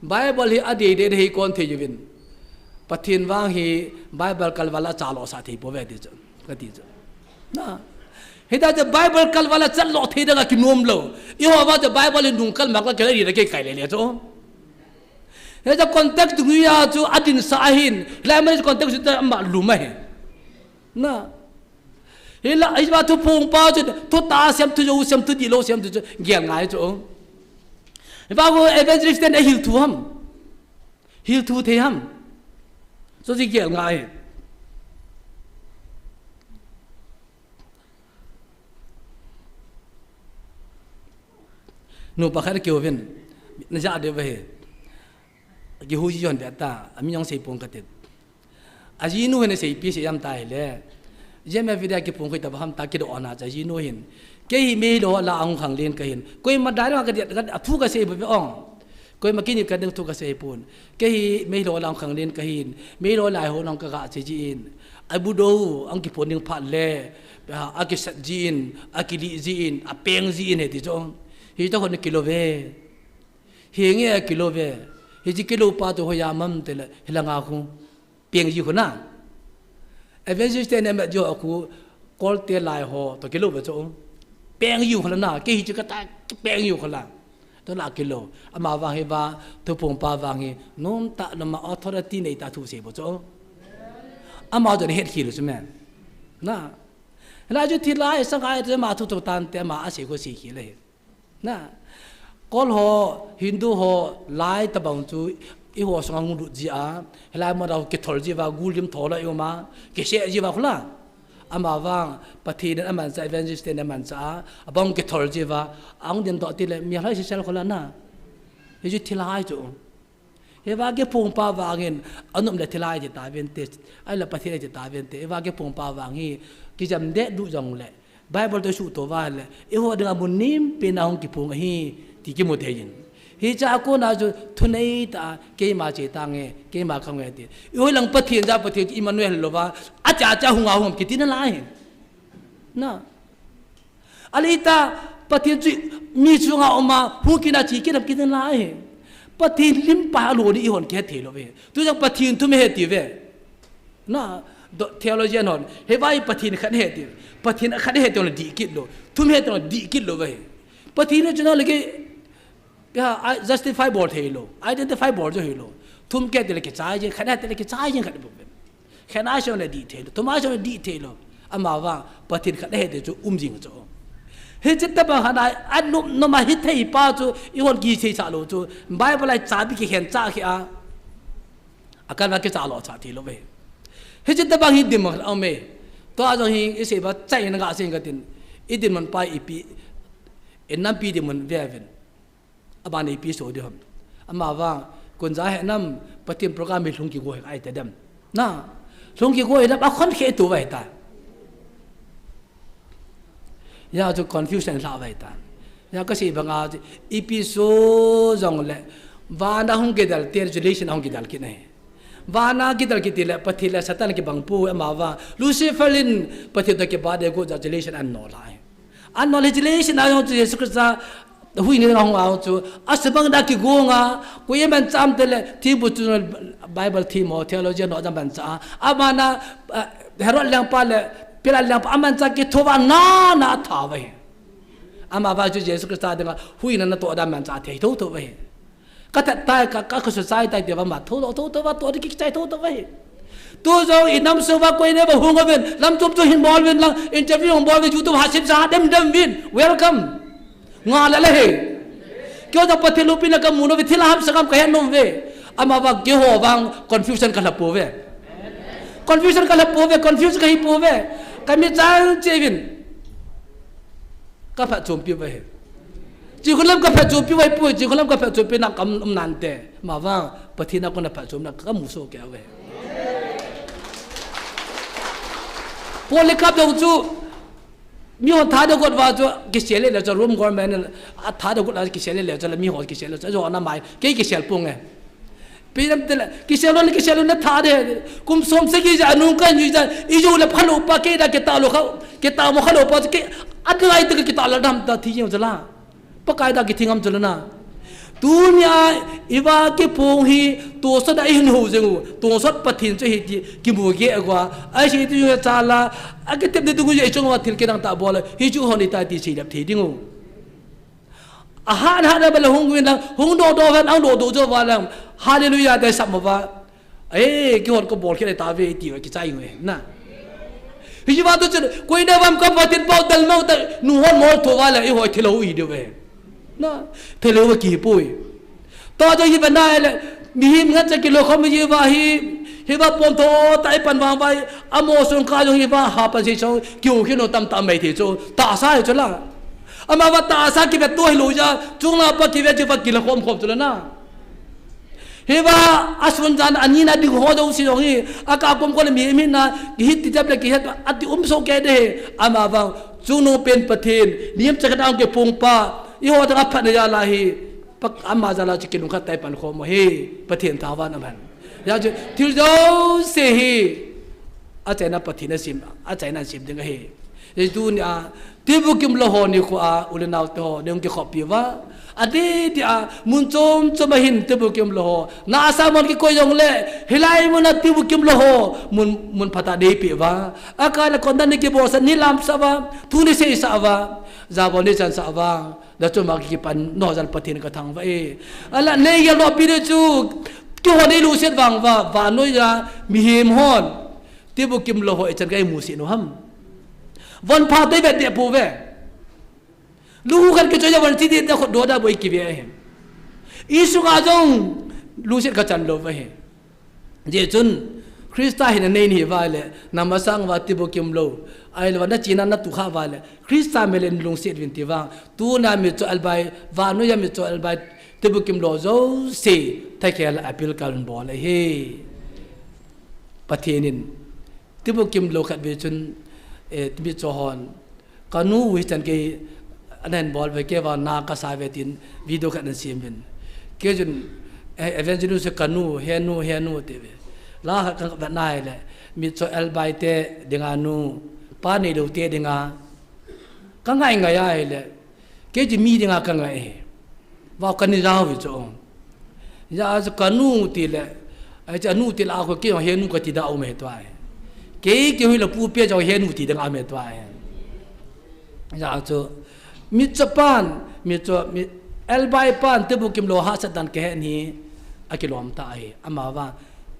Bible hi adei dei hi kon thei uvin. Pathen vang hi Bible kalval a cha losah thei poi ve ti chu. Kati chu. Na. Hita chu Bible kalval a cha lo thei dang a kinom lou. Eiho va chu Bible hi nung kal mak la kei ri la kei kai le le chu. Hita context tu ya chu adinsah ahin. Lai ma context tu ama lum ahi. Na. Hila, hiva thuphong pa chu, thu tah sem, thu jou sem, thu dihlou sem, thu chu gel ngai chu. Hiva ko evangelist ten ahil thu ham. Hil thu thei ham. Chu chu gel ngai. Nupa khat keu vin. Na ja de ve. Kihuji hon ve ta, amin jong sei pong kate. Ajinu hin aseipi sei jam ta hile. Jeme video kipong koi ta ba ham ta kidoh na cha jinu hin. Kei hi meilou la ahung khang len kahin. Koima dai ka dia ka thu kasei bu ong. Koima kini ka ding thu kasei pon. Kei hi meilou la ahung khang len kahin. Meilou lai ho nang ka ga che ji in. Abu do ang kipon ding phat le. Akisat ji in, akili ji in, apeng ji in he ti chu. Hi ta hon kilo ve. Hi nge kilo ve. Hi ji kilo pa tu ho ya mam te le. Hi la nga khu. Peng ji khu na. Evangelist te ne ma jo khu, kol te lai ho, to kilo ve cho. Peng ji khu la na, ke hi chu ka ta, peng ji khu la. To la kilo. Ama vang hi va, thuphong pa vang hi, nom ta lama authority nei ta thu sei bo cho. Ama jo ne het khi lo chu me. Na. La ju thi lai sa ngai te ma thu to tan te ma a sei ko sei khi le. Na, kol ho, Hindu ho, lai tabang chu, eiho sunga hung lut ji a, hilai ma dau kithol ji va, gulim thol a i um a, kiseh ji va khu la. Ama vang, Pathen in aman cha, evangelist ten aman cha, abang kithol ji va, ahung din doh ti le, mi halai sisel khu la na. Hi chu thilhai chu. Hiva kiphong pa vangin, anom le thilhai ti ta ven te, ahile Pathen ti ta ven te, hiva kiphong pa vang hi, kijam de du jong le, Bible to suhto va le, eiho dinga mun nempen a hung kiphong ahi, ti kimu thei in. Hicha a kona chu thunei ta, keima che tange, keima khange ti. Eiho lang Pathen ja Pathen chu Emmanuel lou va, acha cha hung a hung kiti nalai. Na. Ahile ta, Pathen chu mi chunga um a, hung kit a che kit a kiti nalai. Pathen lim pa a lo ni eihon kihe thei lou ve. Tu jong Pathen thu me he ti ve. Na, do, theologian hon, hiva hi Pathen khat ahi ti. Pathen khat ahi ti le dih kit lou. Thum ahi ti le dih kit lou ve. Pathen chu na le ke, ya, i, justify bol thei lou. Identify bol jo hi lou. Thum ke ti le kichai jeng, khat ahi ti le kichai jeng khat bol. Khat ahi ti le dih thei lou. Thum ahi ti le dih thei lou. Ama vang, Pathen khat ahi ti chu um jing chu. Hiche tabang hana, anop nom a hithei pa chu, ihon kisei cha lou chu, Bible a chabi kikhen cha khi a. Akan va kicha lo cha thei lou ve. Hiche tabang hi dinmun a um e. Tua jong hi isei ba chai na ga sei ka tin. Idinmun pa ipi. Inampi dinmun ve ven. Abana ipi so di ham. Ama vang, kunja he nam, Pathen program hi lhung kigo he ai te dem. Na, lhung kigo he dem, akhon khe tu vai ta. Ya chu confusion la vai ta. Ya kasei banga chu, ipi so jong le, vana hung kidal te, relation hung kidal kit nei. Vana kidal kit le, Pathen le Satan kibang pu, ama va. Lucifer in Pathen to kibade go ja relation an no lai. An no le relation a jong chu Jesu Christa, hui ni na hung a chu, asabang da kigo nga, ko ye man cham te le, thi bu chu Bible thi mo, theology no jam ban cha. Amana, eh, Herod lengpa le, Pilate lengpa, aman cha kithova na, na tha vai. Ama va chu Jesu Christa dinga, hui na na to da man cha thei tho tho vai. Ka that tai, ka, ka, ka su chai tai te va ma, tho, tho, tho, tho va, to di ki chai tho, tho vai. Tu jong inam so va koi ne va hung ven, lam chom chu hin bol ven lang, interview hung bol ven, YouTube ha sip sa dem dem vin. Welcome. Nga la le he. Kyo jong Pathen lupina ka mu no ve, thil ham sa kam ka he nom ve. Ama va keiho vang confusion ka la po ve. Confusion ka la po ve, confusion ka hi po ve. Ka mi chang che vin. Ka phatchompi vai. Chi khulam ka phatchompi vai poi, chi khulam ka phatchompi na kam um nante. Ma vang, Pathen a kona phatchomna ka mu so kei vai. Polycarp dong chu, mihon tha dong got va chu, kisel le chu, Rome government, a tha dong got la kisel le chu, mihon kisel le chu, jo na mai, kei kisel pung e. Pinam tela, kisel lou, kisel lou na tha de. Kum som sagi ja, anung kan ju ja, i ju le phalo pa ke da ke ta lo kha, ke ta mo khalo pa ke, at lai te ke ta la dam ta thi jeng jala. Pakai da ke thingam jala na. Tunia, iva ke pung hi, to sa da i hin ho jeng u, to sot Pathen chu hi ti, ki mu ge agwa, ai si ti ju cha la, a ke tep de tu ju i chung wa thil ke dang ta bol, hi ju hon i ta ti si dap thi ding u. Ahan han a bala hung win lang, hung do do van, ang do do jo va lang. Hallelujah, dai sap ma va. Eh, kihon ko bol khele ta ve ti va kichai nge. Na. Hi va to chen, koi na vam ka Pathen pau dal mau ta, nu hon mol tho va la, i hoi thilo i de ve. Na, thilo va ki pui. To jo hi va na le, mihem ngat cha kilo khom hi va hi, hi va pom tho ta i pan vang vai, amo sung ka jo hi va ha pan si cho, kiu khino tam tam mai thi cho, ta sa hi cho la. Ama va ta sa ki ve to hi lo ja, chung la pa ki ve chi va ki la khom khom cho la na. Hi va, a sun jan ani na ding ho jo si jong hi, a ka kom ko le mihem na, ki hit ti jap le ki het, a ti um so ke de, ama va, chung no pen Pathen, niam cha ka dang ke pung pa, i ho ta ka phat na ja la hi, Pak ama jala chu kinung khat tai pan khom hi, Pathen thavan aman. Ya chu, thil jouse hi, achaina Pathen a sim, achaina sim ding ahi. Ye tunia, tibukim lou ho ni khu a, u le nao te ho, nung kikhop pi va. Ati ti a, mun chom chom a hin tibukim lou ho. Na asa mon kikoi jong le, hilai mun a tibukim lou ho, mun, mun phat a dei pi va. Aka le konda ni kibol sa, ni lam sa va, thu ni sei sa va. Jabol ni chan sa va. Da chu ma kipan, no jal Pathen ka thangvah e. Ala nei ya lo pi de chu, kihon nei lungset vang va, vannoi a mihem hon. Tibukim lou ho i chan ka i musit u ham. Von pha te vet de pu ve. Lu khan kichoi ja von ti de da khut do da boi ki ve he. I sunga jong, lungset ka chan lou va he. Jeh chun, Christa hin anei ni va le, na masang va tibukim lou. Ai le va na china na tu kha va le, Christa melen lungset vin ti vang. Tuna mi cho albai, vannoi a mi cho albai, tibukim lou jouse, thakhel a appeal kan bol ahi. Pathen in, tibukim lou khat ve chun, eh, mi cho hon, Ka nu hi chan kei, anan bol ve kei va na ka sa ve tin video khat nan sim vin. Kei chun, eh, evangelist ka nu, he nu, he nu ti ve. La khat ka va nai le, mi cho albai te dinga nu, pa nei lou te dinga. Ka ngai ngai ai le, kei chu mi dinga ka ngai e. Va ka ni jao ve cho. Ya chu ka nu ti le, ai chu nu ti la ko kei he nu ka ti da um he tua e. Kei kei hui la pu pe jo he nu ti dang um he tua e. Ya chu mi cho pan, mi cho, mi albai pan tibukim lou hahsat dan ka he ni a kilom ta e. Ama va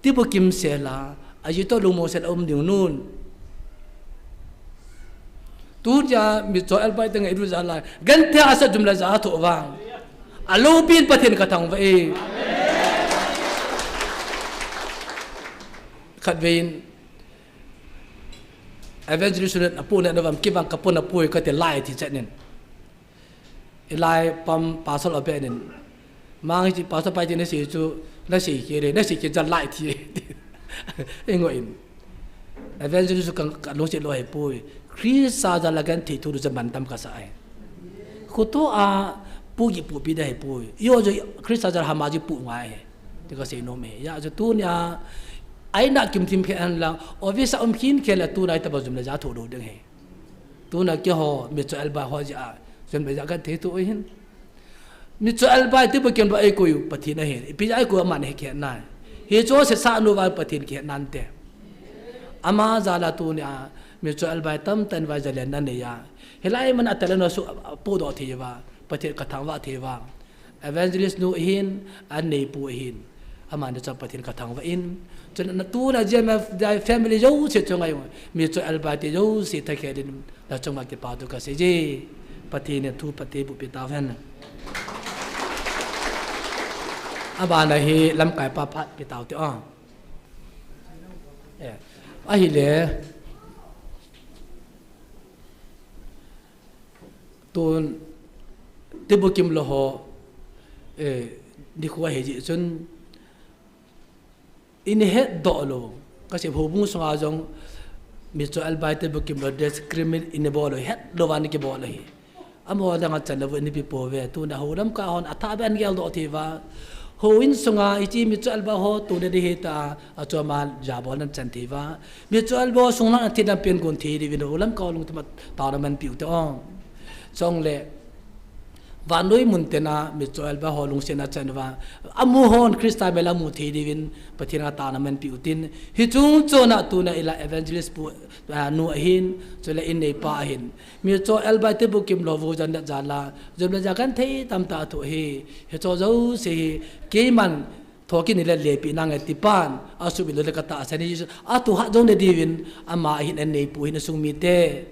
tibukim sela, a ji to lungmong sela um ding nun. Tunia mitcho elbai te ngailut jal a, genthei a sa jum le ja tho vang, aloupin Pathen ka thangvah e. Khatvei in evangelist nu apu ne na vam kivang ka pon apu kati lai ti chet nin. Ilai pam pasal obe nin. Mang chi pasal pai ti na si chu, na si ki re, na si ki jal lai ti. Ingo in. Evangelist kan ka lo si lo he pui. Christa jal a genthei thu du jaman tam ka sa ai. Khutu a pu gi pu pi da he pui. Yo jo Christa jal hama ji pu ngai he. Ti ka sei nom e. Ya jo tunia aina kim thim khe an la. Office a um khin khe la tunia ta ba jum le ja tho do ding he. Tuna keiho mitcho elbai ho jeh a, jum le ja genthei tho u hin. Mitcho elbai ti bu kem lo ei koi u Pathen ahin. Ipi ja ei koi u aman he khe nai. Hicho sesa nu va Pathen khe nante. Ama jal a tunia mitcho elbai tamtah in va jalen anei a. Hilai man a talent asu apu do thei va. Pathen ka thangvah thei va. Evangelist nu ahin, an neipu ahin. Amani chu Pathen ka thangvah in. Chun na tuna G M F D I family jouse chunga jong, mitcho elbai te jouse thakhel in, na chunga kipa thu ka sei e. Pathen in thu phatthei boh pi tauhen. Abana hi lamkai pa phat pi tau te o. Eh, ahile. Tun, Tibukim lo ho, eh, nikho ahi jeh chun, in het doh lou, ka sei houbung sunga jong, mitcho elbai Tibukim lo discriminate in bol lou, het lou van kibol ahi. Amaho dang a chan lou in ipi po ve, tun a houlam ka hon athah ben gel doh thei va. Houin sunga hiche mitcho elbai ho tun a di hita, achom a jabol nan chan thei va. Mitcho elbai ho sung lang a thi lam pen gon thei diuvin houlam ka lungthim a taona man piu te o. Chule, vannoi mun tena mitcho elbai ho lungset a chan va. Amu hon Christa mel a mu thei diuvin Pathen a taona man piu tin. Hiche chungchon a tuna ila evangelist pu, ah, nu ahin, chule in neipa ahin. Mitcho elbai Tibukim lo vo jan le jal a, jum le ja genthei tamtah tho hi, hicho jouse hi, keiman, Thokin ni le lepi nange tipan, asuh bit lou le ka tahsan e, atu hat jong ne diuvin, ama hin an neipu hin asung mite.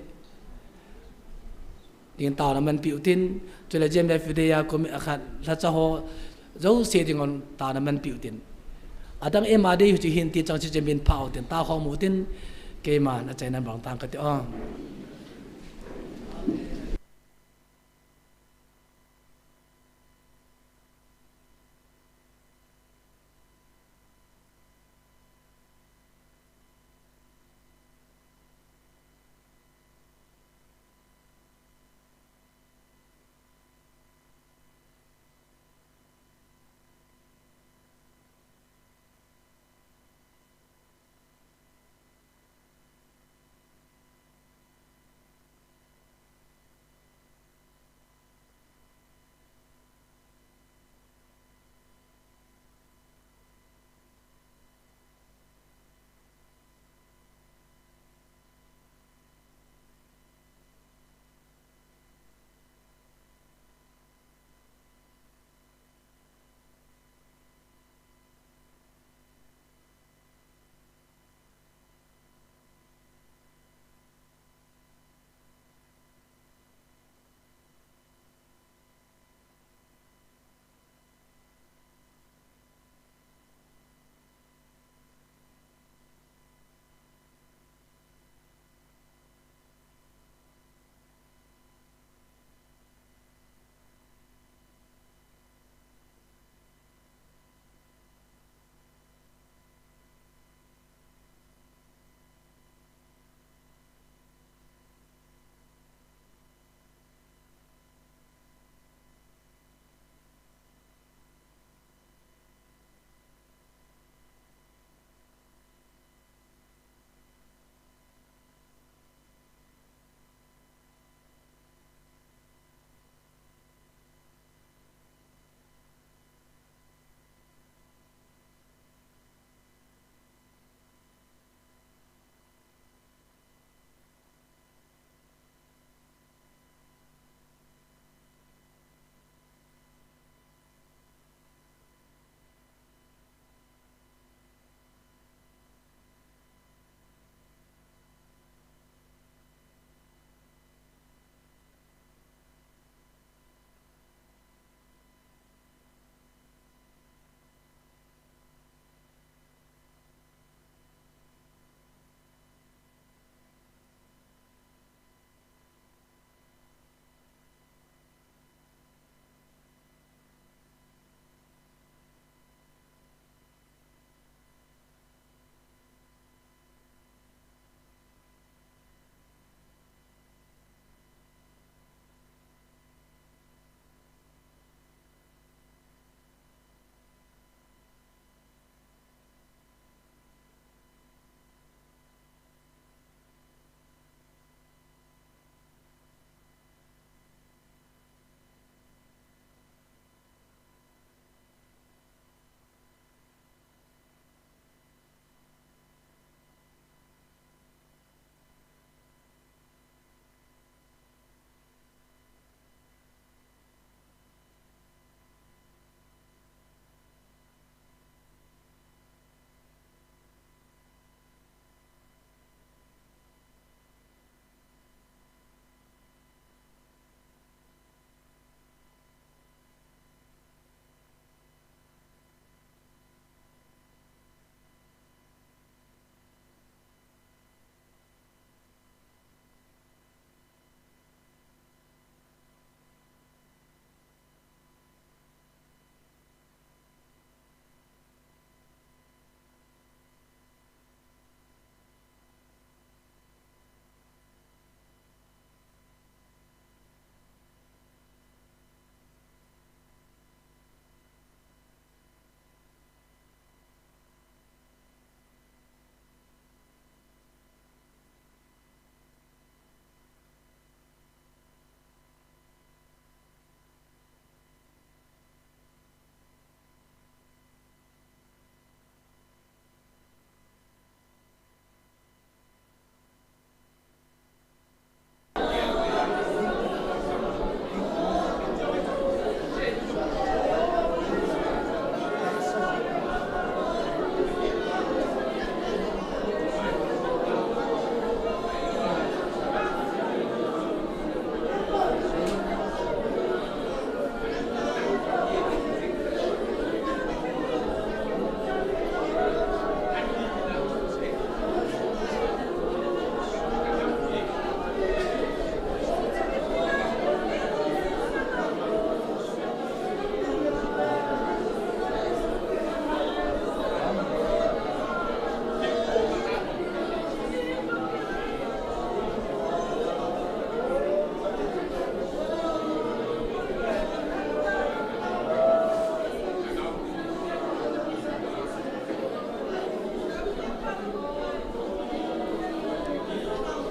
Ding taona man piu tin, chule G M F D I a kum a khat, lhacha ho, jouse dingun taona man piu tin. Adang ema dei hiche hin ti chang chi chemin phau tin, ta khom u tin, keiman achaina bang tang kati o.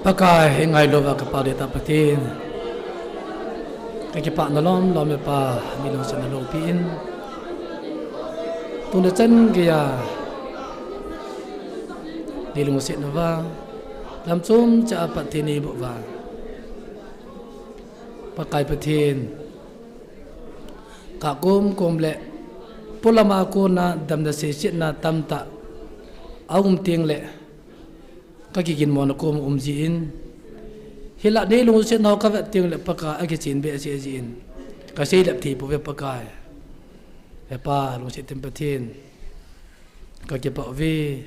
Pakai, hei ngailouva ka Pa le ta Pathen, ka kipah na lom lom e Pa, nei lungsetna loupi in, tuni chan geiya nei lungsetna uva lam chom cha a Pathen nei boh uva, Pakai Pathen, ka kom kom le polam a kona damna seisetna tamtah a um teng le, ka kiginmo na kom um jin, hilai nei lungsetna ho ka vet teng le Pakai a kichen behseh jin, ka seilep thei pouve Pakai. He Pa, lungset ten Pathen, ka kipah uve.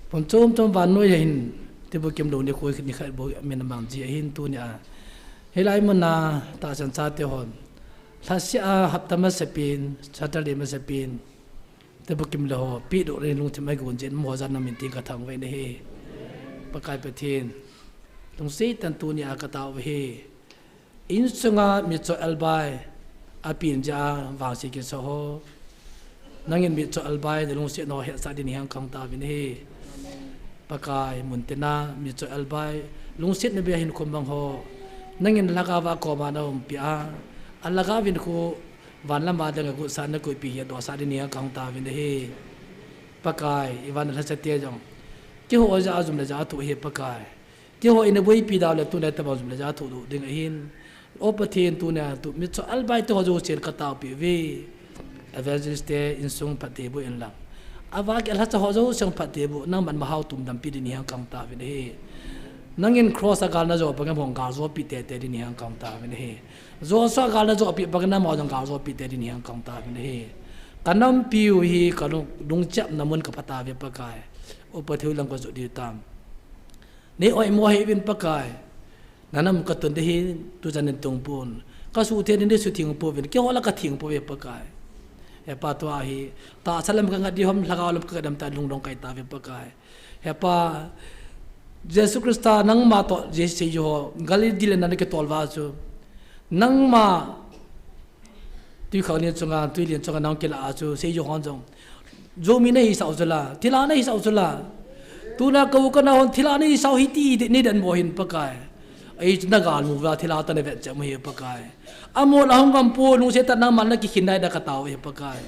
Pon chom chom vannoi a hin, ti bukim lou nikho nikhat bou min a mang ji ahin tunia, hilai muna tahsan chate hon, lhasetna a hapta masapen, Saturday masapen, ti bukim le ho, pehdoh le lungthim a gon jin, mo jan na min tin ka thangvah in ahi. Pakai Pathen, lungset tah in tunia ka tao uve. Insunga mitcho elbai a pin ja vangse kisa ho, nangin mitcho elbai na lungsetna ho hetsah ding in heng kang tauvin ahi. Pakai, mun tina mitcho elbai lungsetna beh a hin khum bang ho, nangin lhagao va koma na umpi a, a lhagao vin khu van lama dang a gutsah na koipi hi a dohsah ding in heng kang tauvin ahi. Pakai, i van a lhasate jong, keiho ja a jum le ja a thoh hi Pakai. Keiho in a boipi dau le tuna tabang jum le ja a thoh doh ding ahin. O Pathen, tuna tu mitcho elbai te ho jousen ka taopi uve. Evangelist te insung phatthei boh in lang, a va kit lhacha ho jousen phatthei boh, nangman mahao tum dampi ding in heng kang tauvin ahi. Nangin cross a gal na jo bang a hung gal jopi tete ding in heng kang tauvin ahi. Joshua gal na jopi bang a nangma jong gal jopi tete ding in heng kang tauvin ahi. Ka nampiu hi ka lung, lungchapna mun ka pha tauve Pakai. O Pathen, lang ka jot diu tam. Nei oimo hih uvin Pakai. Na nam ka tun ding ahi, tujan in tung pon. Ka suhtheng ding nei suhtheng pouvin, keiho la ka theng pouve Pakai. He Pa, tua hi tahsa lam ka ngat ding ham, lhagao lam ka ngat ding ham ti lunglhai kai tauve Pakai. He Pa, Jesu Christa nangma toh Jesu seijou ho Galilee len a na kitol uva chu, nangma twikhanglen chunga, twilen chunga nang kilah a chu seijou hon jong, Zomi na hisah u chu la, thilha na hisah u chu la. Tuna ka u ka nao hon thilha na hisah u hi ti ding nei den mo hin Pakai. Ei chu na galmu uva thilha tah na vetchet u hi Pakai. Amaho la hung ngam pon, lungset tah in nangma na kikhin nai ding ka tao hi Pakai.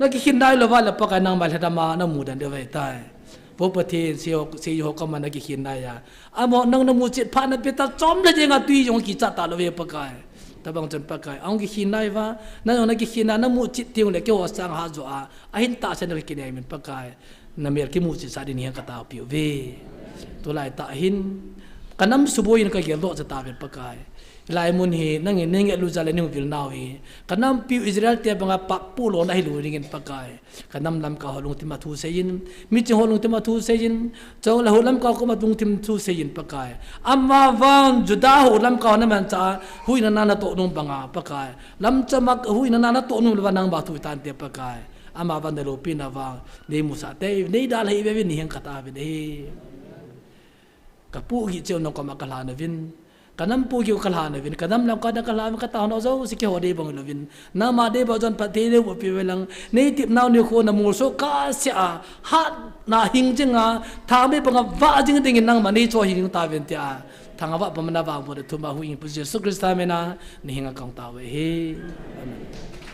Na kikhin nai lou uva le Pakai, nangma lhadam a na mu den ding ahitai. Vo Pathen, seijou ho, seijou ho koma na kikhin nai a, amaho nang na mu chet phat na pe ta chom le jeng a twi jong kicha talou ve Pakai. Tabang chun Pakai, ahung kikhin nai uva, nang jong na kikhin a na mu chet teng le keiho sang hat jo a, ahin tahsan na kinei min Pakai. Na mel kimu chet sah ding in heng ka taopi uve. Tulai tah hin ka nam suboi in ka geldoh cha tauve Pakai. Hilai mun hi nangin nei ngeh lut jal le nei hung vil nau hi, ka nampiu Israel te bang a pap pulo na hilou ding in Pakai. Ka nam Lamka ho lungthim a thu seiyin, miching ho lungthim a thu seiyin, chule ho Lamka ho koma lungthim thu seiyin Pakai. Amavang Juda ho Lamka ho na manchah a, huhhingna na natoh nom bang a Pakai. Lamchom a huhhingna na natoh nom lou uva nangma thu hi tante Pakai. Amavang na loupina vang, nei musah tei, nei dalha ive uvin nei heng ka taovin ahi. Ka pohgih cheh u nang koma ka lhan uvin, ka nam pohgih u ka lhan uvin, ka nam Lamka ding ka lhan uvin, ka taona jouse keiho dei bang louvin, nangma dei bang jon phatthei nei boh peh uve lang, nei tep nau nikho na molso kahsea, hatna hing jing a, thangvah bang a vah jing ding in nangman nei choh hing tauvin tia, thangvah pum a na vangboh ding thum a huhhingpu Jesu Christa min a nei heng a ka taove ahi. Amen.